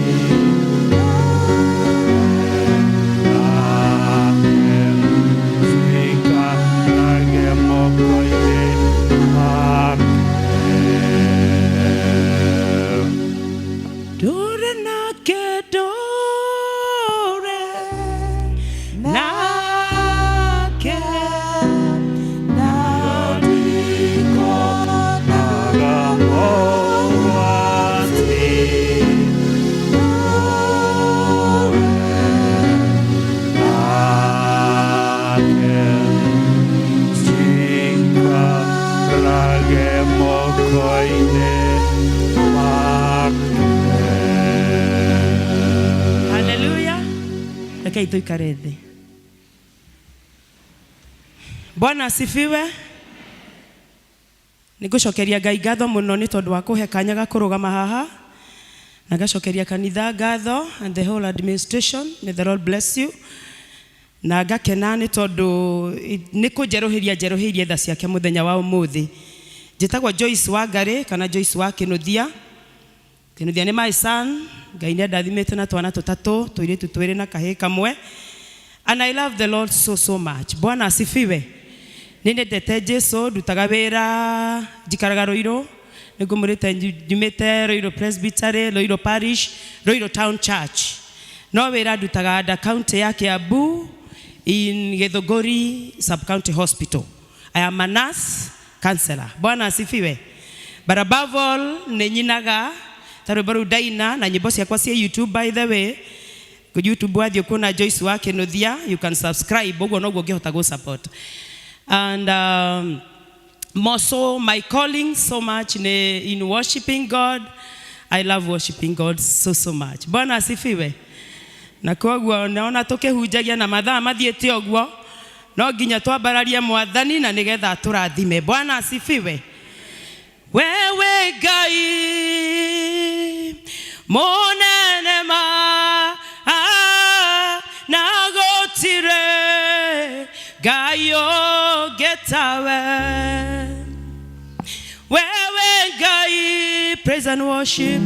Ndũre nake, ndũre nake, Haleluya. Rekei tuikare thĩ. Bwana asifiwe. Nĩngũcokeria Ngai ngatho mũno nĩ tondũ wa kũhe kanya ga kũrũgama haha, na ngacokeria kanitha ngatho and the whole administration. May the Lord bless you. Na ngakena nĩ tondũ nĩ kũnjerũhĩria njerũhĩirie tha ciake mũthenya wa ũmũthĩ. Njĩtagwo Joyce Wangari kana Joyce wa Kĩnuthia. Kĩnuthia nĩ my son. Ngai nĩ andathimĩte na twana tũtatũ, tũirĩtu twĩrĩ na kahĩĩ kamwe. And I love the Lord so so much. Bwana asifiwe. Nĩ nyendete Jesu, ndutaga wĩra, njikaraga Ruiru, nĩ ngũmũrĩte nyumĩte Ruiru Presbytery, Ruiru Parish, Ruiru Town Church. No wĩra ndutaga under county ya Kiambu, in Githunguri Sub-County Hospital. I am a nurse counselor. Bwana asifiwe. But above all, nĩ nyinaga ta rwĩmbo rũu ndaina na nyĩmbo ciakwa cia YouTube, by the way. Ku YouTube wathiĩ kuona Joyce wa Kinuthia, you can subscribe, ũguo noguo ũngĩhota gũ support. And more so my calling so much in worshiping God. I love worshiping God so so much. Bwana asifiwe. Na koguo naona tukihunjagia na mathaa mathiĩte ũguo, no nginya twambararie Mwathani na nĩgetha atũrathime. Bwana asifiwe. Wewe Ngai mũnene ma na gũtirĩ Ngai ũngĩ tawe. Wewe Ngai, praise and worship,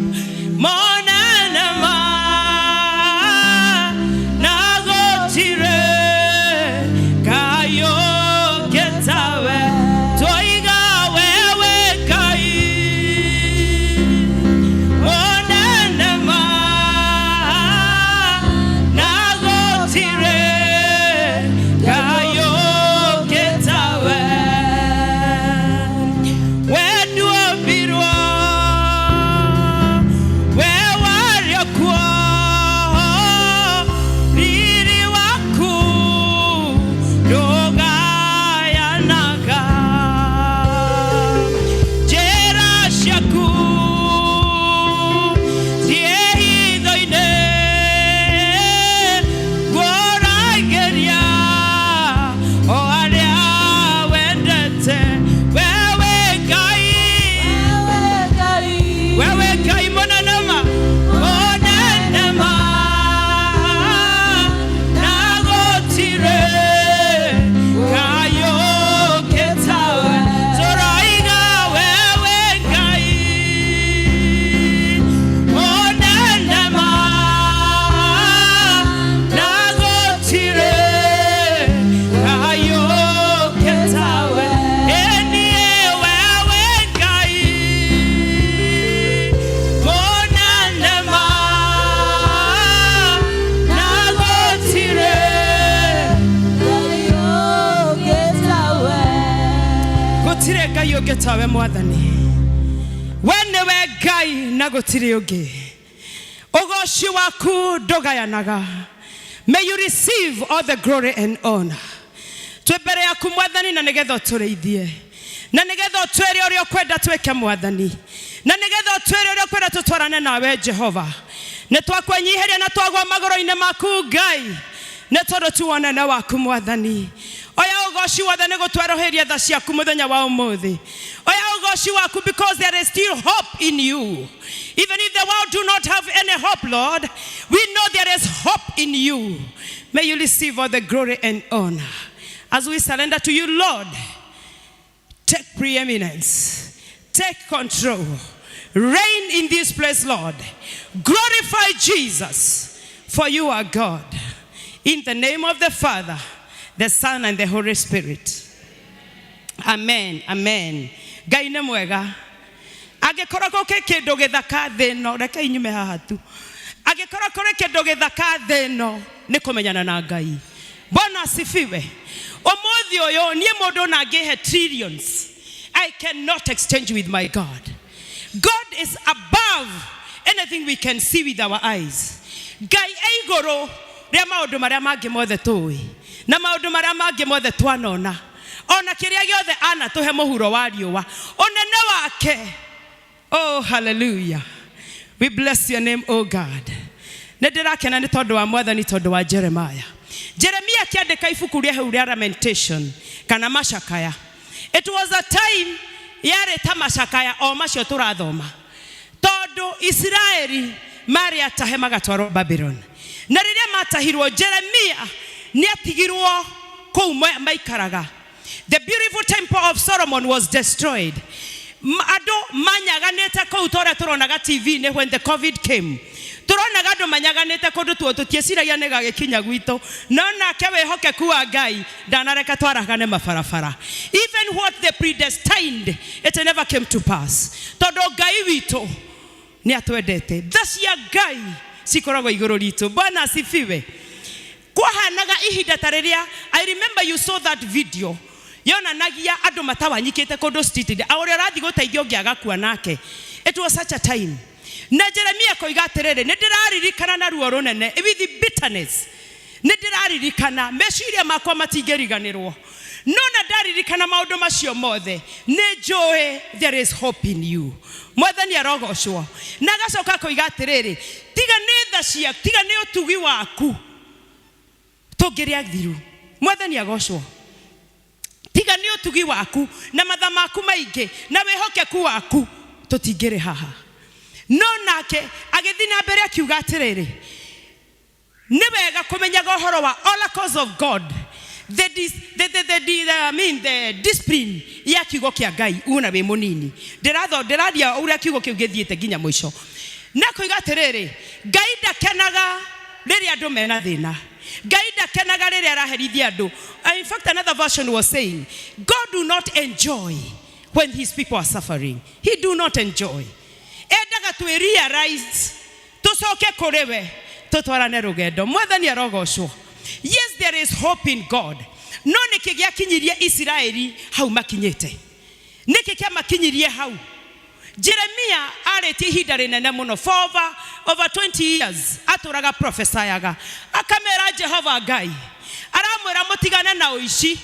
mũnene ma na gũtirĩ Ngai ũngĩ tawe. Twoiga wewe Ngai mũnene ma na gũtirĩ Ngai ũngĩ tawe. We nduombirwo, we warĩ kuo, riri waku ndũgayanaga. Njĩra ciaku ciĩ hitho-inĩ, ngũragĩria o arĩa wendete. Wewe Ngai, wewe Ngai mũnene ma, mũnene ma, na gũtirĩ Ngai ũngĩ tawe. Tũroiga wewe Ngai mũnene ma, na gũtirĩ Ngai ũngĩ tawe. Ĩniĩ wewe Ngai mũnene ma, na gũtirĩ gũtirĩ Ngai ũngĩ tawe. Mwathani, we nĩwe Ngai na gũtirĩ ũngĩ. Ũgoci waku ndũgayanaga. May you receive all the glory and honor. Twĩ mbere yaku, Mwathani, na nĩgetha ũtũrĩithie, na nĩgetha ũtwĩre ũrĩa ũkwenda twĩke, Mwathani, na nĩgetha ũtwĩre ũrĩa ũkwenda tũtwarane nawe. Jehova, nĩ twakwenyiheria na twagwa magũrũ-inĩ maku, Ngai, nĩ tondũ tu wonene waku. Mwathani, oya ũgoci wothe nĩ gũtwerũhĩria tha ciaku mũthenya wa ũmũthĩ. Oya ũgoci waku, because there is still hope in you. Even if the world do not have any hope, Lord, we know there is hope in you. May you receive all the glory and honor as we surrender to you. Lord, take preeminence, take control, reign in this place. Lord, glorify Jesus, for you are God. In the name of the Father, the Son, and the Holy Spirit. Amen. Amen. Ngai nĩ mwega. Angĩkorwo gũkĩ kĩndũ gĩthaka thĩ ĩno, reke inyume haha tu. Angĩkorwo kũrĩ kĩndũ gĩthaka thĩ ĩno, nĩ kũmenyana na Ngai. Bwana asifiwe. Ũmũthĩ ũyũ niĩ mũndũ na angĩhe trillions, I cannot exchange with my God. God is above anything we can see with our eyes. Ngai e igũrũ rĩa maũndũ marĩa mangĩ mothe tũĩ na maũndũ marĩa mangĩ mothe twanona, ona kĩrĩa gĩothe anatũhe mũhuro wa riũa, ũnene wake. Oh, hallelujah. We bless your name, oh God. Nĩ ndĩrakena nĩ tondũ wa Mwathani, tondũ wa Jeremiah. Jeremia akĩandĩka ibuku rĩa hau rĩa Lamentation kana Macakaya, it was a time yarĩ ta macakaya o macio tũrathoma, tondũ Isiraeli marĩ atahe magatwarwo Babylon. Na rĩrĩa matahirwo, Jeremia nĩ atigirwo kũu maikaraga. The beautiful temple of Solomon was destroyed. Andũ manyaganĩte kũu ta ũrĩa tũronaga TV-inĩ. When the COVID came, tũronaga andũ manyaganĩte kũndũ tuo tũtieciragia nĩ gagĩkinya gwitũ, no nake wĩhokeku wa Ngai ndanareka twaragane mabarabara. Even what they predestined, it never came to pass, tondũ Ngai witũ nĩ atwendete. Tha cia Ngai cikoragwo igũrũ ritũ. Bwana asifiwe. Kwahanaga ihinda ta rĩrĩa, I remember you saw that video yonanagia andũ matawanyikĩte kũndũ street, o ũrĩa ũrathiĩ gũteithia ũngĩ agakua nake. It was such a time. Na Jeremia akoiga atĩrĩrĩ, nĩ ndĩraririkana na ruo rũnene, with bitterness, nĩ ndĩraririkana, meciria makwa matingĩriganĩrwo. No na ndaririkana maũndũ macio mothe, nĩ njũĩ there is hope in you. Mwathani arogocwo. Na agacoka akoiga atĩrĩrĩ, tiga nĩ tha ciaku, tiga nĩ ũtugi waku, tũngĩrĩ athiru. Mwathani agocwo. Tiga nĩ ũtugi waku na matha maku maingĩ na wĩhokeku waku, tũtingĩrĩ haha. No nake agĩthiĩ na mbere akiuga atĩrĩrĩ, nĩ wega kũmenyaga ũhoro wa oracles of God, the, dis, the, I mean, the discipline ya kiugo kĩa Ngai una wĩ mũnini. Ndĩratho ndĩraria ũrĩa kiugo kĩu gĩthiĩte nginya mũico. Na koiga atĩrĩrĩ, Ngai ndakenaga rĩrĩa andũ mena thĩna. Ngai ndakenaga rĩrĩa araherithia andũ. In fact, another version was saying, God do not enjoy when his people are suffering. He do not enjoy. Endaga twĩ realize, tũcoke kũrĩ we, tũtwarane rũgendo. Mwathani arogocwo. Yes, there is hope in God. No nĩkĩ gĩakinyirie Isiraeli hau makinyĩte? Nĩkĩ kĩamakinyirie hau? Jeremia arĩtie ihinda rĩnene mũno, for over 20 years atũraga profesayaga, akamera Jehova Ngai aramwĩra mũtigane na ũici,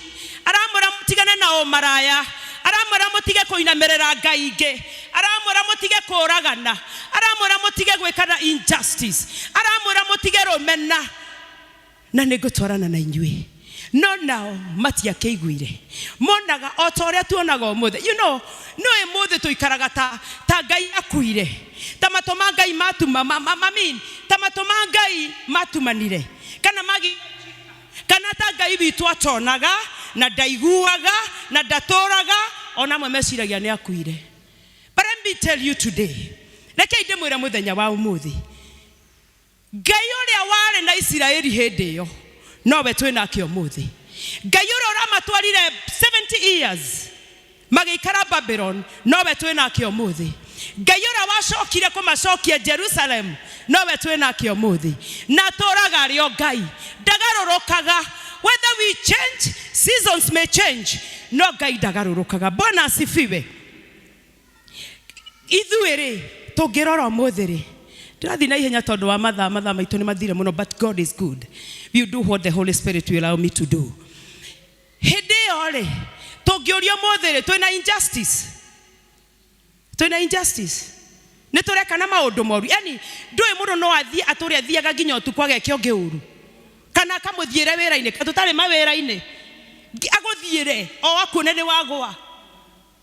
aramwĩra mũtigane na ũmaraya, aramwĩra mũtige kũinamĩrĩra ngai ingĩ, aramwĩra mũtige kũũragana, aramwĩra mũtige gwĩkana injustice, aramwĩra mũtige rũmena, na nĩ ngũtwarana na inyuĩ. No nao matiakĩiguire, monaga o ta ũrĩa tuonaga ũmũthĩ. No ũmũthĩ tũikaraga ta Ngai akuire, ta matũ ma Ngai matuma ma, ma, ma, mean, ta matũ ma Ngai matumanire, kana magi, kana ta Ngai witũ atonaga na ndaiguaga na ndatũraga, ona amwe meciragia nĩ akuire. But let me tell you today, rekei ndĩmwĩre mũthenya wa ũmũthĩ, Ngai ũrĩa warĩ na Isiraeli hĩndĩ ĩyo nowe twĩ nake ũmũthĩ. Ngai ũrĩa ũramatwarire 70 years magĩikara Babylon nowe twĩ nake ũmũthĩ. Ngai ũrĩa wacokire kũmacokia Jerusalem nowe twĩ nake ũmũthĩ. Na atũraga arĩ o Ngai, ndagarũrũkaga. Whether we change, seasons may change, no Ngai ndagarũrũkaga. Bwana asifiwe. Ithuĩ rĩ, tũngĩrora ũmũthĩ rĩ, ndĩrathiĩ na ihenya tondũ wa mathaa maitũ nĩ mathire mũno, but God is good. We do what the Holy Spirit will allow me to do. Hĩndĩ ĩyo rĩ, tũngĩũria ũmũthĩ rĩ, twĩna injustice, twĩna injustice, nĩ tũrekana maũndũ moru. Yani ndũĩ mũndũ no athiĩ atũre athiaga nginya ũtukũ ageke ũngĩ ũru, kana akamũthiĩre wĩra-inĩ, tũtarĩ mawĩra-inĩ, agũthiĩre o akuone nĩ wagũa,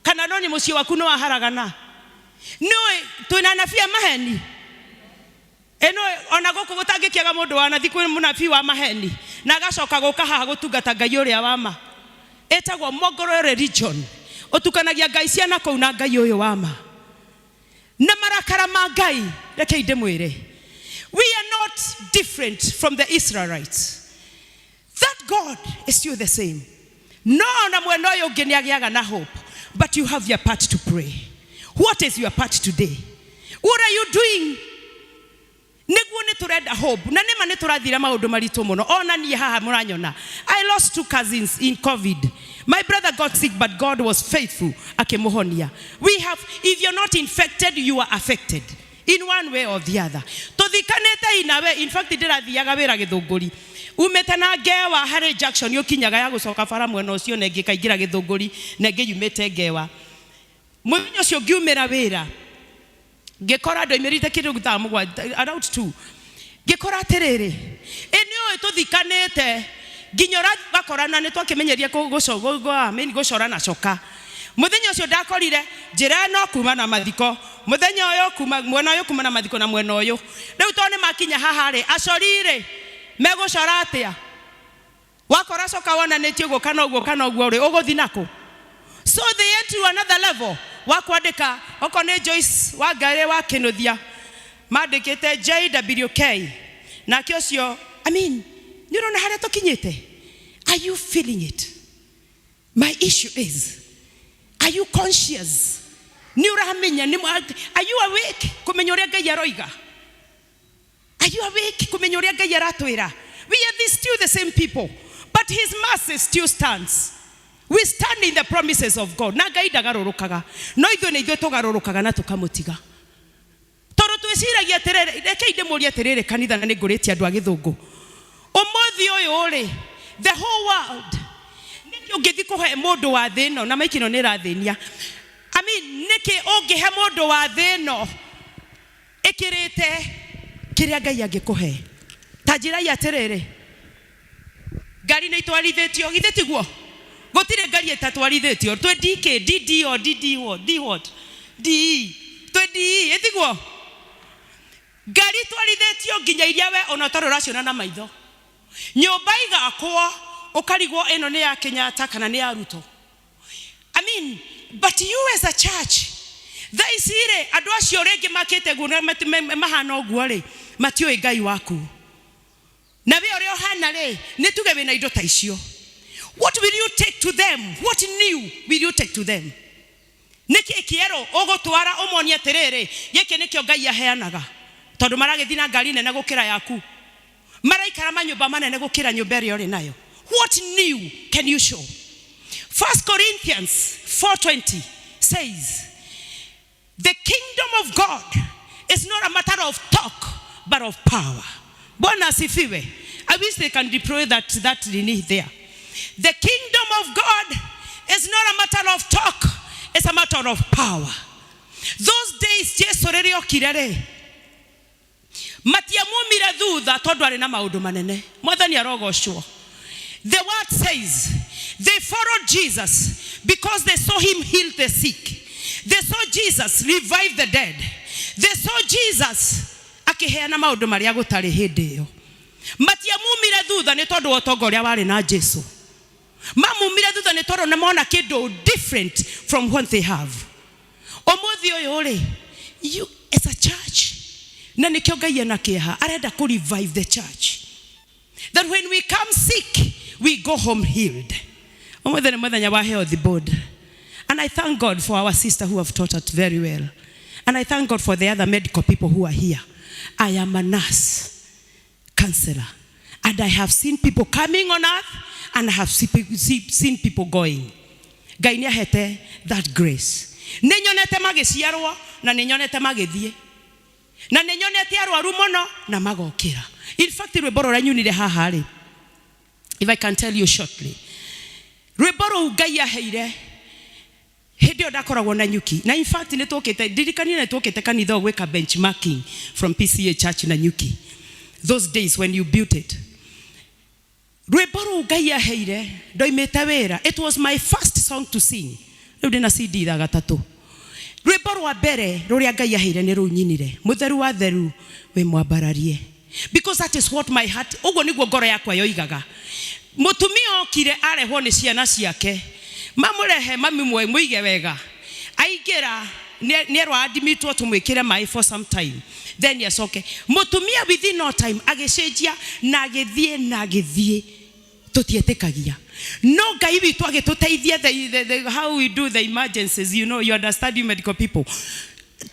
kana no nĩ mũciĩ waku nĩ waharagana. Nĩũĩ twĩna anabii a maheni ĩno, ona gũkũ gũtangĩkĩaga mũndũ wanathi kwĩ mũnabii wa maheni na agacoka gũka haha gũtungata Ngai ũrĩa wa ma. Ĩtagwo Mongoro religion, ũtukanagia ngai cia na kũu na Ngai ũyũ wa ma na marakara ma Ngai. Rekei ndĩmwĩre, we are not different from the Israelites. That God is still the same. No ona mwena ũyũ ũngĩ nĩ agĩaga na hope, but you have your part to play. What is your part today? What are you doing? Nĩguo nĩ tũrenda hope, na nĩma nĩ tũrathira maũndũ maritũ mũno. Ona niĩ haha mũranyona, I lost two cousins in COVID. My brother got sick, but God was faithful, akĩmũhonia. We have, if you're not infected, you are affected in one way or the other. Tũthikanĩte inawe. In fact, ndĩrathiaga wĩra Gĩthũngũri, umĩte na Ngewa harĩ junction ũkinyaga ya gũcoka bara mwena ũcio, na ĩngĩ ĩkaingĩra Gĩthũngũri, na ĩngĩ yumĩte Ngewa. Mũthenya ũcio ngiumĩra wĩra, ngĩkora andũ aimĩrĩte kĩndũ thaa 7, around 2, ngĩkora atĩrĩrĩ, ĩ nĩ ũĩ tũthikanĩte nginya ũrathiĩ ũgakorana nĩ twakĩmenyeria I mean, gũcora na coka. Mũthenya ũcio ndakorire njĩra ĩno kuma na mathiko, mũthenya ũyũ kuma mwena ũyũ, kuma na mathiko na mwena ũyũ. Rĩu tondũ nĩ makinya haha rĩ, acori rĩ, megũcora atĩa? Wakora coka wonanĩtie ũguo kana ũguo kana ũguo rĩ, ũgũthi nakũ? So they went to another level wa kwandĩka, okorwo nĩ Joyce wa Ngarĩ wa Kĩnũthia, mandĩkĩte JWK, nake ũcio. I mean, nĩ ũrona harĩa tũkinyĩte? Are you feeling it? My issue is, are you conscious? Nĩ ũramenya nĩ, are you awake kũmenya ũrĩa Ngai aroiga? Are you awake kũmenya ũrĩa Ngai aratwĩra? We are the, still the same people, but his mercy still stands. We stand in the promises of God. Na Ngai ndagarũrũkaga, no ithuĩ nĩ ithuĩ tũgarũrũkaga na tũkamũtiga. Tondũ twĩciragia atĩrĩrĩ, rekei ndĩmũrie atĩrĩrĩ kanitha, na nĩ ngũrĩtie andũ a gĩthũngũ. Ũmũthĩ ũyũ rĩ, the whole world, nĩkĩ ũngĩthiĩ kũhe mũndũ wa thĩ ĩno, na maiki ĩno nĩ ĩrathĩnia. I mean, nĩkĩ ũngĩhe mũndũ wa thĩ ĩno ĩkĩrĩte kĩrĩa Ngai angĩkũhe? Ta njĩrai atĩrĩrĩ, ngari nĩ itwarithĩtio, githĩ tiguo? Gũtirĩ ngari ĩtatwarithĩtio. Twĩ DK, DD or DD what? D what? DE. Twĩ DE, ĩtiguo? Ngari itwarithĩtio nginya iria we ona ũtarĩ ũraciona na maitho. Nyũmba igakwo ũkarigwo ĩno nĩ ya Kenyatta kana nĩ ya Ruto. I mean, but you as a church, thaa ici rĩ, andũ acio rĩngĩ makĩte guo na mahana ũguo rĩ, matiũĩ Ngai waku. Na we ũrĩa ũhana rĩ, nĩ tuge wĩna indo ta icio. What will you take to them? What new will you take to them? Nĩkĩ kĩerũ ũgũtwara ũmonie atĩrĩrĩ, gĩkĩ nĩkĩo Ngai aheanaga, tondũ maragĩthiĩ na ngari nene gũkĩra yaku, maraikara manyũmba manene gũkĩra nyũmba ĩrĩa ũrĩ nayo. What new can you show? 1 Corinthians 4:20 says, the kingdom of God is not a matter of talk, but of power. Bwana asifiwe. I wish they can deploy that nini there. The kingdom of God is not a matter of talk, it's a matter of power. Those days, Jesu rĩrĩa okire rĩ, matiamumire thutha tondũ arĩ na maũndũ manene. Mwathani arogocwo. The word says they followed Jesus because they saw him heal the sick. They saw Jesus revive the dead. They saw Jesus akĩheana maũndũ marĩa gũtarĩ hĩndĩ ĩyo. Matiamumire thutha nĩ tondũ wa ũtonga ũrĩa warĩ na Jesu. Mamumire thutha nĩ tondũ nĩ mona kĩndũ different from what they have. Ũmũthĩ ũyũ rĩ, you as a church, na nĩkĩo Ngai ena kĩeha, arenda kũ revive the church. That when we come sick, we go home healed. Ũmũthĩ nĩ mũthenya wa health board. And I thank God for our sister who have taught us very well. And I thank God for the other medical people who are here. I am a nurse, counselor. And I have seen people coming on earth and I have seen people going. Ngai nĩ ahete that grace. Nĩ nyonete magĩciarwo na nĩ nyonete magĩthiĩ. Na nĩ nyonete arwaru mũno na magokĩra. In fact, rwĩmbo rũrĩa nyunire haha rĩ, if I can tell you shortly. Rwĩmbo rũu Ngai aheire hĩndĩ ĩyo ndakoragwo na nyuki. Na in fact nĩ tũkĩte, ndirikanie nĩ tũkĩte kanitha ũyũ gwĩka benchmarking from PCA Church na nyuki. Those days when you built it. Rwĩmbo rũu Ngai aheire ndoimĩte wĩra. It was my first song to sing. Rĩu ndĩna CD thaa gatatũ. Rwĩmbo rwa mbere rũrĩa Ngai aheire nĩ rũu nyinire. Mũtheru wa theru wĩ mwambararie. Because that is what my heart, ũguo nĩguo ngoro yakwa yoigaga. Mũtumia okire arehwo nĩ ciana ciake. Mamũrehe mami mũige wega. Aingĩra nĩ erwo admitwo tũmwĩkĩre maĩ for some time. Then acoke. Mũtumia within no time agĩcenjia na agĩthiĩ na agĩthiĩ. Tũtietĩkagia. No Ngai witũ agĩtũteithia the, how we do the emergencies, you know, you understand, you medical people.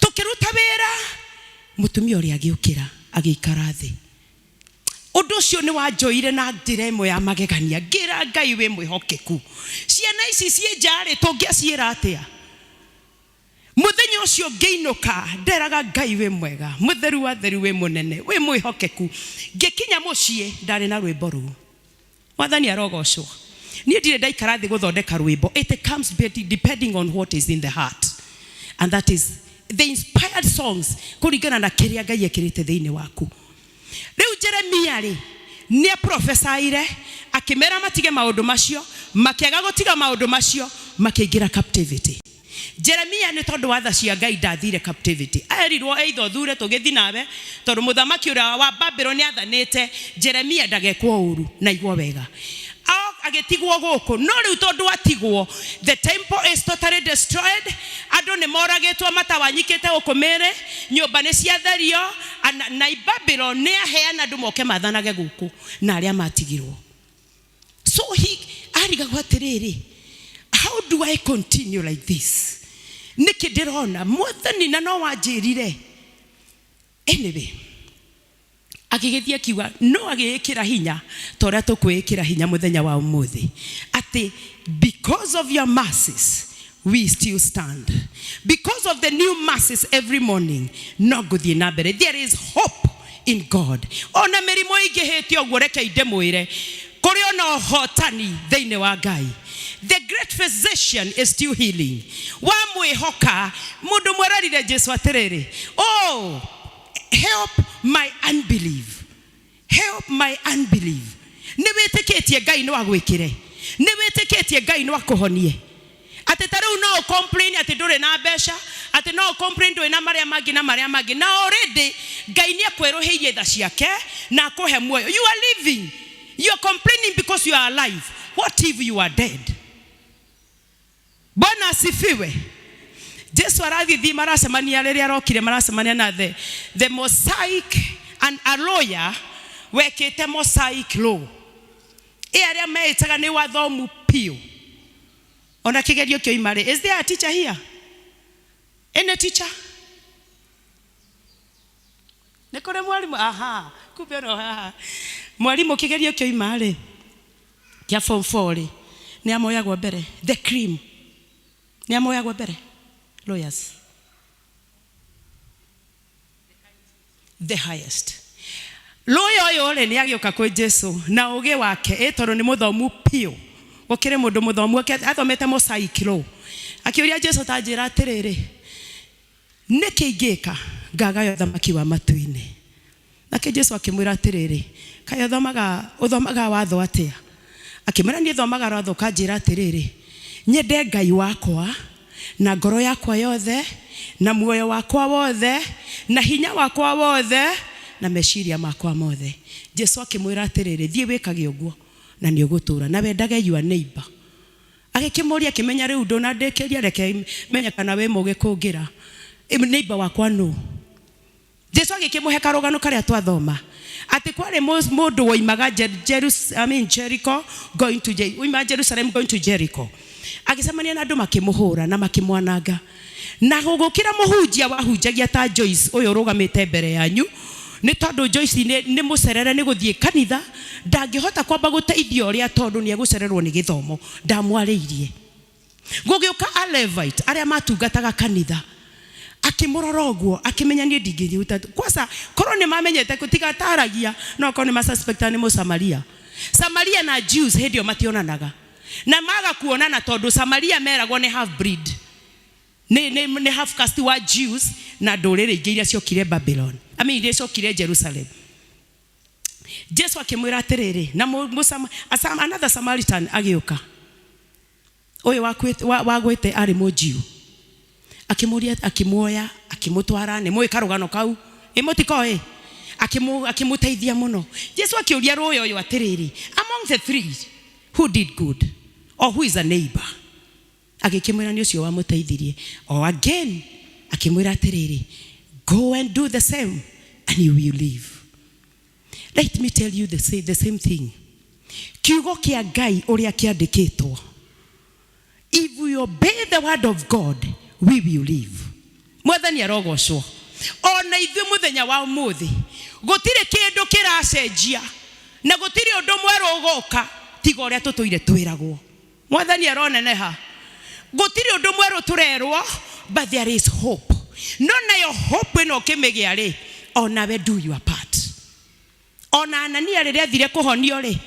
Tũkĩruta wĩra, mũtumia ũrĩa agĩũkĩra agĩikara thĩ. Ũndũ ũcio nĩ wanjoire na njĩra ĩmwe ya magegania. Ngĩra Ngai wĩ mwĩhokeku. Ciana ici ciĩ nja rĩ, tũngĩaciĩra atĩa? Mũthenya ũcio ngĩinũka, nderaga Ngai wĩ mwega, mũtheru wa theru wĩ mũnene, wĩ mwĩhokeku. Ngĩkinya mũciĩ, ndarĩ na rwĩmbo rũu. Mwathani arogocwo. Niĩ ndirĩ ndaikara thĩ gũthondeka rwĩmbo. It comes depending on what is in the heart. And that is the inspired songs kũringana na kĩrĩa Ngai ekĩrĩte thĩinĩ waku. Rĩu Jeremia rĩ, nĩ aprophesiire akĩmera matige maũndũ macio, makĩaga gũtiga maũndũ macio, makĩingĩra captivity. Jeremia nĩ tondũ wa tha cia Ngai ndathire captivity. Erirwo either ũthure tũgĩthi nawe, tondũ mũthamaki ũrĩa wa Babylon nĩathanĩte Jeremia ndagekwo ũru, na igua wega. Agĩtigwo gũkũ, no rĩu tondũ atigwo, the temple is totally destroyed, andũ nĩ moragĩtwo matawanyikĩte gũkũ mĩrĩ, nyũmba nĩ ciatherio, na Babylon nĩ aheana andũ moke mathanage gũkũ na arĩa matigirwo. So he arigagwo atĩrĩrĩ, how do I continue like this? Nĩkĩ ndĩrona mwathani na no wanjĩrire. Anyway, Agĩgĩthiĩ akiuga no agĩĩkĩra hinya ta ũrĩa tũkwĩĩkĩra hinya mũthenya wa ũmũthĩ atĩ because of your mercies we still stand, because of the new mercies every morning no ngũthiĩ na mbere. There is hope in God. Ona mĩrimũ ĩingĩhĩte ũguo, reke ndĩmwĩre kũrĩ ona ũhotani thĩinĩ wa Ngai. The great physician is still healing. Wamwĩhoka mũndũ mwererire Jesu atĩrĩrĩ, oh help my unbelief, help my unbelief. Nĩ wĩtĩkĩtie Ngai no agwĩkĩre, nĩ wĩtĩkĩtie Ngai no akũhonie. Atĩ ta rĩu no ũ complain atĩ ndũrĩ na mbeca, atĩ no ũ complain ndũrĩ na marĩa mangĩ na marĩa mangĩ, na already Ngai nĩ akwerũhĩirie tha ciake na akũhe muoyo. You are living, you are complaining because you are alive. What if you are dead? Bwana asifiwe. Jesu arathiĩ maracemania rĩrĩa arokire maracemania na the Mosaic and a lawyer wekĩte Mosaic law, ĩ arĩa meĩtaga nĩ wathomu piũ. Ona kĩgerio kĩoima rĩ, is there a teacher here? Any teacher? Nĩ kũrĩ mwarimũ? Aha, kumbe ono haha mwarimũ. Kĩgerio kĩoima rĩ, kĩa form 4 rĩ, nĩ amoyagwo mbere, the cream nĩ amoyagwo mbere, lawyers the highest. Lawyer ũyũ rĩ, nĩ agĩũka kwĩ Jesu na ũgĩ wake, ĩ tondũ nĩ mũthomu piũ, gũkĩrĩ mũndũ mũthomu athomete Mosaic law. Akĩũria Jesu, ta njĩra atĩrĩrĩ, nĩkĩ ingĩka ngagaya ũthamaki wa matu-inĩ? Nake Jesu akĩmwĩra atĩrĩrĩ, kaĩ ũthomaga ũthomaga watho atĩa? Akĩmwĩra, niĩ thomaga watho ũkanjĩra atĩrĩrĩ, nyende Ngai wakwa na ngoro yakwa yothe na muoyo wakwa wothe na hinya wakwa wothe na meciria makwa mothe. Jesu akĩmwĩra atĩrĩrĩ, thiĩ wĩkage ũguo na nĩ ũgũtũra, na wendage your neighbor. Agĩkĩmũria, akĩmenya rĩu ndũnandĩkĩria, reke menye kana wĩ mũgĩ kũngĩra. Neighbor wakwa nũ? Jesu agĩkĩmũhe karũgano karĩa twathoma atĩ kwarĩ mũndũ woimaga I mean Jericho going to oimaga Jerusalem going to Jericho, agĩcemania na andũ makĩmũhũra na makĩmwananga, na gũgũkĩra mũhunjia wahunjagia ta Joyce ũyũ ũrũgamĩte mbere yanyu. Nĩ tondũ Joyce nĩ mũcerere nĩ gũthiĩ kanitha, ndangĩhota kwamba gũteithia ũrĩa tondũ nĩ egũcererwo nĩ gĩthomo ndamwarĩirie. Gũgĩũka a Levite arĩa matungataga kanitha, akĩmũrora ũguo, akĩmenya niĩ ndingĩruta kwanza. Korwo nĩ mamenyete tigataragia, no korwo nĩ masuspecta nĩ Mũsamaria. Samaria na Jews hĩndĩ ĩyo mationanaga na maga kuonana, tondũ Samaria meragwo nĩ half breed, nĩ half caste wa Jews na ndũrĩrĩ ingĩ iria ciokire Babylon, I mean iria ciokire Jerusalem. Jesu akĩmwĩra atĩrĩrĩ, na another Samaritan agĩũka, ũyũ wagwĩte arĩ mũnjiu, akĩmũria, akĩmuoya, akĩmũtwara. Nĩ mũĩ karũgano kau? Ĩ mũtikoĩ? Akĩmũteithia mũno. Jesu akĩũria rũya ũyũ atĩrĩrĩ, among the three, who did good or who is a neighbor? Agĩkĩmwĩra nĩ ũcio wamũteithirie. O again akĩmwĩra atĩrĩrĩ, go and do the same and you will live. Let me tell you the same thing, kiugo kĩa Ngai ũrĩa kĩandĩkĩtwo, if we obey the word of God, we will live. Mwathani arogocwo. Ona ithuĩ mũthenya wa ũmũthĩ gũtirĩ kĩndũ kĩracenjia na gũtirĩ ũndũ mwerũ ũgoka tiga ũrĩa tũtũire twĩragwo. Mwathani aroneneha. Gũtirĩ ũndũ mwerũ tũrerwo, but there is hope. No nayo hope ĩno ũkĩmĩgĩa rĩ, onawe do your part. Ona Anania rĩrĩa athire kũhonio rĩ,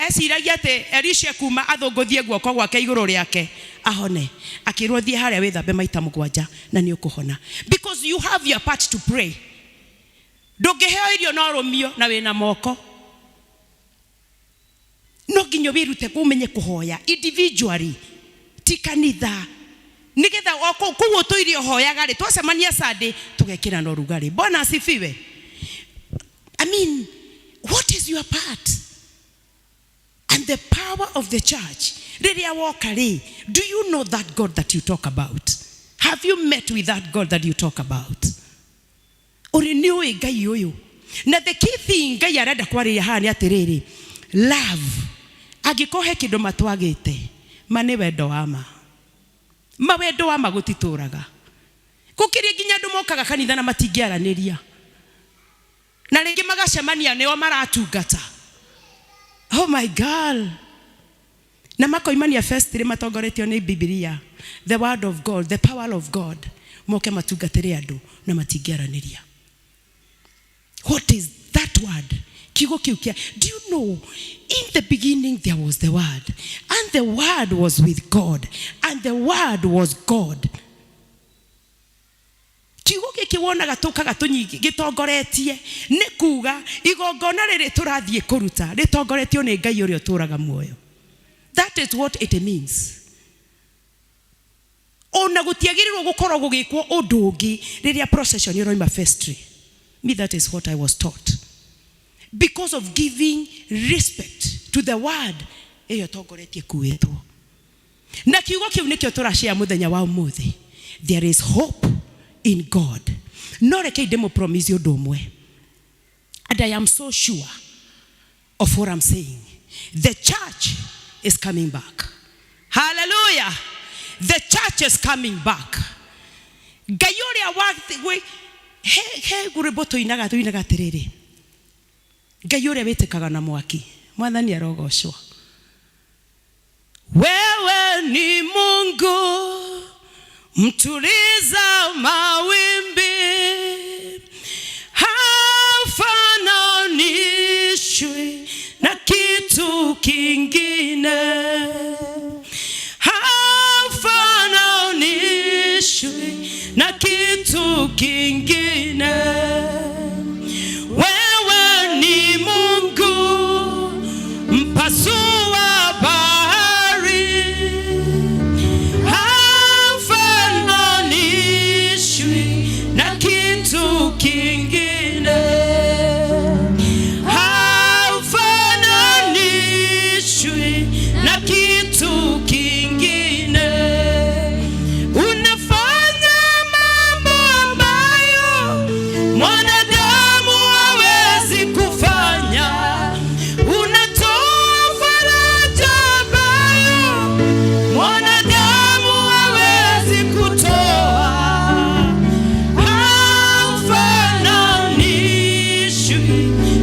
eciragia atĩ Elisha kuma athũngũthie guoko gwake igũrũ rĩake ahone. Akĩrwo, thiĩ harĩa wĩthambe maita mũgwanja na nĩ ũkũhona, because you have your part to play. Ndũngĩheo irio no rũmio na wĩna moko. No nginya wĩrute ũmenye kũhoya individually, ti kanitha, nigetha o kũu ũtũire ũhoyaga rĩ, twacemania Sunday tũgekĩra na ũrugarĩ. Bwana asifiwe. I mean, what is your part? And the power of the church, rĩrĩa woka rĩ, do you know that God that you talk about? Have you met with that God that you talk about? Ũrĩ nĩ ũĩ Ngai ũyũ? Na the key thing Ngai arenda kwarĩria haha nĩ atĩrĩrĩ, love. Angĩkorwo he kĩndũ matwagĩte ma nĩ wendo wa ma. Mawendo wa ma gũtitũraga gũkĩrĩ nginya andũ mokaga kanitha na matingĩaranĩria. Na rĩngĩ magacemania nĩo maratungata. Oh my girl. Na makoimania festry matongoretio nĩ Bibilia, the word of God, the power of God, moke matungatĩre andũ na matingĩaranĩria. What is that word? Kiugo kĩu kĩa, do you know, in the beginning there was the word, and the word was with God, and the word was God. Kiugo gĩkĩ wonaga tũkaga gĩtongoretie nĩ kuga igongona rĩrĩ tũrathiĩ kũruta rĩtongoretio nĩ Ngai ũrĩa ũtũraga muoyo. That is what it means. Ona gũtiagĩrĩirwo gũkorwo gũgĩkwo ũndũ ũngĩ rĩrĩa procession ĩroima vestry. Me, that is what I was taught. Because of giving respect to the word ĩyo ĩtongoretie kuĩtwo. Na kiugo kĩu nĩkĩo tũrashare mũthenya wa ũmũthĩ. There is hope in God. No rekei ndĩmũpromise ũndũ ũmwe. And I am so sure of what I'm saying. The church is coming back. Hallelujah. The church is coming back. Ngai ũrĩa wa gwĩ he he rwĩmbo tũinaga tũinaga atĩrĩrĩ. Ngai ũrĩa wĩtĩkaga na mwaki. Mwathani arogocwo. Wewe ni Mungu mtuliza mawimbi, hafananishwi na kitu kingine, hafananishwi na kitu kingine. Wewe ni Mungu mpasua bahari, hafananishwi na kitu kingine, hafananishwi na kitu kingine. Unafanya mambo ambayo mwanadamu hawezi kufanya. Unatoa faraja ambayo mwanadamu hawezi kutoa. Hafananishwi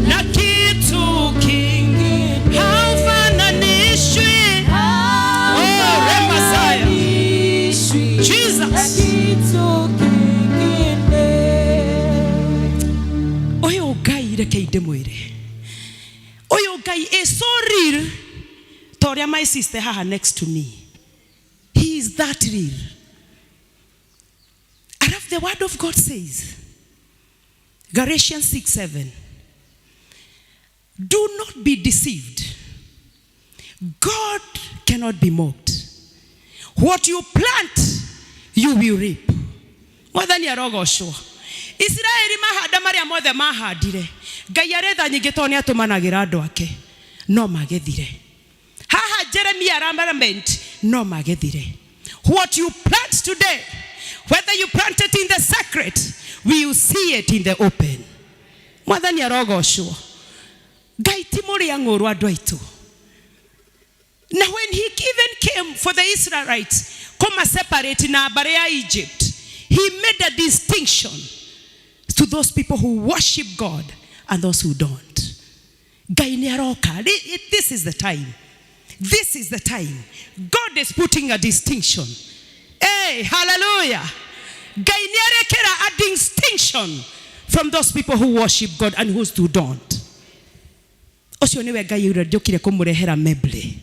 na kitu kingine. Hafananishwi. Oh, Remasaya. Jesus. Ũyũ Ngai rekei ndĩmwĩre. Ũyũ Ngai is so real ta ũrĩa my sister haha next to me. He is that real. Alafu the word of God says, Galatians 6:7, do not be deceived. God cannot be mocked. What you plant, you will reap. Mwathani arogocwo. Isiraeli mahanda marĩa mothe mahandire, Ngai arĩ tha nyingĩ tondũ nĩ atũmanagĩra andũ ake, no magethire. Haha Jeremia aralament, no magethire. What you plant today, whether you plant it in the sacred, we will see it in the open. Mwathani arogocwo. Ngai ti mũrĩa ng'ũrũ andũ aitũ. Na when he even came for the Israelites, kuma separate na mbarĩ ya Egypt, he made a distinction to those people who worship God and those who don't. Ngai nĩ aroka. This is the time. This is the time. God is putting a distinction. Hey, hallelujah. Ngai nĩ arekera a distinction from those people who worship God and those who don't. Ũcio nĩwe Ngai ũrĩa njũkire kũmũrehera Meble.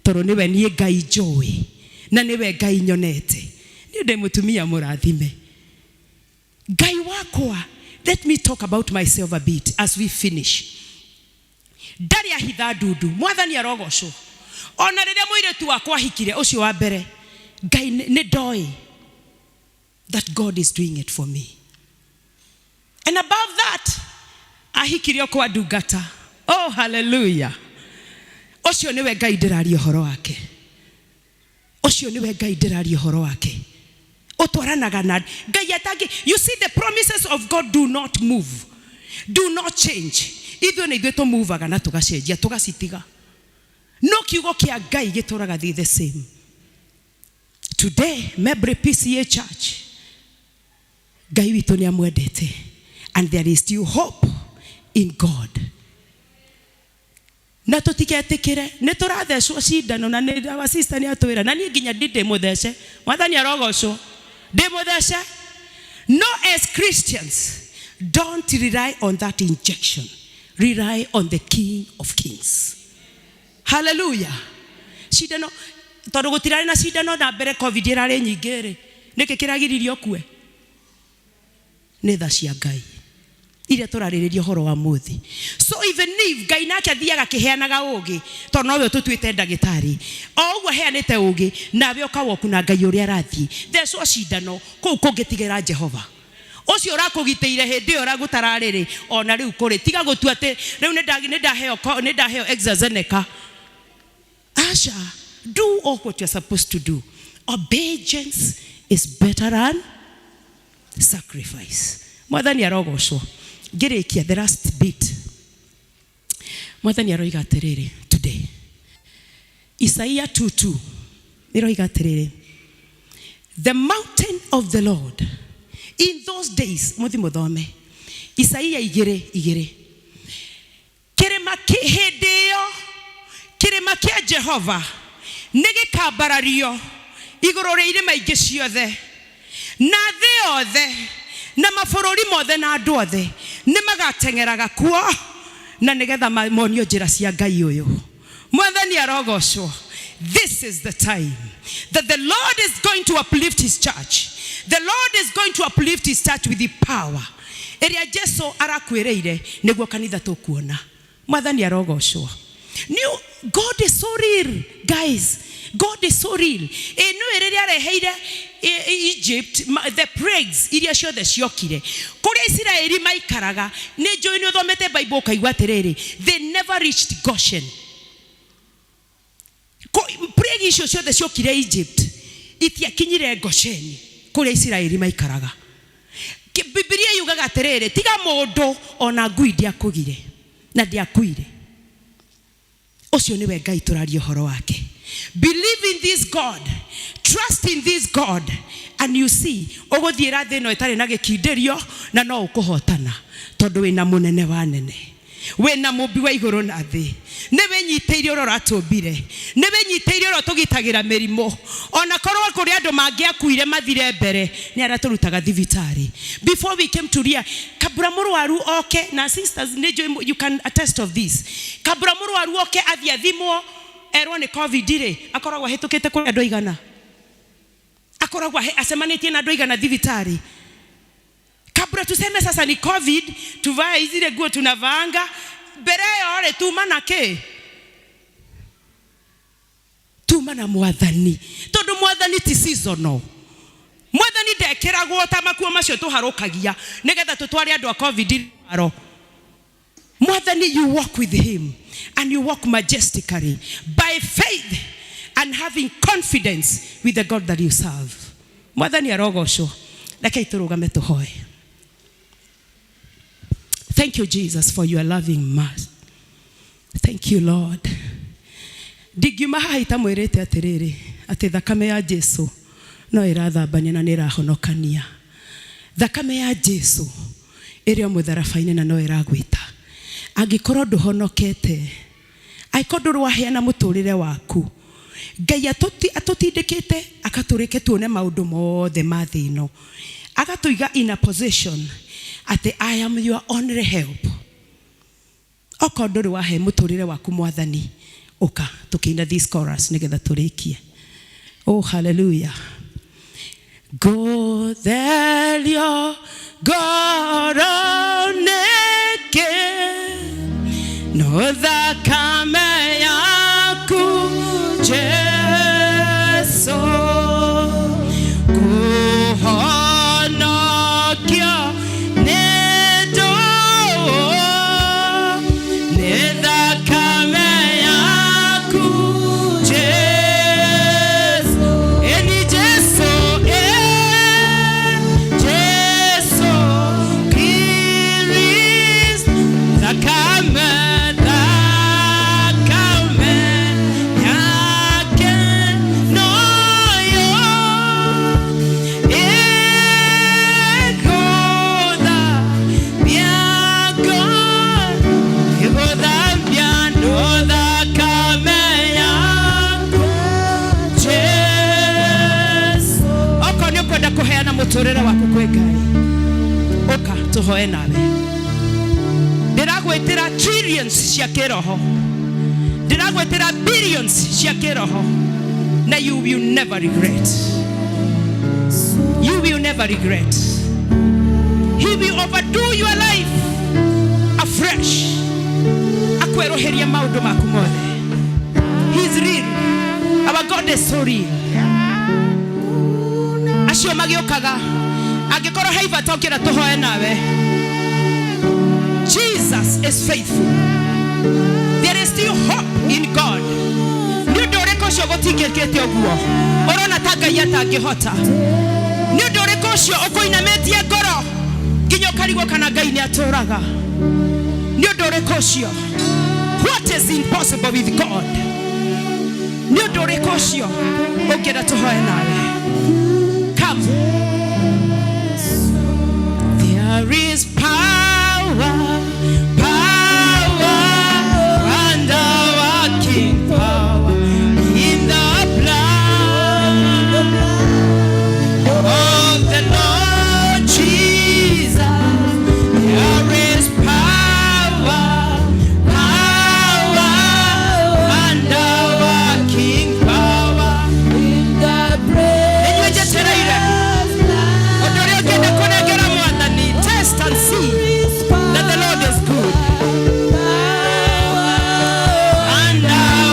Tondũ nĩwe niĩ Ngai njũĩ na nĩwe Ngai nyonete. Niĩ ndĩ mũtumia mũrathime. Ngai wakwa, let me talk about myself a bit as we finish. Ndarĩ ahitha ndundu, Mwathani arogocwo. Ona rĩrĩa mũirĩtu wakwa ahikire ũcio wa mbere, Ngai nĩ ndoĩ that God is doing it for me. And above that, ahikire o kwa ndungata. Oh, hallelujah. Ũcio nĩwe Ngai ndĩraria ũhoro wake. Ũcio nĩwe Ngai ndĩraria ũhoro wake. Ũtwaranaga na Ngai atangi. You see, the promises of God do not move, do not change. Ithuĩ nĩ ithuĩ tũmuvaga na tũgacenjia tũgacitiga. No kiugo kĩa Ngai gĩtũraga the same. Today, Mebre PCA Church, Ngai witũ nĩ amwendete, and there is still hope in God. Na tũtigetikĩre nĩ tũrathecwo cindano na nĩ our sister nĩ atwĩra na niĩ nginya ndi ndĩ mũthece. Mwathani arogocwo, ndĩ mũthece. No, as Christians, don't rely on that injection, rely on the King of Kings. Hallelujah. Cindano tondũ gũtirarĩ na cindano na mbere COVID ĩrarĩ nyingĩ rĩ, nĩkĩ kĩragiririe ũkue? Nĩ tha cia Ngai iria tũrarĩrĩria ũhoro wa mũthĩ. So even if Ngai nake athiaga akĩheanaga ũgĩ, tondũ nowe ũtũtuĩte ndagĩtarĩ, o ũguo aheanĩte ũgĩ, nawe ũkawoku na Ngai ũrĩa arathiĩ. Thecwo cindano kũu kũngĩtigĩra Jehova ũcio ũrakũgitĩire hĩndĩ ĩyo gũtararĩrĩ ona rĩu kũrĩ. Tiga gũtua atĩ rĩu nĩ ndaheo AstraZeneca. Aca, do all what you're supposed to do. Obedience is better than sacrifice. Mwathani arogocwo. Ngĩrĩkia the last bit, Mwathani aroiga atĩrĩrĩ today, Isaia 2:2 ĩroiga atĩrĩrĩ, the mountain of the Lord in those days. Mũthi mũthome Isaia 2:2. Kĩrĩma hĩndĩ ĩyo kĩrĩma kĩa Jehova nĩ gĩkambarario igũrũ rĩa irĩma ingĩ ciothe, na thĩ yothe na mabũrũri mothe na andũ othe nĩ magateng'eraga kuo, na nĩgetha monio njĩra cia Ngai ũyũ. Mwathani arogocwo. This is the time that the Lord is going to uplift his church. The Lord is going to uplift his church with the power ĩrĩa Jesu arakwĩrĩire nĩguo kanitha tũkuona. Mwathani arogocwo. New God is so real, guys. God is so real. Ĩ nĩwe rĩrĩa areheire Egypt the plagues iria ciothe ciokire kũrĩa Isiraeli maikaraga. Nĩ njũĩ nĩ ũthomete Bible ũkaigua atĩrĩrĩ, they never reached Goshen. Plague icio ciothe ciokire Egypt itiakinyire Gosheni kũrĩa Isiraeli maikaraga. Bibilia yugaga atĩrĩrĩ, tiga mũndũ ona ngui ndiakũgire na ndiakuire. Ũcio nĩwe Ngai tũraria ũhoro wake. Believe in this God, trust in this God, and you see ũgũthiĩra thĩ ĩno ĩtarĩ na gĩkindĩrio na no ũkũhotana, tondũ wĩna mũnene wa nene, wĩna mũmbi wa igũrũ na thĩ. Nĩ wĩnyitĩire ũrĩa ũratũmbire, nĩ wĩnyitĩire ũrĩa ũtũgitagĩra mĩrimũ. Ona korwo kũrĩ andũ mangĩakuire mathire mbere, nĩ arĩa tũrutaga thibitarĩ before we came to ria kabura mũrwaru oke. Na sisters, nĩ njũĩ you can attest of this, kabura mũrwaru oke athiĩ athimwo erwo nĩ COVID rĩ, akoragwo ahĩtũkĩte kũrĩ andũ aigana, akoragwo acemanĩtie na andũ aigana thibitarĩ kabla tuseme sasa ni COVID, tuvae zile nguo tunavaanga. Mbere ĩyo rĩ, tuma na kĩ? Tuma na Mwathani, tondũ Mwathani ti seasonal. Mwathani ndekĩragwo ta makuo macio tũharũkagia nĩgetha tũtware andũ a COVID aro. Mwathani, you walk with him and you walk majestically by faith and having confidence with the God that you serve. Mwathani arogocwo. Rekei tũrũgame tũhoe. Thank you, Jesus, for your loving mercy. Thank you, Lord. Ndingiuma haha itamwĩrĩte atĩrĩrĩ, atĩ thakame ya Jesu no ĩrathambania na nĩ ĩrahonokania. Thakame ya Jesu ĩrĩ o mũtharaba-inĩ na no ĩragwĩta. Angĩkorwo ndũhonokete, angĩkorwo ndũrĩ waheana mũtũrĩre waku, Ngai atũtindĩkĩte akatũreke tuone maũndũ mothe ma thĩ ĩno, agatũiga in a position atĩ I am your only help. Okorwo ndũrĩ wahe mũtũrĩre waku Mwathani, ũka tũkĩina this chorus nĩgetha tũrĩkie. Oh, hallelujah. Ngũtherio ngoro nĩkĩ no thakame yaku Jesu, kũhonokio nĩ ndũũ nĩ thakame yaku Jesu. Ĩni Jesu, ĩ Jesu. tũhoe nawe. Ndĩragwĩtĩra trillions cia kĩroho, ndĩragwĩtĩra billions cia kĩroho, na you will never regret. You will never regret. He will overdo your life afresh, akwerũhĩria maũndũ maku mothe. He is real. Our God is so real. Acio magĩũkaga, angĩkorwo he bata ũngĩenda tũhoe nawe, Jesus is faithful. There is still hope in God. Nĩ ũndũ ũrĩkũ ũcio gũtingĩkĩte ũguo ũrona ta Ngai atangĩhota? Nĩ ũndũ ũrĩkũ ũcio ũkũinamĩtie ngoro nginya ũkarigwo kana Ngai nĩ atũraga? Nĩ ũndũ ũrĩkũ ũcio? What is impossible with God? Nĩ ũndũ ũrĩkũ ũcio ũngĩenda tũhoe nawe? Come. There is power, power, and working power in the blood of the Lord Jesus. There is power, power, and working power in the Inyuĩ njetereire ũndũ ũrĩa ũngĩenda kũnengera Mwathani, test and see that the Lord is good. And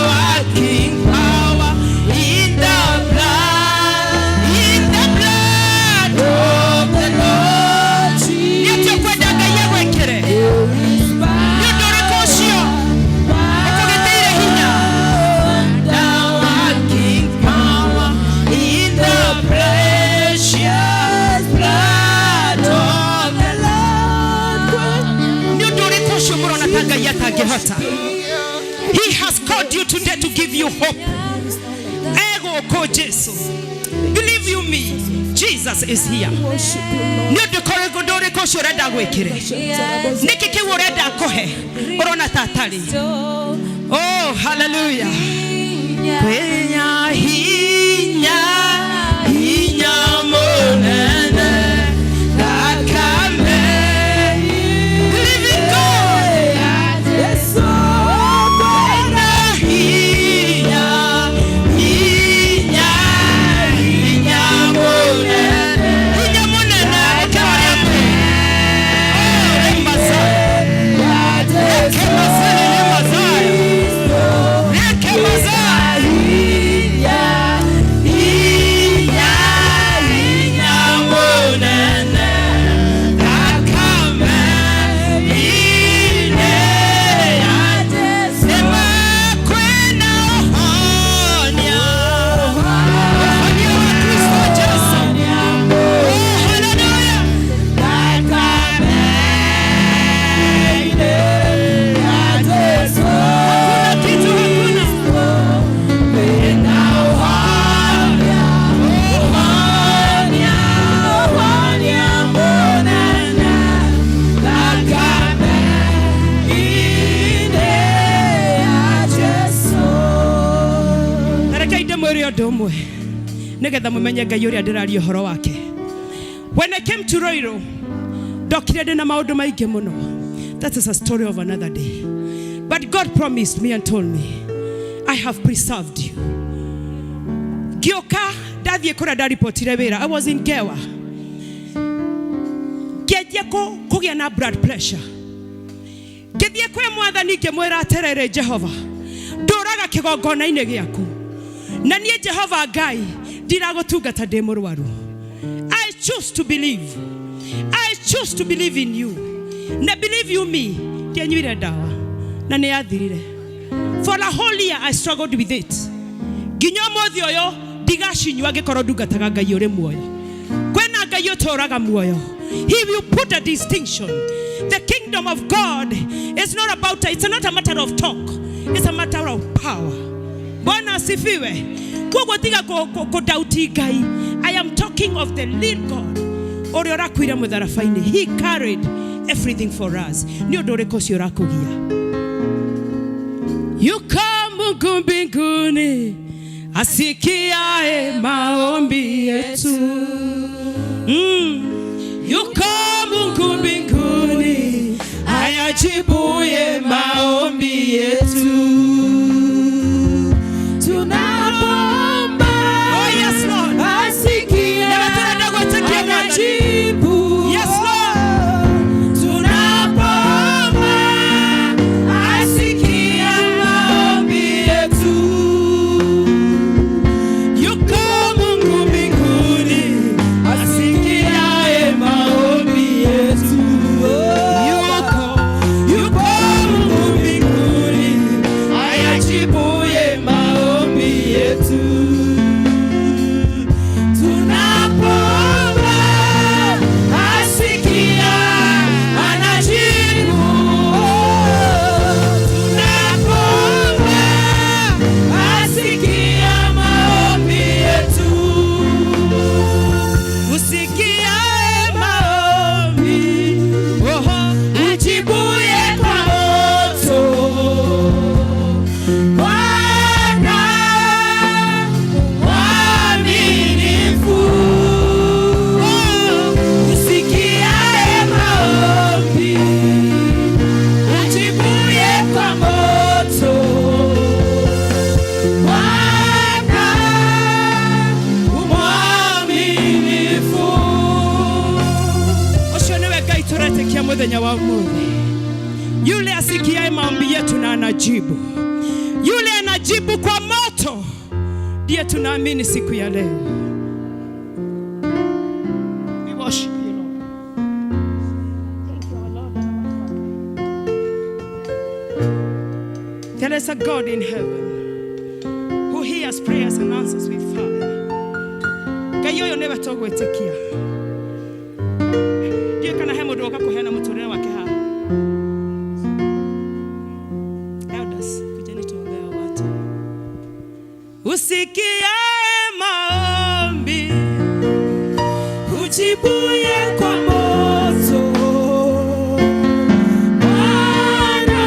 working power in the blood of the Lord. Nĩ atĩa ũkwenda Ngai agwĩkĩre? Nĩ ũndũ ũrĩkũ ũcio ũkũgĩtĩire hinya? Working power in the precious blood of the Lord. Nĩ ũndũ ũrĩkũ ũcio mũrona ta Ngai atangĩhota? He has called you today to give you hope. Egũkũ Jesu. Believe you me, Jesus is here. Nĩ ũndũ ũndũ ũrĩkũ ũcio ũrenda gwĩkĩre? Nĩkĩ kĩu ũrenda kũhe ũrona ta atarĩ? Oh, hallelujah. Kwĩna hinya, hinya mũnene, thakame. Living God. Kwĩna hinya, hinya, hinya mũnene. Hinya mũnene ũkĩwaria mwĩrĩ. Oh, Remazaya. Reke mazaya, remazaya. Reke mazaya. Hinya, hinya mũnene, thakame ine ya Jesu. Sema kwĩna ũhonia, ũhonia wa Kristo Jesu. Oh, hallelujah. Thakame ine ya Jesu. Hakuna kitu, hakuna. Kwĩna ũhonia, ũhonia, ũhonia mũnene, thakame ine ya Jesu. Na reke ndĩmwĩre ũndũ ũmwe nĩgetha mũmenye Ngai ũrĩa ndĩraria ũhoro wake. When I came to Ruiru, ndokire ndĩna maũndũ maingĩ mũno. That is a story of another day. But God promised me and told me, "I have preserved you." Ngĩũka ndathiĩ kũrĩa ndaripotire wĩra. I was in Gewa. Ngĩanjia kũgĩa na blood pressure. Ngĩthiĩ kwĩ Mwathani ngĩmwĩra atĩrĩrĩ, "Jehova, ndũraga kĩgongona-inĩ gĩaku, na niĩ Jehova Ngai ndiragũtungata ndĩ mũrwaru. I choose to believe. I choose to believe in you." Na believe you me, ndianyuire ndawa na nĩ yathirire. For a whole year I struggled with it. Nginya ũmũthĩ ũyũ ndigacinyua angĩkorwo ndungataga Ngai ũrĩ muoyo. Kwĩna Ngai ũtũraga muoyo. He will put a distinction. The kingdom of God is not about, it's not a matter of talk, it's a matter of power. Bwana asifiwe. Koguo tiga kũdauti Ngai. I am talking of the real God ũrĩa ũrakuire mũtharaba-inĩ. He carried everything for us. Nĩ ũndũ ũrĩkũ ũcio ũrakũgia? Yuko Mungu mbinguni asikiae maombi yetu. Yuko Mungu mbinguni. Tũretĩkia mũthenya wa ũmũthĩ, yule asikiaye maombi yetu na anajibu, yule anajibu kwa moto, ndiye tunaamini siku ya leo. We worship you, Lord. Thank you, our Lord and our Father. There is a God in heaven who hears prayers and answers with fire. Ngai ũyũ nĩwe tũgwĩtĩkia. Ndiũĩ kana he mũndũ woka kũheana mũtũrĩre wake haha. Elders, kujeni tuombee watu. Usikiae maombi, ujibuye kwa moto. Bwana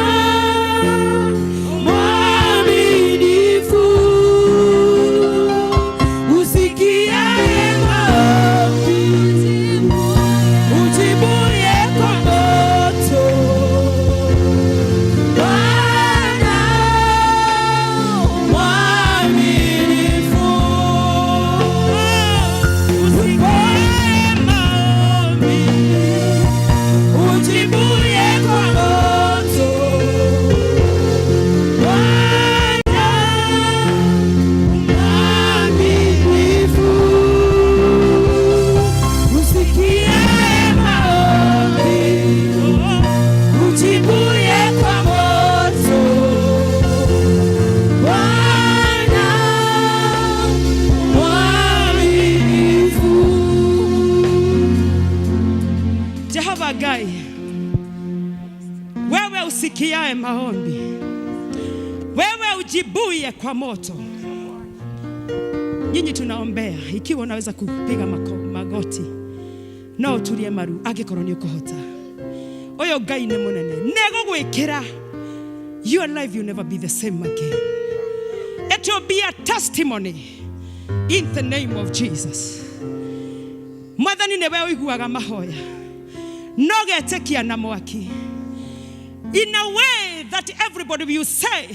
mwaminifu, usikiae maombi, ujibuye kwa moto. Bwana mwaminifu, usikiae maombi, ujibuye kwa moto. Bwana mwaminifu, usikiae maombi, ujibuye kwa moto. Bwana mwaminifu. Jehova Ngai, wewe usikiae maombi, wewe ujibuye kwa moto. Nyinyi tunaombea, ikiwa unaweza kupiga magoti no uturie maru angĩkorwo nĩ ũkũhota. Ũyũ Ngai nĩ mũnene, nĩegũgwĩkĩra. Your life will never be the same again. It will be a testimony in the name of Jesus. Mwathani nĩwe ũiguaga mahoya no getĩkia na mwaki in a way that everybody will say,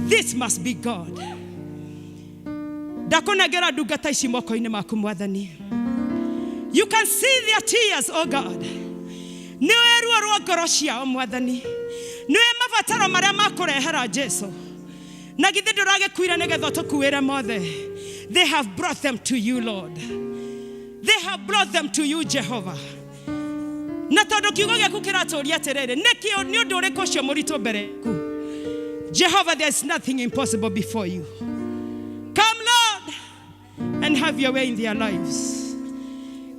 "This must be God." Ndakũnengera ndungata ici moko-inĩ maku, Mwathani. You can see their tears, oh God. Nĩũĩ ruo rwa ngoro ciao, Mwathani. Nĩũĩ mabataro marĩa makũrehera Jesu. Na githĩ ndũragĩkuire nĩgetha ũtũkuĩre mothe? They have brought them to you, Lord. They have brought them to you, Jehovah. Na tondũ kiugo gĩaku kĩratũria atĩrĩrĩ, nĩkĩ nĩ ũndũ ũrĩkũ ũcio mũritũ mbere yaku? Jehovah, there is nothing impossible before you. Come, Lord, and have your way in their lives.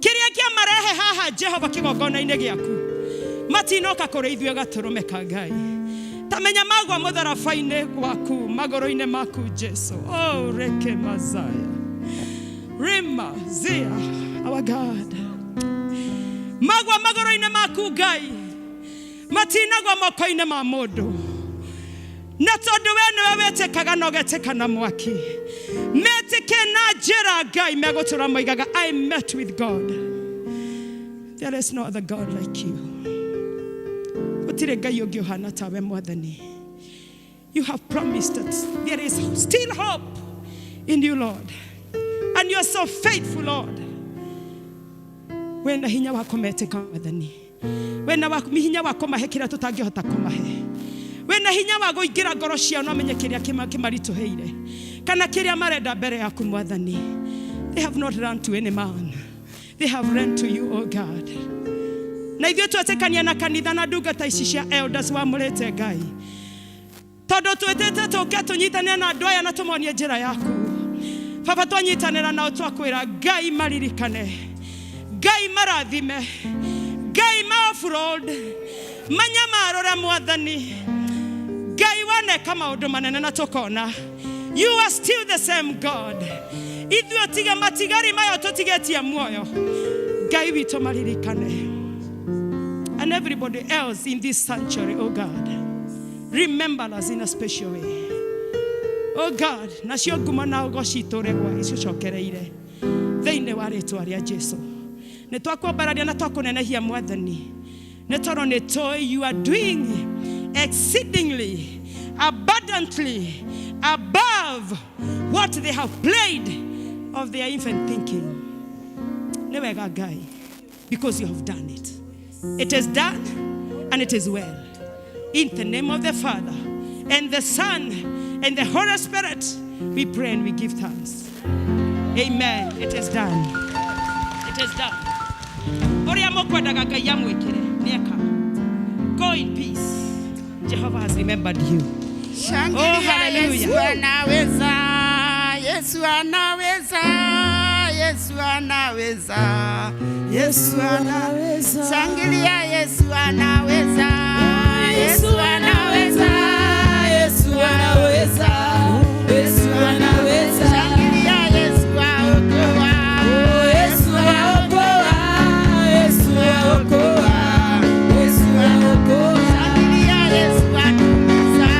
Kĩrĩa kĩamarehe haha, Jehova, kĩgongona-inĩ gĩaku, matinoka kũrĩ ithuĩ gatũrũme ka Ngai. Tamenya magwa mũtharaba-inĩ waku, magũrũ-inĩ maku, Jesu. Oh, reke mazaya rima zia, our God, magwa magũrũ-inĩ maku, Ngai, matinagwa moko-inĩ ma mũndũ. Na tondũ we nĩwe wĩtĩkaga na ũgetĩka na mwaki, metĩke na njĩra Ngai megũtũra moigaga, "I met with God." There is no other God like you. Gũtirĩ Ngai ũngĩ ũhana tawe, Mwathani. You have promised that there is still hope in you, Lord, and you are so faithful, Lord. Wena hinya wa kũmetĩka, Mwathani. Wena wa hinya wa kũmahe kĩrĩa tũtangĩhota kũmahe. Wena hinya wa kũingĩra ngoro ciao na ũmenye kĩrĩa kĩmaritũhĩire kana kĩrĩa marenda mbere yaku, Mwathani. They have not run to any man, they have run to you, oh God. Na ithuĩ twetĩkania na kanitha na ndungata ici cia elders wamũrĩte, Ngai, tondũ twĩtĩte tũke tũnyitane na andũ aya na tũmonie njĩra yaku. Baba, twanyitanĩra nao, twakwĩra Ngai maririkane, Ngai marathime, Ngai ma offload manyamarũre. Mwathani Ngai, waneka maũndũ manene na tũkona you are still the same God. Ithuĩ tige matigari maya tũtigĩtie muoyo, Ngai witũ, maririkane. And everybody else in this sanctuary, oh God, remember us in a special way, oh God. Nacio ngumo na ũgoci itũre gwa icũcokereire thĩinĩ wa rĩtwa rĩa Jesu. Nĩ twakwambararia na twakũnenehia, Mwathani, nĩ tondũ nĩ tũĩ you are doing exceedingly abundantly above what they have played of their infant thinking. Nĩ wega, Ngai, because you have done it. It is done and it is well. In the name of the Father and the Son and the Holy Spirit, we pray and we give thanks. Amen. It is done. It is done. Ũrĩa mũkwendaga Ngai amwĩkĩre nĩeka. Go in peace. Jehovah has remembered you. Oh, Shangilia, hallelujah. Yesu anaweza, Yesu anaweza, Yesu anaweza, Yesu anaweza. Shangilia, Yesu anaweza, Yesu anaweza, Yesu anaweza, Yesu anaweza. Shangilia, Yesu aokoa, Yesu aokoa, Yesu aokoa, Yesu aokoa. Shangilia, Yesu atumiza.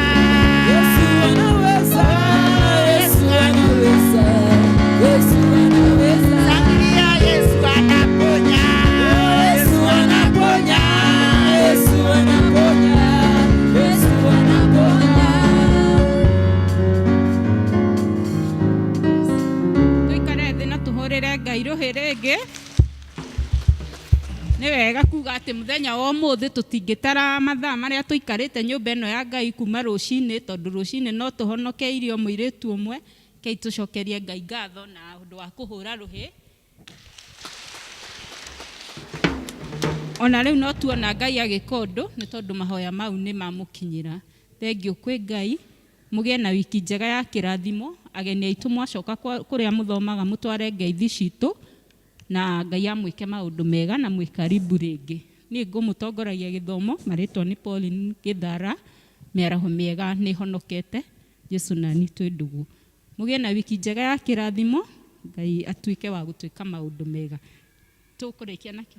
Yesu anaweza, Yesu anaweza, Yesu anaweza. Shangilia, Yesu anaponya, Yesu anaponya, Yesu anaponya, Yesu anaponya. Tũikare thĩ na tũhũrĩre Ngai rũhĩ rĩngĩ. Nĩ wega kuga atĩ mũthenya wa ũmũthĩ tũtingĩtara mathaa marĩa tũikarĩte nyũmba ĩno ya Ngai kuma rũcinĩ, tondũ rũcinĩ no tũhonokeirio mũirĩtu ũmwe. Kei tũcokerie Ngai ngatho na ũndũ wa kũhũra rũhĩ. Ona rĩu no tuona Ngai agĩka ũndũ nĩ tondũ mahoya mau nĩ mamũkinyĩra. Thengiũ kwĩ Ngai, mũgĩe na wiki njega ya kĩrathimo. Ageni aitũ mwacoka kũrĩa mũthomaga mũtware ngeithi citũ, na Ngai amwĩke maũndũ mega na mwĩ karibu rĩngĩ. Niĩ ngũmũtongoragia gĩthomo, marĩtwa nĩ Pauline Gĩthara, mĩaraho mĩega nĩ honokete, Jesu nani twĩ ndũgũ. Mũgĩe na wiki njega ya kĩrathimo, Ngai atuĩke wa gũtwĩka maũndũ mega. Tũkũrĩkia na kĩ?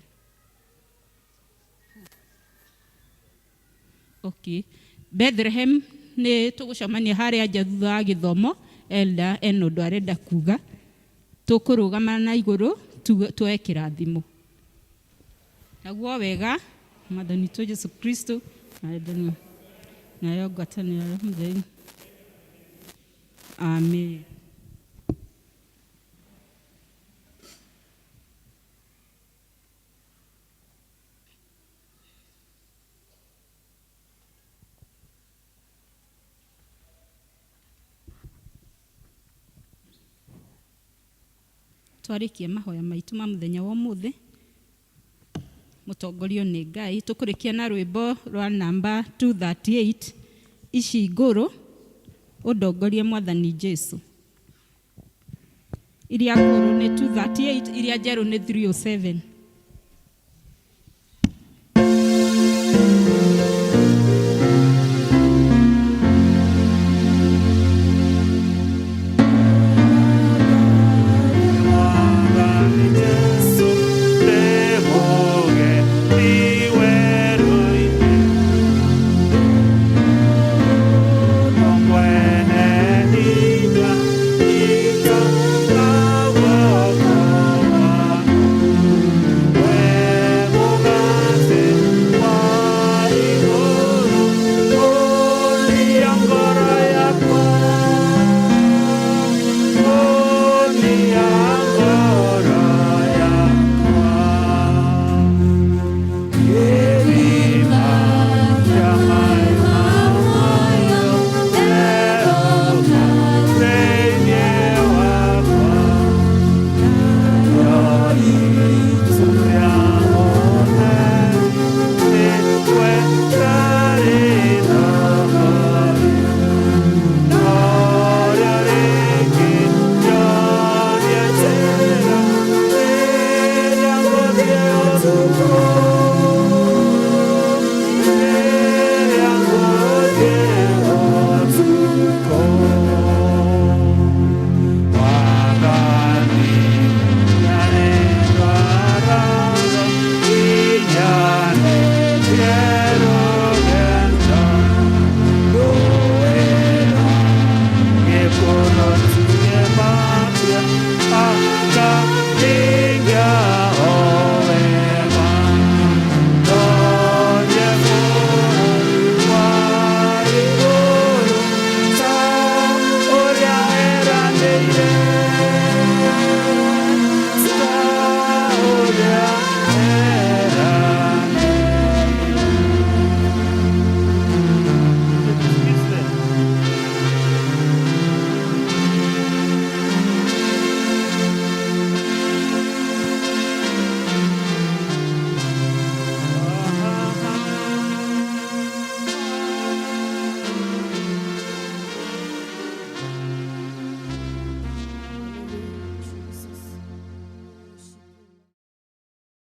Okay. Bethlehem nĩ tũgũcemania harĩa nja thutha wa gĩthomo. Elda ena ũndũ arenda kuga. Tũkũrũgama na igũrũ tuoe kĩrathimo. Naguo wega Mwathani witũ Jesu Kristo na wendani nayo ngwatanĩro ya Roho Mũtheru. Amen. Twarĩkia mahoya maitũ ma mũthenya wa ũmũthĩ, mũtongorio nĩ Ngai. Tũkũrĩkia na rwĩmbo rwa namba 238, ici ngũrũ, ũndongorie Mwathani Jesu. Iria ngũrũ nĩ 238, iria njerũ nĩ 307.